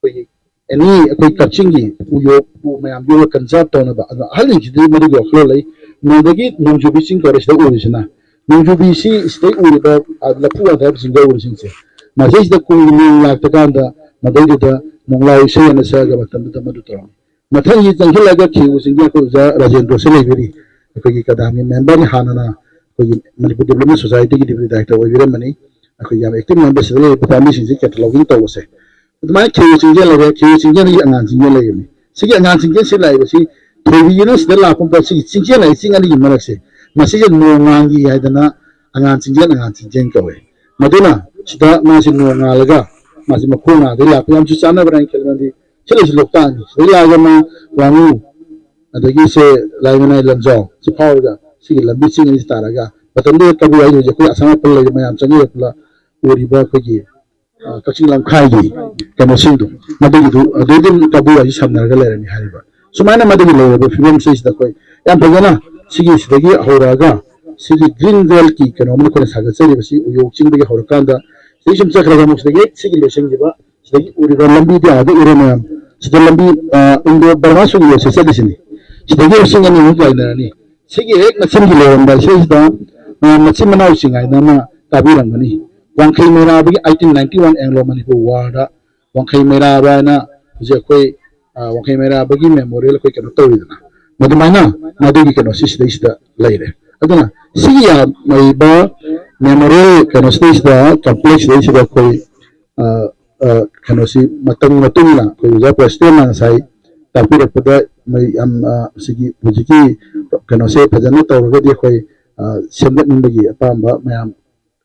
ꯑꯩꯈꯣꯏꯒꯤ ꯑꯦꯅꯤ ꯑꯩꯈꯣꯏ ꯀꯛꯆꯤꯡꯒꯤ ꯎꯌꯣꯛ ꯎ ꯃꯌꯥꯝ ꯌꯣꯛꯂꯒ conserve ꯇꯧꯅꯕ, ꯑꯗꯣ ꯑꯍꯜꯁꯤꯡꯁꯤꯗꯤ ꯃꯗꯨꯒꯤ ꯋꯥꯈꯜꯂꯣꯟ ꯂꯩ꯫ ꯅꯣꯡꯗꯒꯤ ꯅꯣꯡꯖꯨꯕꯤ ꯆꯤꯡ ꯀꯧꯔꯦ ꯁꯤꯗ ꯎꯔꯤꯁꯤꯅ, ꯅꯣꯡꯖꯨꯕꯤꯁꯤ ꯁꯤꯗꯩ ꯎꯔꯤꯕ, ꯑ, ꯂꯐꯨ ꯋꯥꯟꯊ ꯍꯥꯏꯕ ꯆꯤꯡꯗ ꯎꯔꯤꯁꯤꯡꯁꯦ, ꯃꯁꯤꯁꯤꯗ ꯀꯨꯏꯅ ꯅꯣꯡ ꯂꯥꯛꯇ ꯀꯥꯟꯗ ꯃꯗꯩꯗꯨꯗ ꯅꯣꯡꯂꯥꯏ ꯏꯁꯩ ꯑꯃ ꯁꯛꯑꯒ ꯃꯇꯝꯗꯨꯗ ꯃꯗꯨ ꯇꯧꯔꯝꯃꯤ꯫ ꯃꯊꯪꯒꯤ ꯆꯪꯁꯤꯜꯂꯒ ꯈꯦꯎꯁꯤꯡꯒꯤ ꯑꯩꯈꯣꯏ ꯑꯣꯖꯥ ꯔꯥꯖꯦꯟꯗ꯭ꯔꯁꯨ ꯂꯩꯕꯤꯔꯤ, ꯑꯩꯈꯣꯏꯒꯤ ꯀꯗꯥꯃꯤ ꯃꯦꯝꯕꯔꯅꯤ, ꯍꯥꯟꯅꯅ ꯑꯩꯈꯣꯏꯒꯤ ꯃꯅꯤꯄꯨꯔ ꯗꯤꯕ꯭ꯂꯞꯃꯦꯟ ꯁꯣꯁꯥꯏꯇꯤꯒꯤ ꯗꯤꯄ꯭ꯌꯨꯇꯤ ꯗꯥꯏꯔꯦꯛꯇꯔ ꯑꯣꯏꯕꯤꯔꯝꯕꯅꯤ꯫ ꯑꯩꯈꯣꯏ ꯌꯥꯝ ꯑꯦꯛꯇꯤꯚ ꯃꯦꯝꯕꯔ ꯁꯤꯗ ꯂꯩꯔꯤꯕ ꯄꯥꯝꯕꯤꯁꯤꯡꯁꯤ ꯀꯦꯇꯂꯣꯒꯤꯡ ꯇꯧꯕꯁꯦ꯫ ꯑꯗꯨꯃꯥꯏꯅ ꯈꯦꯔꯨ ꯆꯤꯡꯖꯦꯜ ꯂꯩꯔꯦ꯫ ꯈꯦꯔꯨ ꯆꯤꯡꯖꯦꯜꯒꯤ ꯑꯉꯥꯟ ꯆꯤꯡꯖꯦꯜ ꯂꯩꯔꯤꯕꯅꯤ꯫ ꯁꯤꯒꯤ ꯑꯉꯥꯟ ꯆꯤꯡꯖꯦꯜꯁꯤ ꯂꯥꯛꯏꯕꯁꯤ ꯊꯣꯏꯕꯤꯒꯤꯅ ꯁꯤꯗ ꯂꯥꯛꯄ ꯃꯇꯝꯗ ꯁꯤꯒꯤ ꯆꯤꯡꯖꯦꯜ ꯍꯥꯏ ꯆꯤꯡ ꯑꯅꯤꯒꯤ ꯃꯔꯛꯁꯦ, ꯃꯁꯤꯁꯦ ꯅꯣꯡꯉꯥꯟꯒꯤ ꯍꯥꯏꯗꯅ ꯑꯉꯥꯟ ꯆꯤꯡꯖꯦꯜ, ꯑꯉꯥꯟ ꯆꯤꯡꯖꯦꯜ ꯀꯧꯋꯦ꯫ ꯃꯗꯨꯅ ꯁꯤꯗ ꯃꯥꯁꯤ ꯅꯣꯡꯉꯥꯜꯂꯒ ꯃꯥꯁꯤ ꯃꯈꯣꯡ ꯉꯥꯗꯒꯤ ꯂꯥꯛꯄ ꯌꯥꯝꯁꯨ ꯆꯥꯟꯅꯕ꯭ꯔꯥ ꯍꯥꯏꯅ ꯈꯜꯂꯤ꯫ ꯃꯔꯝꯗꯤ ꯁꯤ ꯂꯩꯁꯤ ꯂꯣꯛꯇꯥꯛꯅꯤ꯫ ꯁꯤꯗꯒꯤ ꯂꯥꯛꯑꯒ ꯃꯥ ꯋꯥꯉꯨ, ꯑꯗꯒꯤ ꯁꯦ ꯂꯥꯏꯃꯅꯥꯏ ꯂꯝꯖꯥꯎ ꯁꯤ ꯐꯥꯎꯔꯒ ꯁꯤꯒꯤ ꯂꯝꯕꯤ ꯆꯤꯡ ꯑꯅꯤꯁꯤ ꯇꯥꯔꯒ ꯃꯇꯝꯗꯨꯗ ꯀꯕꯨꯏ ꯍꯥꯏꯗꯣꯏꯁꯦ ꯑꯩꯈꯣꯏ ꯑꯁꯥꯝ ꯔꯥꯏꯐꯜ ꯂꯩꯔꯤ ꯃꯌꯥꯝ ꯆꯪꯁꯤꯜꯂꯛꯄꯗ ꯎꯔꯤꯕ ꯑꯩꯈꯣꯏꯒꯤ, ꯑ, ꯀꯛꯆꯤꯡ ꯂꯝꯈꯥꯏꯒꯤ ꯀꯩꯅꯣꯁꯤꯡꯗꯣ, ꯃꯗꯨꯒꯤꯗꯨ ꯑꯗꯨ ꯑꯗꯨꯝ ꯀꯕꯨꯏ ꯍꯥꯏꯁꯤ ꯁꯝꯅꯔꯒ ꯂꯩꯔꯝꯃꯤ ꯍꯥꯏꯔꯤꯕ꯫ ꯁꯨꯃꯥꯏꯅ ꯃꯗꯨꯒꯤ ꯂꯩꯔꯕ ꯐꯤꯕꯝꯁꯤꯗꯩꯁꯤꯗ ꯑꯩꯈꯣꯏ ꯌꯥꯝ ꯐꯖꯅ ꯁꯤꯒꯤ ꯁꯤꯗꯒꯤ ꯍꯧꯔꯛꯑꯒ ꯁꯤꯒꯤ ꯒ꯭ꯔꯤꯟ ꯕꯦꯜꯠꯀꯤ ꯀꯩꯅꯣꯝꯅ ꯑꯩꯈꯣꯏꯅ ꯁꯥꯒꯠꯆꯔꯤꯕꯁꯤ ꯎꯌꯣꯛ ꯆꯤꯡꯗꯒꯤ ꯍꯧꯔꯀꯥꯟꯗ ꯁꯤꯗꯒꯤ ꯁꯨꯝ ꯆꯠꯈ꯭ꯔꯒ ꯑꯃꯨꯛ ꯁꯤꯗꯒꯤ ꯍꯦꯛ ꯁꯤꯒꯤ ꯂꯣꯏꯁꯤꯟꯈꯤꯕ ꯁꯤꯗꯒꯤ ꯎꯔꯤꯕ ꯂꯝꯕꯤꯗꯤ ꯑꯥꯗ ꯎꯔꯦ ꯃꯌꯥꯝ꯫ ꯁꯤꯗ ꯂꯝꯕꯤ, ꯑ, ꯏꯟꯗꯣ ꯕꯔꯃꯥ ꯁꯨꯡ ꯌꯧꯁꯦ ꯆꯠꯂꯤꯁꯤꯅꯤ꯫ ꯁꯤꯗꯒꯤ ꯆꯤꯡ ꯑꯅꯤꯃꯨꯛ ꯄꯥꯏꯅꯔꯅꯤ꯫ ꯁꯤꯒꯤ ꯍꯦꯛ ꯃꯆꯤꯟꯒꯤ ꯂꯩꯔꯝꯕ ꯁꯤꯁꯤꯗ, ꯑ, ꯃꯆꯤꯟ ꯃꯅꯥꯎꯁꯤꯡ ꯍꯥꯏꯅ ꯑꯃ ꯇꯥꯕꯤꯔꯝꯒꯅꯤ꯫ ꯋꯥꯡꯈꯩ ꯃꯩꯔꯥꯕꯒꯤ eighteen ninety one Anglo Manipur War ꯗ ꯋꯥꯡꯈꯩ ꯃꯩꯔꯥꯕ ꯍꯥꯏꯅ ꯍꯧꯖꯤꯛ ꯑꯩꯈꯣꯏ, ꯑ, ꯋꯥꯡꯈꯩ ꯃꯩꯔꯥꯕꯒꯤ ꯃꯦꯃꯣꯔꯤꯌꯦꯜ ꯑꯩꯈꯣꯏ ꯀꯩꯅꯣ ꯇꯧꯔꯤꯗꯅ, ꯃꯗꯨꯃꯥꯏꯅ ꯃꯗꯨꯒꯤ ꯀꯩꯅꯣꯁꯤ ꯁꯤꯗꯩꯁꯤꯗ ꯂꯩꯔꯦ꯫ ꯑꯗꯨꯅ ꯁꯤꯒꯤ ꯌꯥꯝ ꯂꯩꯕ ꯃꯦꯃꯣꯔꯤꯌꯦꯜ ꯀꯩꯅꯣꯁꯤꯗꯩꯁꯤꯗ, ꯀꯝꯄ꯭ꯂꯦꯛꯁ ꯁꯤꯗꯩꯁꯤꯗ ꯑꯩꯈꯣꯏ, ꯑ, ꯑ, ꯀꯩꯅꯣꯁꯤ ꯃꯇꯝ ꯃꯇꯨꯡ ꯏꯟꯅ ꯑꯩꯈꯣꯏ ꯑꯣꯖꯥ ꯄ꯭ꯔꯁꯤꯗꯦꯟꯅ ꯉꯁꯥꯏ ꯇꯥꯛꯄꯤꯔꯛꯄꯗ ꯃꯣꯏ ꯌꯥꯝ, ꯑ, ꯁꯤꯒꯤ ꯍꯧꯖꯤꯛꯀꯤ ꯀꯩꯅꯣꯁꯦ ꯐꯖꯅ ꯇꯧꯔꯒꯗꯤ ꯑꯩꯈꯣꯏ, ꯑ, ꯁꯦꯝꯒꯠꯅꯤꯡꯕꯒꯤ ꯑꯄꯥꯝꯕ ꯃꯌꯥꯝ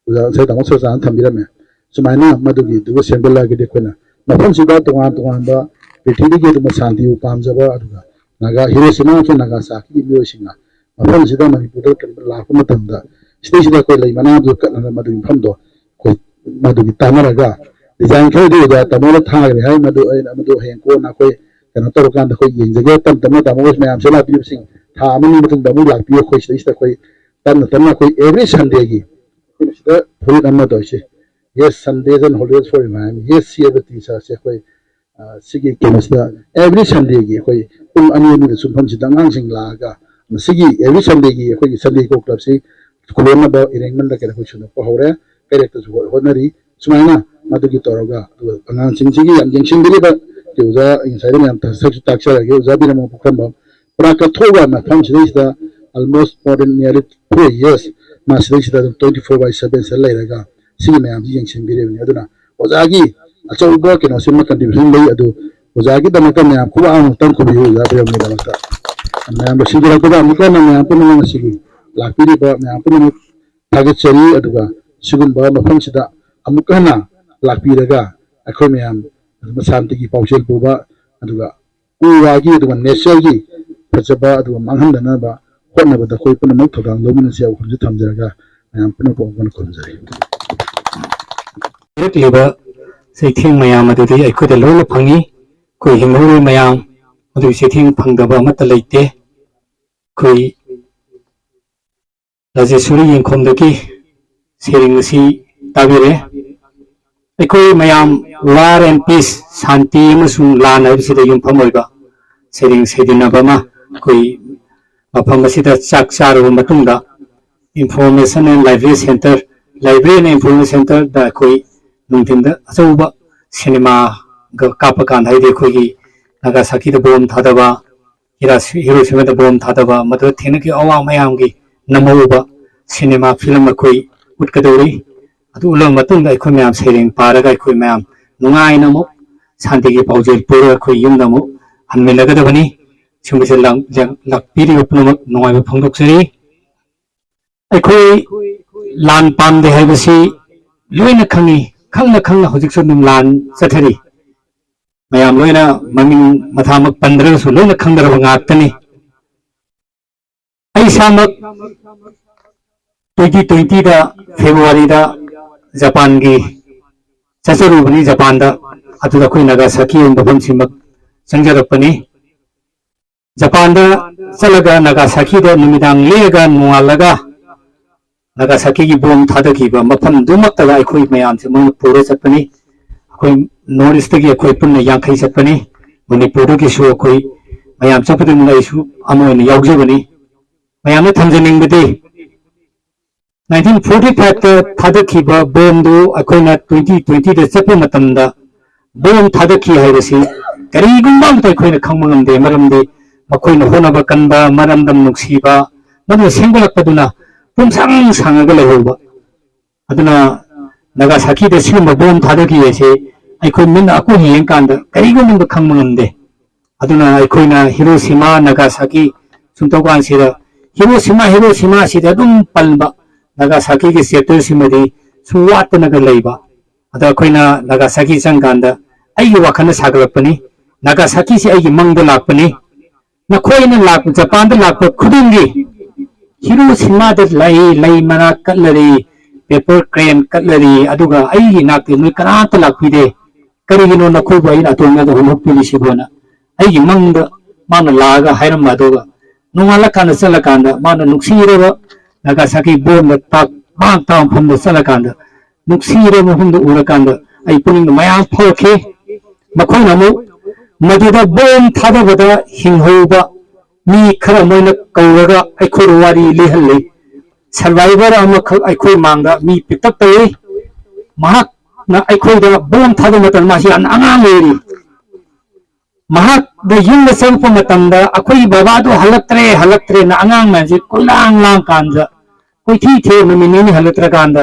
ꯑꯣꯖꯥ ꯉꯁꯥꯏ ꯇꯥꯃꯣ ꯁꯣꯔꯣꯖꯥꯅ ꯊꯝꯕꯤꯔꯝꯃꯦ꯫ ꯁꯨꯃꯥꯏꯅ ꯃꯗꯨꯒꯤꯗꯨꯒ ꯁꯦꯝꯒꯠꯂꯛꯑꯒꯗꯤ ꯑꯩꯈꯣꯏꯅ ꯃꯐꯝꯁꯤꯗ ꯇꯣꯉꯥꯟ ꯇꯣꯉꯥꯟꯕ ꯄ꯭ꯔꯤꯊꯤꯕꯤꯒꯤ ꯑꯗꯨꯒꯨꯝꯕ ꯁꯥꯟꯇꯤꯕꯨ ꯄꯥꯝꯖꯕ, ꯑꯗꯨꯒ ꯅꯥꯒꯥ, ꯍꯤꯔꯣꯁꯤꯃꯥ ꯑꯃꯁꯨꯡ ꯅꯥꯒꯥꯁꯥꯀꯤꯒꯤ ꯃꯤꯑꯣꯏꯁꯤꯡꯅ ꯃꯐꯝꯁꯤꯗ ꯃꯅꯤꯄꯨꯔꯗ ꯀꯔꯤꯒꯨꯝꯕ ꯂꯥꯛꯄ ꯃꯇꯝꯗ ꯁꯤꯗꯩꯁꯤꯗ ꯑꯩꯈꯣꯏ ꯂꯩ ꯃꯅꯥꯗꯨ ꯀꯠꯂꯒ ꯃꯗꯨꯒꯤ ꯃꯐꯝꯗꯣ ꯑꯩꯈꯣꯏ ꯃꯗꯨꯒꯤ ꯇꯥꯟꯅꯔꯒ ꯗꯤꯖꯥꯏꯟ ꯈꯔꯗꯤ ꯑꯣꯖꯥ ꯇꯥꯃꯣꯅ ꯊꯥꯈ꯭ꯔꯦ ꯍꯥꯏ, ꯃꯗꯨ ꯑꯩꯅ ꯃꯗꯨ ꯍꯌꯦꯡ ꯀꯣꯟꯅ ꯑꯩꯈꯣꯏ ꯀꯩꯅꯣ ꯇꯧꯔꯀꯥꯟꯗ ꯑꯩꯈꯣꯏ ꯌꯦꯡꯖꯒꯦ꯫ ꯇꯞ ꯇꯞꯅ ꯇꯥꯃꯣ ꯃꯌꯥꯝꯁꯦ ꯂꯥꯛꯄꯤꯕꯁꯤꯡ ꯊꯥ ꯑꯃꯅꯤ ꯃꯇꯨꯡꯗ ꯑꯃꯨꯛ ꯂꯥꯛꯄꯤꯌꯨ꯫ ꯑꯩꯈꯣꯏ ꯁꯤꯗꯩꯁꯤꯗ ꯑꯩꯈꯣꯏ ꯇꯞꯅ ꯇꯞꯅ ꯑꯩꯈꯣꯏ every Sunday ꯒꯤ ꯑꯩꯈꯣꯏꯅ ꯁꯤꯗ ꯐꯨꯔꯤꯠ ꯑꯃ ꯇꯧꯔꯤꯁꯦ, "Yes, Sundays and holidays for Environment, yes" ꯍꯥꯏꯕ ꯇꯤ ꯁꯥꯔꯠꯁꯦ ꯑꯩꯈꯣꯏ, ꯑ, ꯁꯤꯒꯤ ꯀꯩꯅꯣꯁꯤꯗ every Sunday ꯒꯤ ꯑꯩꯈꯣꯏ ꯄꯨꯡ ꯑꯅꯤ ꯑꯅꯤꯗ ꯁꯨꯝꯐꯝꯁꯤꯗ ꯑꯉꯥꯡꯁꯤꯡ ꯂꯥꯛꯑꯒ ꯃꯁꯤꯒꯤ every Sunday ꯒꯤ ꯑꯩꯈꯣꯏꯒꯤ Sunday Go Club ꯁꯤ ꯈꯨꯂꯣꯟꯅꯕ arrangement ꯗ ꯀꯩꯅꯣ ꯑꯩꯈꯣꯏ ꯁꯟꯗꯣꯛꯄ ꯍꯧꯔꯦ꯫ ꯀꯩꯔꯦꯛꯇꯁꯨ ꯍꯣ-, ꯍꯣꯠꯅꯔꯤ꯫ ꯁꯨꯃꯥꯏꯅ ꯃꯗꯨꯒꯤ ꯇꯧꯔꯒ ꯑꯗꯨꯒ ꯑꯉꯥꯡꯁꯤꯡꯁꯤꯒꯤ ꯌꯥꯝ ꯌꯦꯡꯁꯤꯟꯕꯤꯔꯤꯕ ꯑꯣꯖꯥ, ꯑꯩ ꯉꯁꯥꯏꯗ ꯃꯌꯥꯝ ꯁꯛꯁꯨ ꯇꯥꯛꯆꯔꯒꯦ, ꯑꯣꯖꯥ ꯕꯤꯔꯃ ꯄꯨꯈ꯭ꯔꯝꯕꯝ꯫ ꯄꯨꯔꯥ ꯀꯠꯊꯣꯛꯑꯒ ꯃꯐꯝꯁꯤꯗꯩꯁꯤꯗ almost more than nearly four years ꯃꯥ ꯁꯤꯗꯩꯁꯤꯗ ꯑꯗꯨꯝ twenty four by seven ꯁꯤꯗ ꯂꯩꯔꯒ ꯁꯤꯒꯤ ꯃꯌꯥꯝꯁꯤ ꯌꯦꯡꯁꯤꯟꯕꯤꯔꯤꯕꯅꯤ꯫ ꯑꯗꯨꯅ ꯑꯣꯖꯥꯒꯤ ꯑꯆꯧꯕ ꯀꯩꯅꯣꯁꯤꯃ ꯀꯟꯇ꯭ꯔꯤꯕ꯭ꯌꯨꯁꯟ ꯂꯩ꯫ ꯑꯗꯨ ꯑꯣꯖꯥꯒꯤꯗꯃꯛꯇ ꯃꯌꯥꯝ ꯈꯨꯕꯥꯛ ꯑꯃꯨꯛꯇꯪ ꯈꯨꯕꯤꯌꯨ, ꯑꯣꯖꯥ ꯕꯤꯔꯝꯒꯤꯗꯃꯛꯇ꯫ ꯃꯌꯥꯝ ꯂꯣꯏꯁꯤꯟꯖꯔꯛꯄꯗ ꯑꯃꯨꯛꯀ ꯍꯟꯅ ꯃꯌꯥꯝ ꯄꯨꯝꯅꯃꯛ ꯉꯁꯤꯒꯤ ꯂꯥꯛꯄꯤꯔꯤꯕ ꯃꯌꯥꯝ ꯄꯨꯝꯅꯃꯛ ꯊꯥꯒꯠꯆꯔꯤ꯫ ꯑꯗꯨꯒ ꯁꯤꯒꯨꯝꯕ ꯃꯐꯝꯁꯤꯗ ꯑꯃꯨꯛꯀ ꯍꯟꯅ ꯂꯥꯛꯄꯤꯔꯒ ꯑꯩꯈꯣꯏ ꯃꯌꯥꯝ ꯁꯥꯟꯇꯤꯒꯤ ꯄꯥꯎꯖꯦꯜ ꯄꯨꯕ, ꯑꯗꯨꯒ ꯎ ꯋꯥꯒꯤ ꯑꯗꯨꯒ ꯅꯦꯆꯔꯒꯤ ꯐꯖꯕ ꯑꯗꯨꯒ ꯃꯥꯡꯍꯟꯗꯅꯕ ꯍꯣꯠꯅꯕꯗ ꯑꯩꯈꯣꯏ ꯄꯨꯝꯅꯃꯛ ꯊꯧꯗꯥꯡ ꯂꯧꯃꯤꯟꯅꯁꯤ ꯍꯥꯏꯕ ꯋꯥꯐꯝꯁꯤ ꯊꯝꯖꯔꯒ ꯃꯌꯥꯝ ꯄꯨꯝꯅꯃꯛꯄꯨ ꯑꯃꯨꯛ ꯍꯟꯅ ꯈꯨꯔꯨꯝꯖꯔꯤ꯫ ꯄꯤꯔꯛꯂꯤꯕ ꯆꯩꯊꯦꯡ ꯃꯌꯥꯝ ꯑꯗꯨꯗꯤ ꯑꯩꯈꯣꯏꯗ ꯂꯣꯏꯅ ꯐꯪꯏ꯫ ꯑꯩꯈꯣꯏ ꯍꯤꯡꯍꯧꯔꯤꯕ ꯃꯌꯥꯝ ꯑꯗꯨꯒꯤ ꯆꯩꯊꯦꯡ ꯐꯪꯗꯕ ꯑꯃꯠꯇ ꯂꯩꯇꯦ꯫ ꯑꯩꯈꯣꯏ ꯔꯥꯖꯦꯁ꯭ꯋꯔꯤ ꯌꯦꯡꯈꯣꯝꯗꯒꯤ ꯁꯩꯔꯦꯡ ꯑꯁꯤ ꯇꯥꯕꯤꯔꯦ꯫ ꯑꯩꯈꯣꯏ ꯃꯌꯥꯝ ꯋꯥꯔ ꯑꯦꯟ ꯄꯤꯁ, ꯁꯥꯟꯇꯤ ꯑꯃꯁꯨꯡ ꯂꯥꯟ ꯍꯥꯏꯕꯁꯤꯗ ꯌꯨꯝꯐꯝ ꯑꯣꯏꯕ ꯁꯩꯔꯦꯡ ꯁꯩꯗꯅꯕ ꯑꯃ ꯑꯩꯈꯣꯏ ꯃꯐꯝ ꯑꯁꯤꯗ ꯆꯥꯛ ꯆꯥꯔꯕ ꯃꯇꯨꯡꯗ Information and Library Center, Library and Information Centerꯗ ꯑꯩꯈꯣꯏ ꯅꯨꯡꯊꯤꯟꯗ ꯑꯆꯧꯕ ꯁꯤꯅꯦꯃꯥꯒ ꯀꯥꯞꯄ ꯀꯥꯟꯗ, ꯍꯥꯏꯗꯤ ꯑꯩꯈꯣꯏꯒꯤ ꯅꯥꯒꯥꯁꯥꯀꯤꯗ ꯕꯣꯝ ꯊꯥꯗꯕ, ꯍꯤꯔꯥ-, ꯍꯤꯔꯣꯁꯤꯃꯥꯗ ꯕꯣꯝ ꯊꯥꯗꯕ, ꯃꯗꯨꯗ ꯊꯦꯡꯅꯈꯤꯕ ꯑꯋꯥ ꯃꯌꯥꯝꯒꯤ ꯅꯝꯍꯧꯕ ꯁꯤꯅꯦꯃꯥ ꯐꯤꯂꯝ ꯑꯩꯈꯣꯏ ꯎꯠꯀꯗꯧꯔꯤ꯫ ꯑꯗꯨ ꯎꯠꯂꯕ ꯃꯇꯨꯡꯗ ꯑꯩꯈꯣꯏ ꯃꯌꯥꯝ ꯁꯩꯔꯦꯡ ꯄꯥꯔꯒ ꯑꯩꯈꯣꯏ ꯃꯌꯥꯝ ꯅꯨꯡꯉꯥꯏꯅ ꯑꯃꯨꯛ ꯁꯥꯟꯇꯤꯒꯤ ꯄꯥꯎꯖꯦꯜ ꯄꯨꯔꯒ ꯑꯩꯈꯣꯏ ꯌꯨꯝꯗ ꯑꯃꯨꯛ ꯍꯟꯃꯤꯟꯅꯒꯗꯕꯅꯤ꯫ ꯁꯤꯒꯨꯝꯕꯁꯦ ꯂꯥꯛ-, ꯂꯥꯛ-, ꯂꯥꯛꯄꯤꯔꯤꯕ ꯄꯨꯝꯅꯃꯛ ꯅꯨꯡꯉꯥꯏꯕ ꯐꯣꯡꯗꯣꯛꯆꯔꯤ꯫ ꯑꯩꯈꯣꯏ ꯂꯥꯟ ꯄꯥꯝꯗꯦ ꯍꯥꯏꯕꯁꯤ ꯂꯣꯏꯅ ꯈꯪꯏ, ꯈꯪꯅ ꯈꯪꯅ ꯍꯧꯖꯤꯛꯁꯨ ꯑꯗꯨꯝ ꯂꯥꯟ ꯆꯠꯊꯔꯤ꯫ ꯃꯌꯥꯝ ꯂꯣꯏꯅ ꯃꯃꯤꯡ ꯃꯊꯥꯃꯛ ꯄꯟꯗ꯭ꯔꯒꯁꯨ ꯂꯣꯏꯅ ꯈꯪꯅꯔꯕ ꯉꯥꯛꯇꯅꯤ꯫ ꯑꯩ ꯏꯁꯥꯃꯛ twenty twentyꯗ Februaryꯗ ꯖꯄꯥꯟꯒꯤ ꯆꯠꯆꯔꯨꯕꯅꯤ, ꯖꯄꯥꯟꯗ꯫ ꯑꯗꯨꯗ ꯑꯩꯈꯣꯏ ꯅꯥꯒꯥꯁꯥꯀꯤ ꯍꯥꯏꯕ ꯃꯐꯝꯁꯤꯃꯛ ꯆꯪꯖꯔꯛꯄꯅꯤ꯫ ꯖꯄꯥꯟꯗ ꯆꯠꯂꯒ ꯅꯥꯒꯥꯁꯥꯀꯤꯗ ꯅꯨꯃꯤꯗꯥꯡ ꯂꯦꯛꯑꯒ ꯅꯣꯡꯉꯥꯜꯂꯒ ꯅꯥꯒꯥꯁꯥꯀꯤꯒꯤ ꯕꯣꯝ ꯊꯥꯗꯈꯤꯕ ꯃꯐꯝꯗꯨꯃꯛꯇꯗ ꯑꯩꯈꯣꯏ ꯃꯌꯥꯝꯁꯦ ꯃꯣꯏꯅ ꯄꯨꯔ ꯆꯠꯄꯅꯤ꯫ ꯑꯩꯈꯣꯏ North Eastꯇꯒꯤ ꯑꯩꯈꯣꯏ ꯄꯨꯟꯅ ꯌꯥꯡꯈꯩ ꯆꯠꯄꯅꯤ꯫ ꯃꯅꯤꯄꯨꯔꯗꯒꯤꯁꯨ ꯑꯩꯈꯣꯏ ꯃꯌꯥꯝ ꯆꯠꯄꯗꯨꯅ ꯑꯩꯁꯨ ꯑꯃ ꯑꯣꯏꯅ ꯌꯥꯎꯖꯕꯅꯤ꯫ ꯃꯌꯥꯝꯅ ꯊꯝꯖꯅꯤꯡꯕꯗꯤ, nineteen forty fiveꯇ ꯊꯥꯗꯈꯤꯕ ꯕꯣꯝꯗꯨ ꯑꯩꯈꯣꯏꯅ twenty twentyꯗ ꯆꯠꯄ ꯃꯇꯝꯗ ꯕꯣꯝ ꯊꯥꯗꯈꯤ ꯍꯥꯏꯕꯁꯤ ꯀꯔꯤꯒꯨꯝꯕ ꯑꯃꯇ ꯑꯩꯈꯣꯏꯅ ꯈꯪꯕ ꯉꯝꯗꯦ꯫ ꯃꯔꯝꯗꯤ ꯃꯈꯣꯏꯅ ꯍꯣꯠꯅꯕ ꯀꯟꯕ, ꯃꯔꯝꯗꯝ ꯅꯨꯡꯁꯤꯕ, ꯃꯗꯨꯅ ꯁꯦꯝꯒꯠꯂꯛꯄꯗꯨꯅ ꯄꯨꯝꯁꯥꯡ ꯁꯥꯡꯉꯒ ꯂꯩꯍꯧꯕ꯫ ꯑꯗꯨꯅ ꯅꯥꯒꯥꯁꯥꯀꯤꯗ ꯁꯤꯒꯨꯝꯕ ꯕꯣꯝ ꯊꯥꯗꯈꯤ ꯍꯥꯏꯁꯤ ꯑꯩꯈꯣꯏ ꯃꯤꯠꯅ ꯑꯀꯨꯞꯅ ꯌꯦꯡꯀꯥꯟꯗ ꯀꯔꯤꯒꯨꯝꯕ ꯈꯪꯕ ꯉꯝꯗꯦ꯫ ꯑꯗꯨꯅ ꯑꯩꯈꯣꯏꯅ ꯍꯤꯔꯣꯁꯤꯃꯥ, ꯅꯥꯒꯥꯁꯥꯀꯤ ꯁꯨꯝ ꯇꯧꯀꯥꯟꯁꯤꯗ ꯍꯤꯔꯣꯁꯤꯃꯥ, ꯍꯤꯔꯣꯁꯤꯃꯥꯁꯤꯗ ꯑꯗꯨꯝ ꯄꯜꯕ, ꯅꯥꯒꯥꯁꯥꯀꯤꯒꯤ ꯆꯦꯞꯇꯔꯁꯤꯃꯗꯤ ꯁꯨꯝ ꯋꯥꯠꯇꯅꯒ ꯂꯩꯕ꯫ ꯑꯗꯣ ꯑꯩꯈꯣꯏꯅ ꯅꯥꯒꯥꯁꯥꯀꯤ ꯆꯪꯀꯥꯟꯗ ꯑꯩꯒꯤ ꯋꯥꯈꯜꯅ ꯁꯥꯒꯠꯂꯛꯄꯅꯤ, ꯅꯥꯒꯥꯁꯥꯀꯤꯁꯤ ꯑꯩꯒꯤ ꯃꯪꯗ ꯂꯥꯛꯄꯅꯤ꯫ ꯅꯈꯣꯏꯅ ꯂꯥꯛꯄ, ꯖꯄꯥꯟꯗ ꯂꯥꯛꯄ ꯈꯨꯗꯤꯡꯒꯤ ꯍꯤꯔꯣꯁꯤꯃꯥꯗ ꯂꯩ, ꯂꯩ ꯃꯅꯥ ꯀꯠꯂꯔꯤ, ꯄꯦꯄꯔ ꯀ꯭ꯔꯦꯟ ꯀꯠꯂꯔꯤ, ꯑꯗꯨꯒ ꯑꯩꯒꯤ ꯏꯅꯥꯛꯇ ꯅꯣꯏ ꯀꯅꯥꯝꯇ ꯂꯥꯛꯄꯤꯗꯦ꯫ ꯀꯔꯤꯒꯤꯅꯣ ꯅꯈꯣꯏꯕꯨ ꯑꯩꯅ ꯑꯇꯣꯝꯕꯗ ꯍꯨꯟꯗꯣꯛꯄꯤꯔꯤꯁꯤꯕꯣꯅ ꯑꯩꯒꯤ ꯃꯪꯗ ꯃꯥꯅ ꯂꯥꯛꯑꯒ ꯍꯥꯏꯔꯝꯕ꯫ ꯑꯗꯨꯒ ꯅꯣꯡꯉꯥꯜꯂꯀꯥꯟꯗ ꯆꯠꯂꯀꯥꯟꯗ ꯃꯥꯅ ꯅꯨꯡꯁꯤꯔꯕ ꯅꯥꯒꯥꯁꯥꯀꯤ ꯕꯣꯝꯗ ꯇꯥꯛ ꯃꯥꯡ ꯇꯥꯛ ꯃꯐꯝꯗ ꯆꯠꯂꯀꯥꯟꯗ ꯅꯨꯡꯁꯤꯔꯕ ꯃꯐꯝꯗ ꯎꯔꯀꯥꯟꯗ ꯑꯩ ꯄꯨꯛꯅꯤꯡꯗ ꯃꯌꯥꯝ ꯐꯥꯎꯔꯛꯈꯤ꯫ ꯃꯈꯣꯏꯅ ꯑꯃꯨꯛ ꯃꯗꯨꯗ ꯕꯣꯝ ꯊꯥꯗꯕꯗ ꯍꯤꯡꯍꯧꯕ ꯃꯤ ꯈꯔ ꯃꯣꯏꯅ ꯀꯧꯔꯒ ꯑꯩꯈꯣꯏꯗ ꯋꯥꯔꯤ ꯂꯤꯍꯜꯂꯤ꯫ ꯁꯔꯚꯥꯏꯚꯔ ꯑꯃꯈꯛ ꯑꯩꯈꯣꯏ ꯃꯥꯡꯗ ꯃꯤ ꯄꯤꯛꯇꯛ ꯇꯧꯏ꯫ ꯃꯍꯥꯛꯅ ꯑꯩꯈꯣꯏꯗ ꯕꯣꯝ ꯊꯥꯗꯕ ꯃꯇꯝꯗ ꯃꯥꯁꯤ ꯌꯥꯝꯅ ꯑꯉꯥꯡ ꯑꯣꯏꯔꯤ꯫ ꯃꯍꯥꯛꯅ ꯌꯨꯝꯗ ꯆꯪꯉꯛꯄ ꯃꯇꯝꯗ ꯑꯩꯈꯣꯏꯒꯤ ꯕꯕꯥꯗꯣ ꯍꯜꯂꯛꯇ꯭ꯔꯦ, ꯍꯜꯂꯛꯇ꯭ꯔꯦꯅ ꯑꯉꯥꯡ ꯃꯌꯥꯝꯁꯦ ꯀꯣꯏꯂꯥꯡ ꯂꯥꯡ ꯀꯥꯟꯗ ꯀꯣꯏꯊꯤ ꯊꯤꯔ ꯅꯨꯃꯤꯠ ꯅꯤꯅꯤ ꯍꯜꯂꯛꯇ꯭ꯔꯀꯥꯟꯗ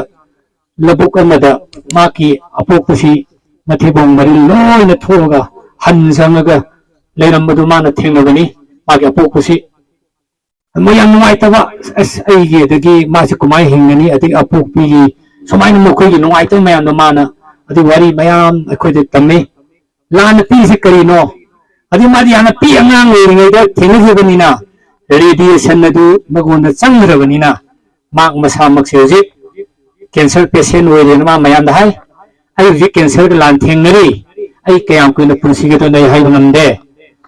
ꯂꯧꯕꯨꯛ ꯑꯃꯗ ꯃꯥꯒꯤ ꯑꯄꯣꯛꯄꯁꯤ ꯃꯊꯤꯕꯣꯡ ꯃꯔꯤꯜ ꯂꯣꯏꯅ ꯊꯣꯛꯑꯒ ꯍꯟ ꯆꯪꯉꯒ ꯂꯩꯔꯝꯕꯗꯨ ꯃꯥꯅ ꯊꯦꯡꯅꯕꯅꯤ꯫ ꯃꯥꯒꯤ ꯑꯄꯣꯛꯄꯁꯤ ꯃꯣꯏ ꯌꯥꯝ ꯅꯨꯡꯉꯥꯏꯇꯕ, ꯑꯁ, ꯑꯩꯒꯤ ꯑꯗꯒꯤ ꯃꯥꯁꯤ ꯀꯃꯥꯏꯅ ꯍꯤꯡꯒꯅꯤ, ꯑꯗꯒꯤ ꯑꯄꯣꯛꯄꯤꯒꯤ ꯁꯨꯃꯥꯏꯅ ꯃꯈꯣꯏꯒꯤ ꯅꯨꯡꯉꯥꯏꯇꯕ ꯃꯌꯥꯝꯗꯣ ꯃꯥꯅ ꯑꯗꯨ ꯋꯥꯔꯤ ꯃꯌꯥꯝ ꯑꯩꯈꯣꯏꯗ ꯇꯝꯃꯤ꯫ ꯂꯥꯟꯅ ꯄꯤꯔꯤꯁꯤ ꯀꯔꯤꯅꯣ? ꯑꯗꯨ ꯃꯥꯗꯤ ꯌꯥꯝꯅ ꯄꯤ ꯑꯉꯥꯡ ꯑꯣꯏꯔꯤꯉꯩꯗ ꯊꯦꯡꯅꯈꯤꯕꯅꯤꯅ, ꯔꯦꯗꯤꯌꯦꯁꯟ ꯑꯗꯨ ꯃꯉꯣꯟꯗ ꯆꯪꯈ꯭ꯔꯕꯅꯤꯅ, ꯃꯍꯥꯛ ꯃꯁꯥꯃꯛꯁꯦ ꯍꯧꯖꯤꯛ ꯀꯦꯟꯁꯔ ꯄꯦꯁꯦꯟ ꯑꯣꯏꯔꯦꯅ ꯃꯥ ꯃꯌꯥꯝꯗ ꯍꯥꯏ꯫ ꯑꯩ ꯍꯧꯖꯤꯛ ꯀꯦꯟꯁꯔꯒ ꯂꯥꯟ ꯊꯦꯡꯅꯔꯤ, ꯑꯩ ꯀꯌꯥꯝ ꯀꯨꯏꯅ ꯄꯨꯟꯁꯤꯒꯗꯣꯏꯅꯣ ꯑꯩ ꯍꯥꯏꯕ ꯉꯝꯗꯦ꯫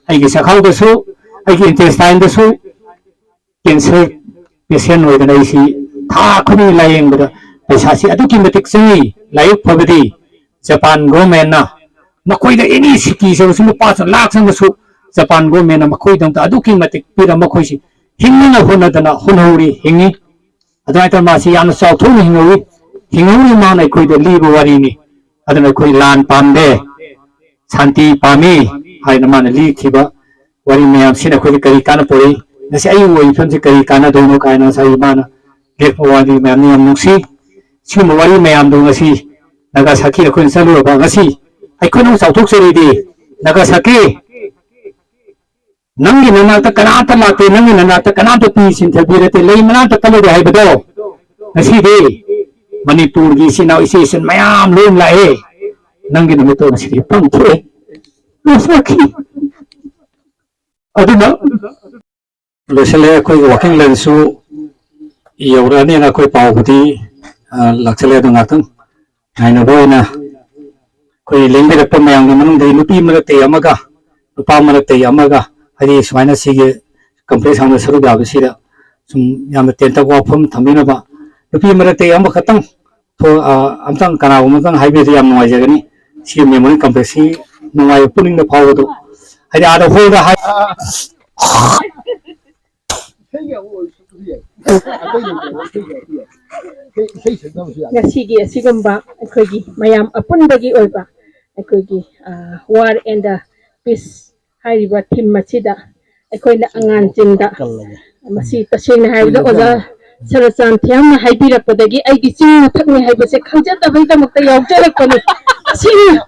ꯑꯩꯒꯤ ꯆꯈꯥꯎꯗꯁꯨ, ꯑꯩꯒꯤ ꯏꯟꯇꯦꯁꯇꯥꯏꯟꯗꯁꯨ ꯀꯦꯟꯁꯔ ꯄꯦꯁꯦꯟ ꯑꯣꯏꯗꯅ ꯑꯩꯁꯤ ꯊꯥ ꯈꯨꯗꯤꯡꯒꯤ ꯂꯥꯌꯦꯡꯕꯗ ꯄꯩꯁꯥꯁꯤ ꯑꯗꯨꯛꯀꯤ ꯃꯇꯤꯛ ꯆꯪꯉꯤ꯫ ꯂꯥꯏꯕꯛ ꯐꯕꯗꯤ ꯖꯄꯥꯟ ꯒꯣꯔꯃꯦꯟꯅ ꯃꯈꯣꯏꯗ ꯑꯦꯅꯤ ꯁꯤꯀꯤ ꯆꯪꯉꯁꯨ, ꯂꯨꯄꯥ ꯂꯥꯛ ꯆꯪꯉꯁꯨ, ꯖꯄꯥꯟ ꯒꯣꯔꯃꯦꯟꯅ ꯃꯈꯣꯏꯗꯃꯛꯇ ꯑꯗꯨꯛꯀꯤ ꯃꯇꯤꯛ ꯄꯤꯔ ꯃꯈꯣꯏꯁꯤ ꯍꯤꯡꯅꯅ ꯍꯣꯠꯅꯗꯅ ꯍꯣꯠꯅꯍꯧꯔꯤ, ꯍꯤꯡꯉꯤ꯫ ꯑꯗꯨꯃꯥꯏꯅ ꯇꯧꯔ ꯃꯥꯁꯤ ꯌꯥꯝꯅ ꯆꯥꯎꯊꯣꯛꯅ ꯍꯤꯡꯍꯧꯏ꯫ ꯍꯤꯡꯍꯧꯔꯤ ꯃꯥꯅ ꯑꯩꯈꯣꯏꯗ ꯂꯤꯕ ꯋꯥꯔꯤꯅꯤ꯫ ꯑꯗꯨꯅ ꯑꯩꯈꯣꯏ ꯂꯥꯟ ꯄꯥꯝꯗꯦ, ꯁꯥꯟꯇꯤ ꯄꯥꯝꯃꯤ ꯍꯥꯏꯅ ꯃꯥꯅ ꯂꯤꯈꯤꯕ ꯋꯥꯔꯤ ꯃꯌꯥꯝꯁꯤꯅ ꯑꯩꯈꯣꯏꯗ ꯀꯔꯤ ꯀꯥꯟꯅ ꯄꯨꯔꯛꯏ? ꯉꯁꯤ ꯑꯩꯒꯤ ꯑꯣꯏꯕ ꯐꯤꯕꯝꯁꯤ ꯀꯔꯤ ꯀꯥꯟꯅꯗꯣꯏꯅꯣ ꯀꯥꯏꯅ ꯉꯁꯥꯏ ꯃꯥꯅ ꯂꯦꯞꯄ ꯋꯥꯔꯤ ꯃꯌꯥꯝꯅ ꯌꯥꯝ ꯅꯨꯡꯁꯤ꯫ ꯁꯤꯒꯨꯝꯕ ꯋꯥꯔꯤ ꯃꯌꯥꯝꯗꯣ ꯉꯁꯤ ꯅꯥꯒꯥꯁꯥꯀꯤ ꯑꯩꯈꯣꯏꯅ ꯆꯠꯂꯨꯔꯕ ꯉꯁꯤ ꯑꯩꯈꯣꯏꯅ ꯑꯃꯨꯛ ꯆꯥꯎꯊꯣꯛꯆꯔꯤꯗꯤ, ꯅꯥꯒꯥꯁꯥꯀꯤ, ꯅꯪꯒꯤ ꯅꯅꯥꯛꯇ ꯀꯅꯥꯝꯇ ꯂꯥꯛꯇꯦ, ꯅꯪꯒꯤ ꯅꯅꯥꯛꯇ ꯀꯅꯥꯝꯇ ꯄꯤ ꯁꯤꯟꯊꯕꯤꯔꯛꯇꯦ, ꯂꯩ ꯃꯅꯥꯛꯇ ꯀꯜꯂꯨꯗꯦ ꯍꯥꯏꯕꯗꯣ ꯉꯁꯤꯗꯤ ꯃꯅꯤꯄꯨꯔꯒꯤ ꯏꯆꯤꯟ ꯏꯅꯥꯎ ꯏꯆꯦ ꯏꯆꯟ ꯃꯌꯥꯝ ꯂꯣꯏ ꯂꯥꯛꯑꯦ꯫ ꯅꯪꯒꯤ ꯅꯨꯃꯤꯠꯇꯣ ꯉꯁꯤꯗꯤ ꯄꯥꯡꯊꯣꯛꯑꯦ꯫ ꯅꯥꯒꯥꯁꯥꯀꯤ꯫ ꯑꯗꯨꯅ ꯂꯣꯏꯁꯤꯜꯂꯦ꯫ ꯑꯩꯈꯣꯏꯒꯤ ꯋꯥꯀꯤꯡ ꯂꯦꯟꯁꯨ ꯌꯧꯔꯛꯑꯅꯤꯅ ꯑꯩꯈꯣꯏ ꯄꯥꯎꯕꯨꯗꯤ, ꯑ, ꯂꯥꯛꯆꯜꯂꯦ꯫ ꯑꯗꯨ ꯉꯥꯛꯇꯪ ꯉꯥꯏꯅꯕ ꯑꯣꯏꯅ ꯑꯩꯈꯣꯏ ꯂꯦꯡꯕꯤꯔꯛꯄ ꯃꯌꯥꯝꯒꯤ ꯃꯅꯨꯡꯗꯒꯤ ꯅꯨꯄꯤ ꯃꯔꯛꯇꯒꯤ ꯑꯃꯒ, ꯅꯨꯄꯥ ꯃꯔꯛꯇꯒꯤ ꯑꯃꯒ, ꯍꯥꯏꯗꯤ ꯁꯨꯃꯥꯏꯅ ꯁꯤꯒꯤ ꯀꯟꯐ꯭ꯔꯦꯟꯁ ꯍꯥꯡꯕ ꯁꯔꯨꯛ ꯌꯥꯕꯁꯤꯗ ꯁꯨꯝ ꯌꯥꯝꯅ ꯇꯦꯟꯇꯛ ꯋꯥꯐꯝ ꯊꯝꯕꯤꯅꯕ, ꯅꯨꯄꯤ ꯃꯔꯛꯇꯒꯤ ꯑꯃꯈꯛꯇꯪ ꯊꯣ-, ꯑ, ꯑꯝꯇꯪ ꯀꯅꯥꯒꯨꯝꯕ ꯑꯝꯇꯪ ꯍꯥꯏꯕꯤꯔꯗꯤ ꯌꯥꯝ ꯅꯨꯡꯉꯥꯏꯖꯒꯅꯤ꯫ ꯁꯤ ꯃꯦꯃꯣꯔꯤ ꯀꯝꯄ꯭ꯂꯦꯛꯁꯁꯤ ꯅꯨꯡꯉꯥꯏꯕ ꯄꯨꯛꯅꯤꯡꯗ ꯐꯥꯎꯕꯗꯣ, ꯍꯥꯏꯗꯤ ꯑꯥꯗ ꯍꯣꯜꯗ ꯍꯥꯏ-, ꯉꯁꯤꯒꯤ ꯑꯁꯤꯒꯨꯝꯕ ꯑꯩꯈꯣꯏꯒꯤ ꯃꯌꯥꯝ ꯑꯄꯨꯟꯕꯒꯤ ꯑꯣꯏꯕ ꯑꯩꯈꯣꯏꯒꯤ War and Peace ꯍꯥꯏꯔꯤꯕ ꯊꯤꯝ ꯑꯁꯤꯗ ꯑꯩꯈꯣꯏꯅ ꯑꯉꯥꯡꯁꯤꯡꯗ, ꯃꯁꯤ ꯇꯁꯦꯡꯅ ꯍꯥꯏꯔꯕꯗ ꯑꯣꯖꯥ ꯁꯔꯆꯥꯟ ꯊꯤꯌꯥꯝꯅ ꯍꯥꯏꯕꯤꯔꯛꯄꯗꯒꯤ ꯑꯩꯒꯤ ꯆꯤꯟ ꯃꯊꯛꯅꯤ ꯍꯥꯏꯕꯁꯦ ꯈꯪꯖꯗꯕꯩꯗꯃꯛꯇ ꯌꯥꯎꯖꯔꯛꯄꯅꯤ꯫ ꯑꯁꯤꯅꯤ,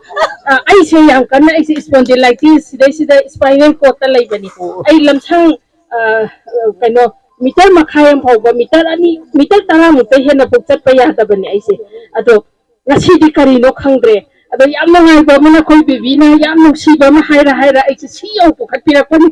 ꯑ, ꯑꯩꯁꯦ ꯌꯥꯝ ꯀꯟꯅ, ꯑꯩꯁꯦ spondylitis, ꯁꯤꯗꯩꯁꯤꯗ spinal cordꯇ ꯂꯩꯕꯅꯤ꯫ ꯑꯩ ꯂꯝꯁꯥꯡ, ꯑ, ꯀꯩꯅꯣ, ꯃꯤꯇꯔ ꯃꯈꯥꯏ ꯑꯃ ꯐꯥꯎꯕ, ꯃꯤꯇꯔ ꯑꯅꯤ, ꯃꯤꯇꯔ ꯇꯔꯥꯃꯨꯛꯇ ꯍꯦꯟꯅ ꯐꯥꯎ ꯆꯠꯄ ꯌꯥꯗꯕꯅꯦ ꯑꯩꯁꯦ꯫ ꯑꯗꯣ ꯉꯁꯤꯗꯤ ꯀꯔꯤꯅꯣ ꯈꯪꯗ꯭ꯔꯦ꯫ ꯑꯗꯣ ꯌꯥꯝ ꯅꯨꯡꯉꯥꯏꯕ ꯑꯃꯅ ꯑꯩꯈꯣꯏ ꯕꯦꯕꯤꯅ ꯌꯥꯝ ꯅꯨꯡꯁꯤꯕ ꯑꯃ ꯍꯥꯏꯔ ꯍꯥꯏꯔ ꯑꯩꯁꯦ ꯁꯤ ꯌꯧ ꯄꯨꯈꯠꯄꯤꯔꯛꯄꯅꯤ꯫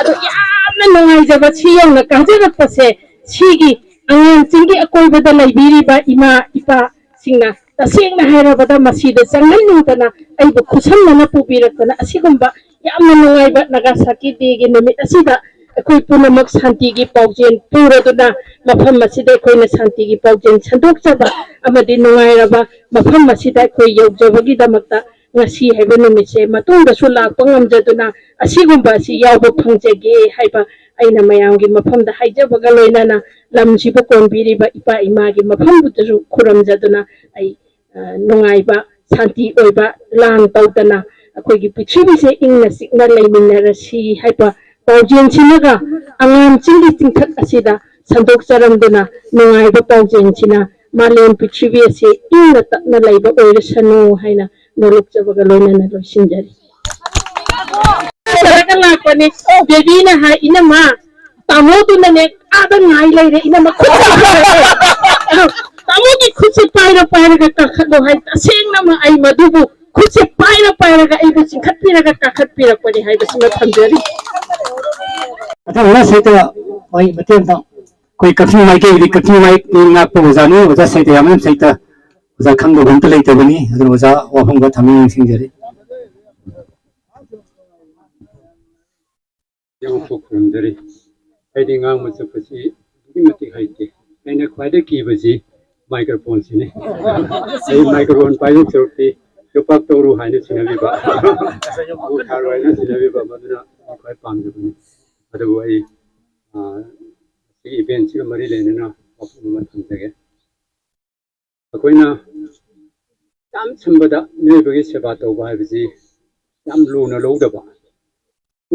ꯑꯗꯣ ꯌꯥꯝꯅ ꯅꯨꯡꯉꯥꯏꯖꯕ ꯁꯤ ꯌꯧꯅ ꯀꯥꯖꯔꯛꯄꯁꯦ ꯁꯤꯒꯤ ꯑꯉꯥꯡꯁꯤꯡꯒꯤ ꯑꯀꯣꯏꯕꯗ ꯂꯩꯕꯤꯔꯤꯕ ꯏꯃꯥ ꯏꯄꯥꯁꯤꯡꯅ ꯇꯁꯦꯡꯅ ꯍꯥꯏꯔꯕꯗ ꯃꯁꯤꯗ ꯆꯪꯍꯟꯅꯤꯡꯗꯅ ꯑꯩꯕꯨ ꯈꯨꯠꯁꯝꯅꯅ ꯄꯨꯕꯤꯔꯛꯇꯅ ꯑꯁꯤꯒꯨꯝꯕ ꯌꯥꯝꯅ ꯅꯨꯡꯉꯥꯏꯕ ꯅꯥꯒꯥꯁꯥꯀꯤ ꯗꯦꯒꯤ ꯅꯨꯃꯤꯠ ꯑꯁꯤꯗ ꯑꯩꯈꯣꯏ ꯄꯨꯝꯅꯃꯛ ꯁꯥꯟꯇꯤꯒꯤ ꯄꯥꯎꯖꯦꯜ ꯄꯨꯔꯗꯨꯅ ꯃꯐꯝ ꯑꯁꯤꯗ ꯑꯩꯈꯣꯏꯅ ꯁꯥꯟꯇꯤꯒꯤ ꯄꯥꯎꯖꯦꯜ ꯁꯟꯗꯣꯛꯆꯕ ꯑꯃꯗꯤ ꯅꯨꯡꯉꯥꯏꯔꯕ ꯃꯐꯝ ꯑꯁꯤꯗ ꯑꯩꯈꯣꯏ ꯌꯧꯖꯕꯒꯤꯗꯃꯛꯇ ꯉꯁꯤ ꯍꯥꯏꯕ ꯅꯨꯃꯤꯠꯁꯦ ꯃꯇꯨꯡꯗꯁꯨ ꯂꯥꯛꯄ ꯉꯝꯖꯗꯨꯅ ꯑꯁꯤꯒꯨꯝꯕ ꯑꯁꯤ ꯌꯥꯎꯕ ꯐꯪꯖꯒꯦ ꯍꯥꯏꯕ ꯑꯩꯅ ꯃꯌꯥꯝꯒꯤ ꯃꯐꯝꯗ ꯍꯥꯏꯖꯕꯒ ꯂꯣꯏꯅꯅ ꯂꯝꯁꯤꯕꯨ ꯀꯣꯟꯕꯤꯔꯤꯕ ꯏꯄꯥ ꯏꯃꯥꯒꯤ ꯃꯐꯝꯗꯨꯗꯁꯨ ꯈꯨꯔꯨꯝꯖꯗꯨꯅ ꯑꯩ, ꯑ, ꯅꯨꯡꯉꯥꯏꯕ, ꯁꯥꯟꯇꯤ ꯑꯣꯏꯕ, ꯂꯥꯟ ꯇꯧꯗꯅ ꯑꯩꯈꯣꯏꯒꯤ ꯄ꯭ꯔꯤꯊꯤꯕꯤꯁꯦ ꯏꯪꯅ ꯆꯤꯛꯅ ꯂꯩꯃꯤꯟꯅꯔꯁꯤ ꯍꯥꯏꯕ ꯄꯥꯎꯖꯦꯜꯁꯤꯃꯒ ꯑꯉꯥꯡꯁꯤꯡꯒꯤ ꯆꯤꯡꯊꯛ ꯑꯁꯤꯗ ꯁꯟꯗꯣꯛꯆꯔꯝꯗꯨꯅ ꯅꯨꯡꯉꯥꯏꯕ ꯄꯥꯎꯖꯦꯜꯁꯤꯅ ꯃꯥꯂꯦꯝ ꯄ꯭ꯔꯤꯊꯤꯕꯤ ꯑꯁꯤ ꯏꯪꯅ ꯇꯞꯅ ꯂꯩꯕ ꯑꯣꯏꯔꯁꯅꯨ ꯍꯥꯏꯅ ꯅꯣꯂꯨꯛꯆꯕꯒ ꯂꯣꯏꯅꯅ ꯂꯣꯏꯁꯤꯟꯖꯔꯤ꯫ ꯇꯧꯔꯒ ꯂꯥꯛꯄꯅꯤ꯫ ꯕꯦꯕꯤꯅ ꯍꯥꯏ, "ꯏꯅꯝꯃ, ꯇꯥꯃꯣꯗꯨꯅꯅꯦ ꯑꯥꯗ ꯉꯥꯏ ꯂꯩꯔꯦ, ꯏꯅꯝꯃ, ꯈꯨꯠꯁꯦ ꯄꯥꯏꯔꯣ, ꯇꯥꯃꯣꯒꯤ ꯈꯨꯠꯁꯦ ꯄꯥꯏꯔ ꯄꯥꯏꯔꯒ ꯀꯥꯈꯠꯂꯣ" ꯍꯥꯏ꯫ ꯇꯁꯦꯡꯅꯃꯛ ꯑꯩ ꯃꯗꯨꯕꯨ ꯈꯨꯠꯁꯦ ꯄꯥꯏꯔ ꯄꯥꯏꯔꯒ ꯑꯩꯕꯨ ꯆꯤꯡꯈꯠꯄꯤꯔꯒ ꯀꯥꯈꯠꯄꯤꯔꯛꯄꯅꯤ ꯍꯥꯏꯕꯁꯤꯃ ꯊꯝꯖꯔꯤ꯫ ꯃꯊꯪ ꯑꯣꯖꯥ ꯁꯥꯍꯤꯇ꯭ꯌ ꯋꯥꯍꯩ ꯃꯇꯦꯛ ꯑꯃꯇꯪ꯫ ꯑꯩꯈꯣꯏ ꯀꯛꯆꯤꯡ ꯃꯥꯏꯀꯩꯒꯤꯗꯤ ꯀꯛꯆꯤꯡ ꯃꯥꯏꯀꯩ ꯉꯥꯛꯄ ꯑꯣꯖꯥꯅꯤ꯫ ꯑꯣꯖꯥ ꯁꯥꯍꯤꯇ꯭ꯌ ꯌꯥꯝꯕꯅ ꯁꯥꯍꯤꯇ꯭ꯌ ꯑꯣꯖꯥ ꯈꯪꯗꯕ ꯑꯝꯇ ꯂꯩꯇꯕꯅꯤ꯫ ꯑꯗꯨꯅ ꯑꯣꯖꯥ ꯋꯥꯐꯝ ꯈꯔ ꯊꯝꯕꯤꯌꯨ ꯅꯤꯡꯁꯤꯡꯖꯔꯤ꯫ ꯌꯥꯝ ꯈꯨꯔꯨꯝꯖꯔꯤ꯫ ꯑꯩꯗꯤ ꯉꯥꯡꯕ ꯆꯠꯄꯁꯤ ꯑꯗꯨꯛꯀꯤ ꯃꯇꯤꯛ ꯍꯩꯇꯦ꯫ ꯑꯩꯅ ꯈ꯭ꯋꯥꯏꯗꯒꯤ ꯀꯤꯕꯁꯤ ꯃꯥꯏꯀ꯭ꯔꯣꯐꯣꯟꯁꯤꯅꯤ꯫ ꯑꯩ ꯃꯥꯏꯀ꯭ꯔꯣꯐꯣꯟ ꯄꯥꯏꯕ ꯁꯔꯨꯛꯇꯤ ꯌꯣꯄꯥꯛ ꯇꯧꯔꯨ ꯍꯥꯏꯅ ꯁꯤꯟꯅꯕꯤꯕ, ꯎ ꯊꯥꯔꯣ ꯍꯥꯏꯅ ꯁꯤꯟꯅꯕꯤꯕ, ꯃꯗꯨꯅ ꯑꯩ ꯈ꯭ꯋꯥꯏ ꯄꯥꯝꯖꯕꯅꯤ꯫ ꯑꯗꯨꯕꯨ ꯑꯩ, ꯑ, ꯁꯤꯒꯤ ꯏꯚꯦꯟꯁꯤꯒ ꯃꯔꯤ ꯂꯩꯅꯅ ꯋꯥꯐꯝ ꯑꯃ ꯊꯝꯖꯒꯦ꯫ ꯑꯩꯈꯣꯏꯅ ꯌꯥꯝ ꯁꯝꯕꯗ ꯃꯤꯑꯣꯏꯕꯒꯤ ꯁꯦꯕꯥ ꯇꯧꯕ ꯍꯥꯏꯕꯁꯤ ꯌꯥꯝ ꯂꯨꯅ ꯂꯧꯗꯕ꯫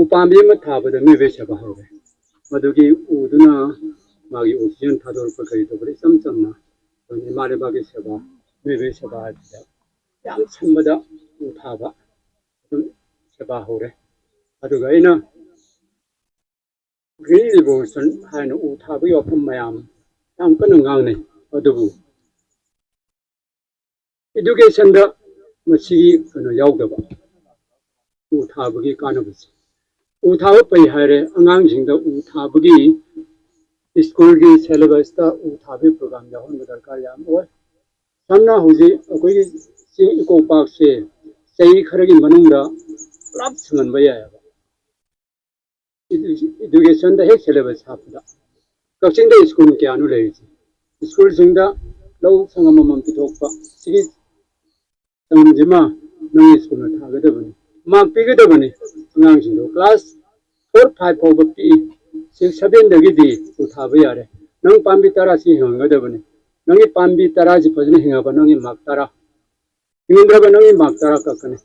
ꯎ ꯄꯥꯝꯕꯤ ꯑꯃ ꯊꯥꯕꯗ ꯃꯤꯑꯣꯏꯕꯒꯤ ꯁꯦꯕꯥ ꯍꯧꯔꯦ꯫ ꯃꯗꯨꯒꯤ ꯎꯗꯨꯅ ꯃꯥꯒꯤ ꯑꯣꯛꯁꯤꯖꯦꯟ ꯊꯥꯗꯣꯔꯛꯄ ꯀꯔꯤ ꯇꯧꯕꯗ ꯏꯆꯝ ꯆꯝꯅ ꯑꯩꯈꯣꯏꯅ ꯏꯃꯥ ꯂꯩꯕꯥꯛꯀꯤ ꯁꯦꯕꯥ, ꯃꯤꯑꯣꯏꯕꯒꯤ ꯁꯦꯕꯥ ꯍꯥꯏꯕꯁꯤꯗ ꯌꯥꯝ ꯁꯝꯕꯗ ꯎ ꯊꯥꯕ ꯑꯗꯨꯝ ꯁꯦꯕꯥ ꯍꯧꯔꯦ꯫ ꯑꯗꯨꯒ ꯑꯩꯅ ꯒ꯭ꯔꯤꯟ ꯔꯤꯚꯣꯂꯨꯁꯟ ꯍꯥꯏꯅ ꯎ ꯊꯥꯕꯒꯤ ꯋꯥꯐꯝ ꯃꯌꯥꯝ ꯌꯥꯝ ꯀꯟꯅ ꯉꯥꯡꯅꯩ꯫ ꯑꯗꯨꯕꯨ ꯏꯗꯨꯀꯦꯁꯟꯗ ꯃꯁꯤꯒꯤ ꯀꯩꯅꯣ ꯌꯥꯎꯗꯕ, ꯎ ꯊꯥꯕꯒꯤ ꯀꯥꯟꯅꯕꯁꯦ꯫ ꯎ ꯊꯥꯕ ꯐꯩ ꯍꯥꯏꯔꯦ, ꯑꯉꯥꯡꯁꯤꯡꯗ ꯎ ꯊꯥꯕꯒꯤ ꯁ꯭ꯀꯨꯜꯒꯤ ꯁꯦꯂꯦꯕꯁꯇ ꯎ ꯊꯥꯕꯒꯤ ꯄ꯭ꯔꯣꯒ꯭ꯔꯥꯝ ꯌꯥꯎꯍꯟꯕ ꯗꯔꯀꯥꯔ ꯌꯥꯝ ꯑꯣꯏ꯫ ꯁꯝꯅ ꯍꯧꯖꯤꯛ ꯑꯩꯈꯣꯏꯒꯤ ꯆꯤꯡ ꯏꯀꯣ ꯄꯥꯔꯛꯁꯦ ꯆꯍꯤ ꯈꯔꯒꯤ ꯃꯅꯨꯡꯗ ꯄꯨꯂꯞ ꯁꯪꯍꯟꯕ ꯌꯥꯏꯑꯕ꯫ ꯏꯗꯨ-, ꯏꯗꯨꯀꯦꯁꯟꯗ ꯍꯦꯛ ꯁꯦꯂꯦꯕꯁ ꯍꯥꯞꯄꯗ꯫ ꯀꯛꯆꯤꯡꯗ ꯁ꯭ꯀꯨꯜ ꯀꯌꯥꯅꯣ ꯂꯩꯔꯤꯁꯦ? ꯁ꯭ꯀꯨꯜꯁꯤꯡꯗ ꯂꯧ ꯁꯪꯉꯝ ꯑꯃꯃꯝ ꯄꯤꯊꯣꯛꯄ, ꯁꯤꯒꯤ ꯁꯪꯉꯝꯁꯤꯃ ꯅꯪꯒꯤ ꯁ꯭ꯀꯨꯜꯅ ꯊꯥꯒꯗꯕꯅꯤ, ꯃꯥꯔꯛ ꯄꯤꯒꯗꯕꯅꯤ꯫ ꯑꯉꯥꯡꯁꯤꯡꯗꯣ ꯀ꯭ꯂꯥꯁ ꯐꯣꯔ ꯐꯥꯏꯚ ꯐꯥꯎꯕ ꯄꯤꯛꯏ, ꯁꯤꯛꯁ ꯁꯚꯦꯟꯗꯒꯤꯗꯤ ꯎ ꯊꯥꯕ ꯌꯥꯔꯦ꯫ ꯅꯪ ꯄꯥꯝꯕꯤ ꯇꯔꯥꯁꯤ ꯍꯤꯡꯍꯟꯒꯗꯕꯅꯤ꯫ ꯅꯪꯒꯤ ꯄꯥꯝꯕꯤ ꯇꯔꯥꯁꯤ ꯐꯖꯅ ꯍꯤꯡꯉꯕ ꯅꯪꯒꯤ ꯃꯥꯔꯛ ꯇꯔꯥ, ꯍꯤꯡꯍꯟꯗ꯭ꯔꯕ ꯅꯪꯒꯤ ꯃꯥꯔꯛ ꯇꯔꯥ ꯀꯛꯀꯅꯤ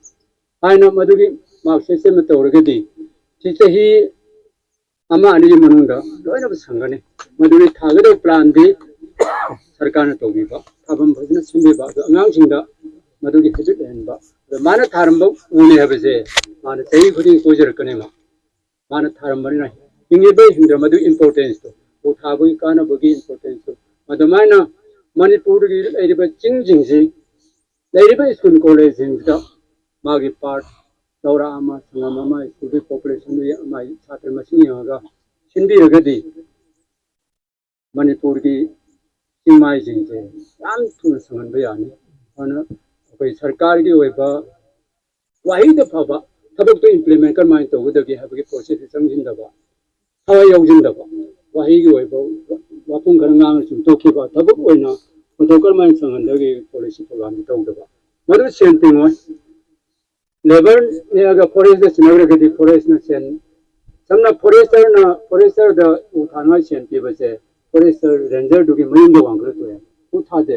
ꯍꯥꯏꯅ ꯃꯗꯨꯒꯤ ꯃꯥꯔꯛ ꯁꯤꯁꯇꯦꯝ ꯑꯃ ꯇꯧꯔꯒꯗꯤ ꯁꯤ ꯆꯍꯤ ꯑꯃ ꯑꯅꯤꯒꯤ ꯃꯅꯨꯡꯗ ꯂꯣꯏꯅꯃꯛ ꯁꯪꯒꯅꯤ꯫ ꯃꯗꯨꯒꯤ ꯊꯥꯒꯗꯕ ꯄ꯭ꯂꯥꯟꯗꯤ ꯁꯔꯀꯥꯔꯅ ꯇꯧꯕꯤꯕ, ꯊꯥꯐꯝ ꯐꯖꯅ ꯁꯤꯟꯕꯤꯕ, ꯑꯗꯣ ꯑꯉꯥꯡꯁꯤꯡꯗ ꯃꯗꯨꯒꯤ ꯍꯦꯕꯤꯠ ꯂꯩꯍꯟꯕ꯫ ꯑꯗꯣ ꯃꯥꯅ ꯊꯥꯔꯝꯕ ꯎꯅꯤ ꯍꯥꯏꯕꯁꯦ ꯃꯥꯅ ꯆꯍꯤ ꯈꯨꯗꯤꯡꯒꯤ ꯀꯣꯏꯖꯔꯛꯀꯅꯦꯕ꯫ ꯃꯥꯅ ꯊꯥꯔꯝꯕꯅꯤꯅ ꯍꯤꯡꯉꯤꯕ ꯍꯤꯡꯗ ꯃꯗꯨ ꯏꯝꯄꯣꯔꯇꯦꯟꯁꯇꯣ, ꯎ ꯊꯥꯕꯒꯤ ꯀꯥꯟꯅꯕꯒꯤ ꯏꯝꯄꯣꯔꯇꯦꯟꯁꯇꯣ, ꯑꯗꯨꯃꯥꯏꯅ ꯃꯅꯤꯄꯨꯔꯗꯒꯤ ꯂꯩꯔꯤꯕ ꯆꯤꯡꯁꯤꯡꯁꯤ, ꯂꯩꯔꯤꯕ ꯁ꯭ꯀꯨꯜ ꯀꯣꯂꯦꯖꯁꯤꯡꯁꯤꯗ ꯃꯥꯒꯤ ꯄꯥꯔꯠ ꯂꯧꯔꯛ ꯑꯃ, ꯁꯪꯉꯝ ꯑꯃ, ꯁ꯭ꯀꯨꯜꯒꯤ ꯄꯣꯄꯨꯂꯦꯁꯟꯗꯨꯒꯤ ꯃꯥꯒꯤ ꯁꯥꯇ꯭ꯔ ꯃꯁꯤꯡ ꯌꯦꯡꯉꯒ ꯁꯤꯟꯕꯤꯔꯒꯗꯤ ꯃꯅꯤꯄꯨꯔꯒꯤ ꯆꯤꯡꯃꯥꯏꯁꯤꯡꯁꯦ ꯌꯥꯝ ꯊꯨꯅ ꯁꯪꯍꯟꯕ ꯌꯥꯅꯤ꯫ ꯑꯗꯨꯅ ꯑꯩꯈꯣꯏ ꯁꯔꯀꯥꯔꯒꯤ ꯑꯣꯏꯕ ꯋꯥꯍꯩꯗ ꯐꯕ ꯊꯕꯛꯇꯣ ꯏꯝꯄ꯭ꯂꯤꯃꯦꯟ ꯀꯔꯝꯍꯥꯏꯅ ꯇꯧꯒꯗꯒꯦ ꯍꯥꯏꯕꯒꯤ ꯄ꯭ꯔꯣꯁꯦꯁꯇ ꯆꯪꯁꯤꯟꯗꯕ, ꯊꯋꯥꯏ ꯌꯥꯎꯁꯤꯟꯗꯕ, ꯋꯥꯍꯩꯒꯤ ꯑꯣꯏꯕ ꯋꯥꯐꯝ ꯈꯔ ꯉꯥꯡꯉ ꯁꯨꯝ ꯇꯣꯛꯈꯤꯕ, ꯊꯕꯛ ꯑꯣꯏꯅ ꯃꯇꯧ ꯀꯔꯝꯍꯥꯏꯅ ꯆꯪꯍꯟꯗꯒꯦ ꯄꯣꯂꯤꯁꯤ ꯄ꯭ꯔꯣꯒ꯭ꯔꯥꯝꯗꯤ ꯇꯧꯗꯕ, ꯃꯗꯨ ꯁꯦꯟ ꯇꯤꯡꯉꯣꯏ꯫ ꯂꯦꯕꯔ ꯅꯦꯛꯑꯒ ꯐꯣꯔꯦꯁꯇ ꯁꯤꯟꯅꯈ꯭ꯔꯒꯗꯤ ꯐꯣꯔꯦꯁꯅ ꯁꯦꯟ, ꯁꯝꯅ ꯐꯣꯔꯦꯁꯇꯔꯅ ꯐꯣꯔꯦꯁꯇꯔꯗ ꯎ ꯊꯥꯅꯉꯥꯏ ꯁꯦꯟ ꯄꯤꯕꯁꯦ ꯐꯣꯔꯦꯁꯇꯔ ꯔꯦꯟꯖꯔꯗꯨꯒꯤ ꯃꯌꯨꯝꯗ ꯋꯥꯡꯈꯠꯂ ꯇꯣꯛꯑꯦ, ꯎ ꯊꯥꯗꯦ꯫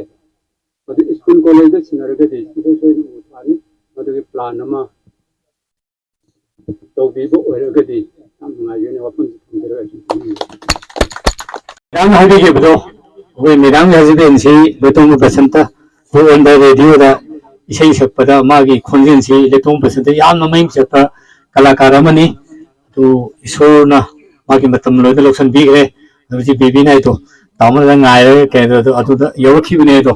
ꯑꯗꯨ ꯁ꯭ꯀꯨꯜ ꯀꯣꯂꯦꯖꯇ ꯁꯤꯟꯅꯔꯒꯗꯤ ꯁꯨꯡꯁꯣꯏ ꯁꯣꯏꯗꯅ ꯎ ꯊꯥꯅꯤ꯫ ꯃꯗꯨꯒꯤ ꯄ꯭ꯂꯥꯟ ꯑꯃ ꯇꯧꯕꯤꯕ ꯑꯣꯏꯔꯒꯗꯤ ꯌꯥꯝ ꯅꯨꯡꯉꯥꯏꯒꯅꯤ꯫ ꯋꯥꯐꯝꯁꯤ ꯊꯝꯖꯔꯒ ꯑꯩꯁꯨ ꯃꯦꯗꯥꯝꯅ ꯍꯥꯏꯕꯤꯈꯤꯕꯗꯣ, ꯑꯩꯈꯣꯏ ꯃꯦꯗꯥꯝꯒꯤ ꯍꯁꯕꯦꯟꯁꯤ ꯂꯣꯏꯇꯣꯡꯕ ꯕꯁꯟꯇ, ꯑꯩꯈꯣꯏ ꯑꯣꯟ ꯗ ꯔꯦꯗꯤꯑꯣꯗ ꯏꯁꯩ ꯁꯛꯄꯗ ꯃꯥꯒꯤ ꯈꯣꯟꯖꯦꯜꯁꯤ ꯂꯣꯏꯇꯣꯡꯕ ꯕꯁꯟꯇ ꯌꯥꯝꯅ ꯃꯃꯤꯡ ꯆꯠꯄ ꯀꯂꯥꯀꯥꯔ ꯑꯃꯅꯤ꯫ ꯑꯗꯨ ꯏꯁꯣꯔꯅ ꯃꯥꯒꯤ ꯃꯇꯝ ꯂꯣꯏꯅ ꯂꯧꯁꯤꯟꯕꯤꯈ꯭ꯔꯦ꯫ ꯑꯗꯨ ꯍꯧꯖꯤꯛ ꯕꯦꯕꯤꯅ ꯍꯥꯏꯗꯣ ꯇꯥꯃꯣꯗ ꯉꯥꯏꯔꯒ ꯀꯩ ꯑꯗꯨ ꯑꯗꯨꯗ ꯌꯧꯔꯛꯈꯤꯕꯅꯦ ꯑꯗꯣ꯫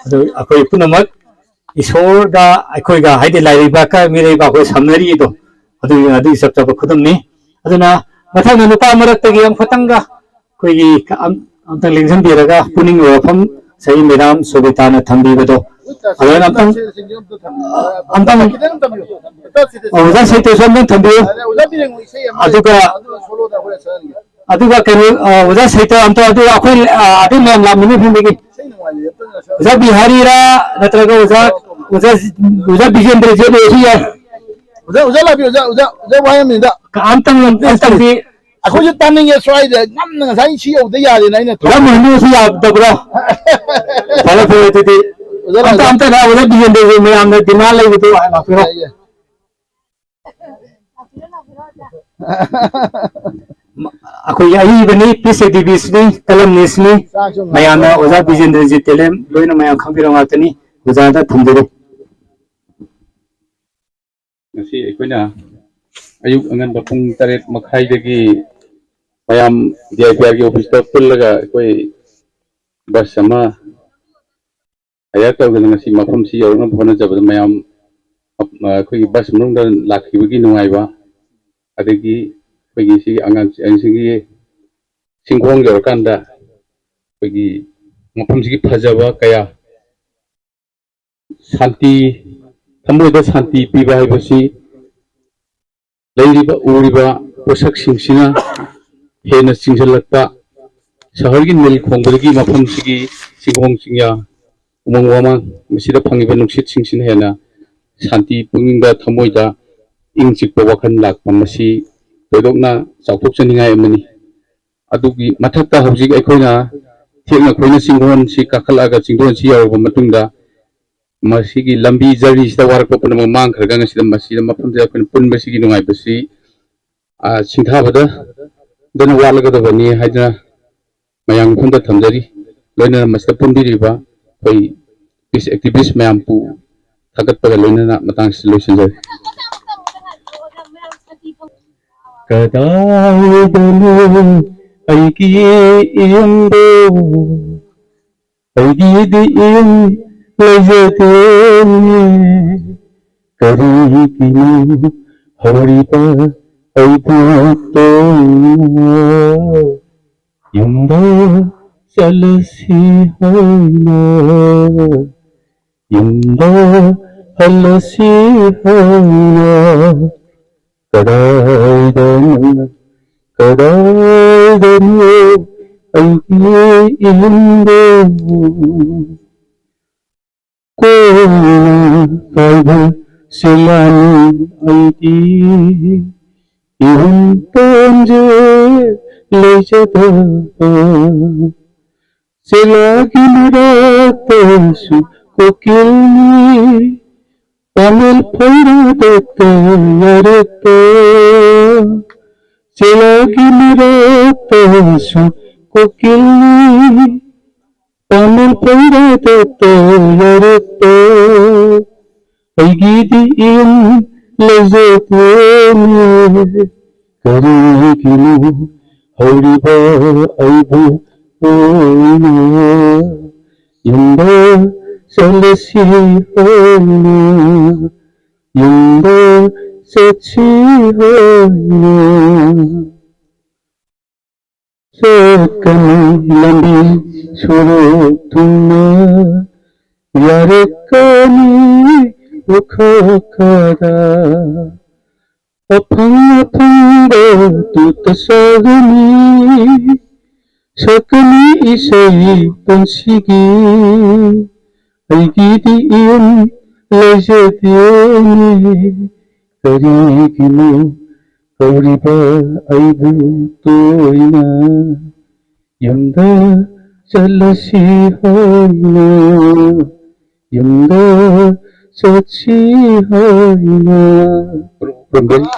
ꯑꯗꯨ ꯑꯩꯈꯣꯏ ꯄꯨꯝꯅꯃꯛ ꯏꯁꯣꯔꯒ ꯑꯩꯈꯣꯏꯒ ꯍꯥꯏꯗꯤ ꯂꯥꯏꯔꯩꯕꯥꯛꯀ ꯃꯤꯔꯩꯕꯥꯛ ꯑꯩꯈꯣꯏ ꯁꯝꯅꯔꯤꯗꯣ ꯑꯗꯨꯒꯤ ꯑꯗꯨꯒꯤ ꯆꯞ ꯆꯥꯕ ꯈꯨꯗꯝꯅꯤ꯫ ꯑꯗꯨꯅ ꯃꯊꯪꯗ ꯅꯨꯄꯥ ꯃꯔꯛꯇꯒꯤ ꯑꯃꯈꯛꯇꯪꯒ ꯑꯩꯈꯣꯏꯒꯤ ꯑꯝ-, ꯑꯝꯇꯪ ꯂꯦꯡꯁꯤꯟꯕꯤꯔꯒ ꯄꯨꯛꯅꯤꯡꯒꯤ ꯋꯥꯐꯝ ꯉꯁꯥꯏꯒꯤ ꯃꯦꯗꯥꯝ ꯁꯣꯕꯤꯇꯥꯅ ꯊꯝꯕꯤꯕꯗꯣ ꯑꯗꯨꯃꯥꯏꯅ ꯑꯝꯇꯪ, ꯑꯝꯇꯪ, ꯑꯣꯖꯥ ꯁꯩꯇꯣꯁꯨ ꯑꯝꯇꯪ ꯊꯝꯕꯤꯌꯨ꯫ ꯑꯗꯨꯒ, ꯑꯗꯨꯒ ꯀꯩꯅꯣ, ꯑ, ꯑꯣꯖꯥ ꯁꯩꯇꯣ ꯑꯝꯇ ꯑꯗꯨ ꯑꯩꯈꯣꯏ, ꯑ, ꯑꯗꯨ ꯃꯌꯥꯝ ꯂꯥꯛꯃꯤꯟꯅ ꯐꯝꯕꯒꯤ ꯑꯣꯖꯥ ꯕꯤꯍꯥꯔꯤꯔꯥ ꯅꯠꯇ꯭ꯔꯒ ꯑꯣꯖꯥ, ꯑꯣꯖꯥ, ꯑꯣꯖꯥ ꯕꯤꯖꯦꯟꯗ꯭ꯔ ꯖꯦꯠ ꯑꯣꯏꯔꯁꯨ ꯌꯥꯏ꯫ ꯑꯣꯖꯥ, ꯑꯣꯖꯥ ꯂꯥꯛꯄꯤꯌꯨ, ꯑꯣꯖꯥ, ꯑꯣꯖꯥ, ꯑꯣꯖꯥ ꯋꯥ ꯍꯥꯏ ꯑꯃꯅꯤꯗ꯫ ꯑꯝꯇꯪ, ꯑꯝꯇꯪꯗꯤ ꯑꯩꯈꯣꯏꯁꯨ ꯇꯥꯅꯤꯡꯉꯦ ꯁ꯭ꯋꯥꯏꯗ ꯅꯝꯅ ꯉꯁꯥꯏ ꯁꯤ ꯌꯧꯗ ꯌꯥꯔꯦꯅ ꯑꯩꯅ ꯊꯣꯛ- ꯑꯣꯖꯥ ꯃꯣꯍꯟꯗꯨꯁꯨ ꯌꯥꯗꯕ꯭ꯔꯣ? ꯐꯔꯦ, ꯐꯔꯦ, ꯑꯗꯨꯗꯤ ꯑꯣꯖꯥ ꯑꯝꯇ, ꯂꯥꯛꯑꯣ꯫ ꯑꯝꯇ ꯂꯥꯛꯑꯣ, ꯑꯣꯖꯥ ꯕꯤꯖꯦꯟꯗ꯭ꯔꯁꯨ ꯃꯌꯥꯝꯅ ꯗꯤꯃꯥꯟ ꯂꯩꯕꯗꯣ ꯂꯥꯛꯄꯤꯔꯣ꯫ ꯌꯥꯏ, ꯌꯥꯏ꯫ ꯑꯩꯈꯣꯏꯒꯤ ꯑꯏꯕꯅꯤ, ꯄꯤꯁ ꯑꯦꯛꯇꯤꯚꯤꯁꯅꯤ, ꯀꯂꯝꯅꯤꯁꯅꯤ꯫ ꯃꯌꯥꯝꯅ ꯑꯣꯖꯥ ꯕꯤꯖꯦꯟꯗ꯭ꯔꯖꯤꯠ ꯇꯦꯂꯦꯝ ꯂꯣꯏꯅ ꯃꯌꯥꯝ ꯈꯪꯕꯤꯔꯕ ꯉꯥꯛꯇꯅꯤ꯫ ꯑꯣꯖꯥꯗ ꯊꯝꯖꯔꯤ꯫ ꯉꯁꯤ ꯑꯩꯈꯣꯏꯅ ꯑꯌꯨꯛ ꯑꯉꯟꯕ ꯄꯨꯡ ꯇꯔꯦꯠ ꯃꯈꯥꯏꯗꯒꯤ ꯃꯌꯥꯝ ꯗꯤ ꯑꯥꯏ ꯄꯤ ꯑꯥꯔꯒꯤ ꯑꯣꯐꯤꯁꯇ ꯄꯨꯜꯂꯒ ꯑꯩꯈꯣꯏ ꯕꯁ ꯑꯃ ꯍꯥꯏꯌꯔ ꯇꯧꯗꯅ ꯉꯁꯤ ꯃꯐꯝꯁꯤ ꯌꯧꯔꯛꯅꯕ ꯍꯣꯠꯅꯖꯕꯗ ꯃꯌꯥꯝ, ꯑ, ꯑꯩꯈꯣꯏꯒꯤ ꯕꯁ ꯃꯅꯨꯡꯗ ꯂꯥꯛꯈꯤꯕꯒꯤ ꯅꯨꯡꯉꯥꯏꯕ, ꯑꯗꯒꯤ ꯑꯩꯈꯣꯏꯒꯤ ꯁꯤꯒꯤ ꯑꯉꯥꯡꯁꯤꯡꯒꯤ ꯆꯤꯡꯈꯣꯡ ꯌꯧꯔꯀꯥꯟꯗ ꯑꯩꯈꯣꯏꯒꯤ ꯃꯐꯝꯁꯤꯒꯤ ꯐꯖꯕ ꯀꯌꯥ, ꯁꯥꯟꯇꯤ, ꯊꯃꯣꯏꯗ ꯁꯥꯟꯇꯤ ꯄꯤꯕ ꯍꯥꯏꯕꯁꯤ ꯂꯩꯔꯤꯕ ꯎꯔꯤꯕ ꯄꯣꯠꯁꯛꯁꯤꯡꯁꯤꯅ ꯍꯦꯟꯅ ꯆꯤꯡꯁꯤꯜꯂꯛꯄ, ꯁꯍꯔꯒꯤ ꯅꯤꯜ ꯈꯣꯡꯕꯗꯒꯤ ꯃꯐꯝꯁꯤꯒꯤ ꯆꯤꯡꯈꯣꯡ ꯆꯤꯡꯌꯥ, ꯎꯃꯪ ꯋꯥꯃꯥꯡ, ꯃꯁꯤꯗ ꯐꯪꯉꯤꯕ ꯅꯨꯡꯁꯤꯠꯁꯤꯡꯁꯤꯅ ꯍꯦꯟꯅ ꯁꯥꯟꯇꯤ, ꯄꯨꯛꯅꯤꯡꯗ, ꯊꯃꯣꯏꯗ ꯏꯪ ꯆꯤꯛꯄ ꯋꯥꯈꯜ ꯂꯥꯛꯄ, ꯃꯁꯤ ꯊꯣꯏꯗꯣꯛꯅ ꯆꯥꯎꯊꯣꯛꯆꯅꯤꯡꯉꯥꯏ ꯑꯃꯅꯤ꯫ ꯑꯗꯨꯒꯤ ꯃꯊꯛꯇ ꯍꯧꯖꯤꯛ ꯑꯩꯈꯣꯏꯅ ꯊꯦꯛꯅ ꯈꯣꯏꯅ ꯆꯤꯡꯗꯣꯟꯁꯤ ꯀꯥꯈꯠꯂꯛꯑꯒ ꯆꯤꯡꯗꯣꯟꯁꯤ ꯌꯧꯔꯕ ꯃꯇꯨꯡꯗ, ꯃꯁꯤꯒꯤ ꯂꯝꯕꯤ ꯖꯔꯅꯤꯁꯤꯗ ꯋꯥꯔꯛꯄ ꯄꯨꯝꯅꯃꯛ ꯃꯥꯡꯈ꯭ꯔꯒ ꯉꯁꯤꯗ ꯃꯁꯤꯗ ꯃꯐꯝꯁꯤꯗ ꯑꯩꯈꯣꯏꯅ ꯄꯨꯟꯕꯁꯤꯒꯤ ꯅꯨꯡꯉꯥꯏꯕꯁꯤ, ꯑ, ꯁꯤꯡꯊꯥꯕꯗ ꯗꯅ ꯋꯥꯠꯂꯒꯗꯕꯅꯤ ꯍꯥꯏꯗꯅ ꯃꯌꯥꯝꯒꯤ ꯃꯐꯝꯗ ꯊꯝꯖꯔꯤ꯫ ꯂꯣꯏꯅꯅ ꯃꯁꯤꯗ ꯄꯨꯟꯕꯤꯔꯤꯕ ꯑꯩꯈꯣꯏ ꯄꯤꯁ ꯑꯦꯛꯇꯤꯚꯤꯁ ꯃꯌꯥꯝꯕꯨ ꯊꯥꯒꯠꯄꯒ ꯂꯣꯏꯅꯅ ꯃꯇꯥꯡꯁꯤꯗ ꯂꯣꯏꯁꯤꯟꯖꯔꯦ꯫ ꯀꯗꯥꯏꯗꯅꯣ ꯑꯩꯒꯤ ꯌꯨꯝꯗꯣ? ꯑꯩꯒꯤꯗꯤ ꯌꯨꯝ ꯂꯩꯖꯗꯦꯅꯦ꯫ ꯀꯔꯤꯒꯤꯅꯣ ꯍꯧꯔꯤꯕ ꯑꯩꯕꯨ ꯇꯣꯏꯅ ꯌꯨꯝꯗ ꯆꯠꯂꯁꯤ ꯍꯥꯏꯅ, ꯌꯨꯝꯗ ꯍꯜꯂꯁꯤ ꯍꯥꯏꯅ? ꯀꯗꯥꯏꯗꯅꯣ, ꯀꯗꯥꯏꯗꯅꯣ ꯑꯩꯒꯤ ꯌꯨꯝꯗꯣ? ꯀꯣꯏꯅ ꯄꯥꯏꯕ ꯁꯤꯂꯥꯅꯤ ꯑꯩꯗꯤ, ꯏꯍꯨꯝ ꯄꯣꯟꯖꯦ ꯂꯩꯖꯗꯕ꯫ ꯁꯤꯂꯥꯒꯤ ꯃꯔꯛꯇꯁꯨ ꯀꯣꯀꯤꯜꯅꯤ, ꯄꯥꯃꯦꯜ ꯐꯩꯔꯥꯗꯛꯇ ꯌꯥꯔꯛꯄ꯫ ꯆꯦꯂꯥꯒꯤ ꯃꯔꯛꯇꯁꯨ ꯀꯣꯀꯤꯜꯅꯤ, ꯄꯥꯃꯦꯜ ꯐꯩꯔꯥꯗ ꯌꯥꯔꯛꯄ꯫ ꯑꯩꯒꯤꯗꯤ ꯌꯨꯝ ꯂꯩꯖꯗꯦꯅꯦ, ꯀꯔꯤꯒꯤꯅꯣ ꯍꯧꯔꯤꯕ ꯑꯩꯕꯨ ꯇꯣꯏꯅ ꯌꯨꯝꯗ ꯆꯠꯂꯁꯤ ꯍꯥꯏꯅ, ꯌꯨꯝꯗ ꯆꯠꯁꯤ ꯍꯥꯏꯅ꯫ ꯆꯠꯀꯅꯤ ꯂꯝꯕꯤ ꯁꯣꯔꯣꯛ ꯊꯨꯡꯅ, ꯌꯥꯔꯛꯀꯅꯤ ꯂꯨꯈꯥꯛ ꯈꯔ꯫ ꯑꯐꯪ ꯑꯐꯪꯕ ꯇꯨꯠꯇ ꯆꯥꯒꯅꯤ, ꯁꯛꯀꯅꯤ ꯏꯁꯩ ꯄꯨꯟꯁꯤꯒꯤ꯫ ꯑꯩꯒꯤꯗꯤ ꯌꯨꯝ ꯂꯩꯖꯗꯦꯅꯦ, ꯀꯔꯤꯒꯤꯅꯣ ꯀꯧꯔꯤꯕ ꯑꯩꯕꯨ ꯇꯣꯏꯅ? ꯌꯨꯝꯗ ꯆꯠꯂꯁꯤ ꯍꯥꯏꯅ, ꯌꯨꯝꯗ ꯆꯠꯁꯤ ꯍꯥꯏꯅ꯫ ꯈꯨꯔꯨꯝꯖꯔꯤ꯫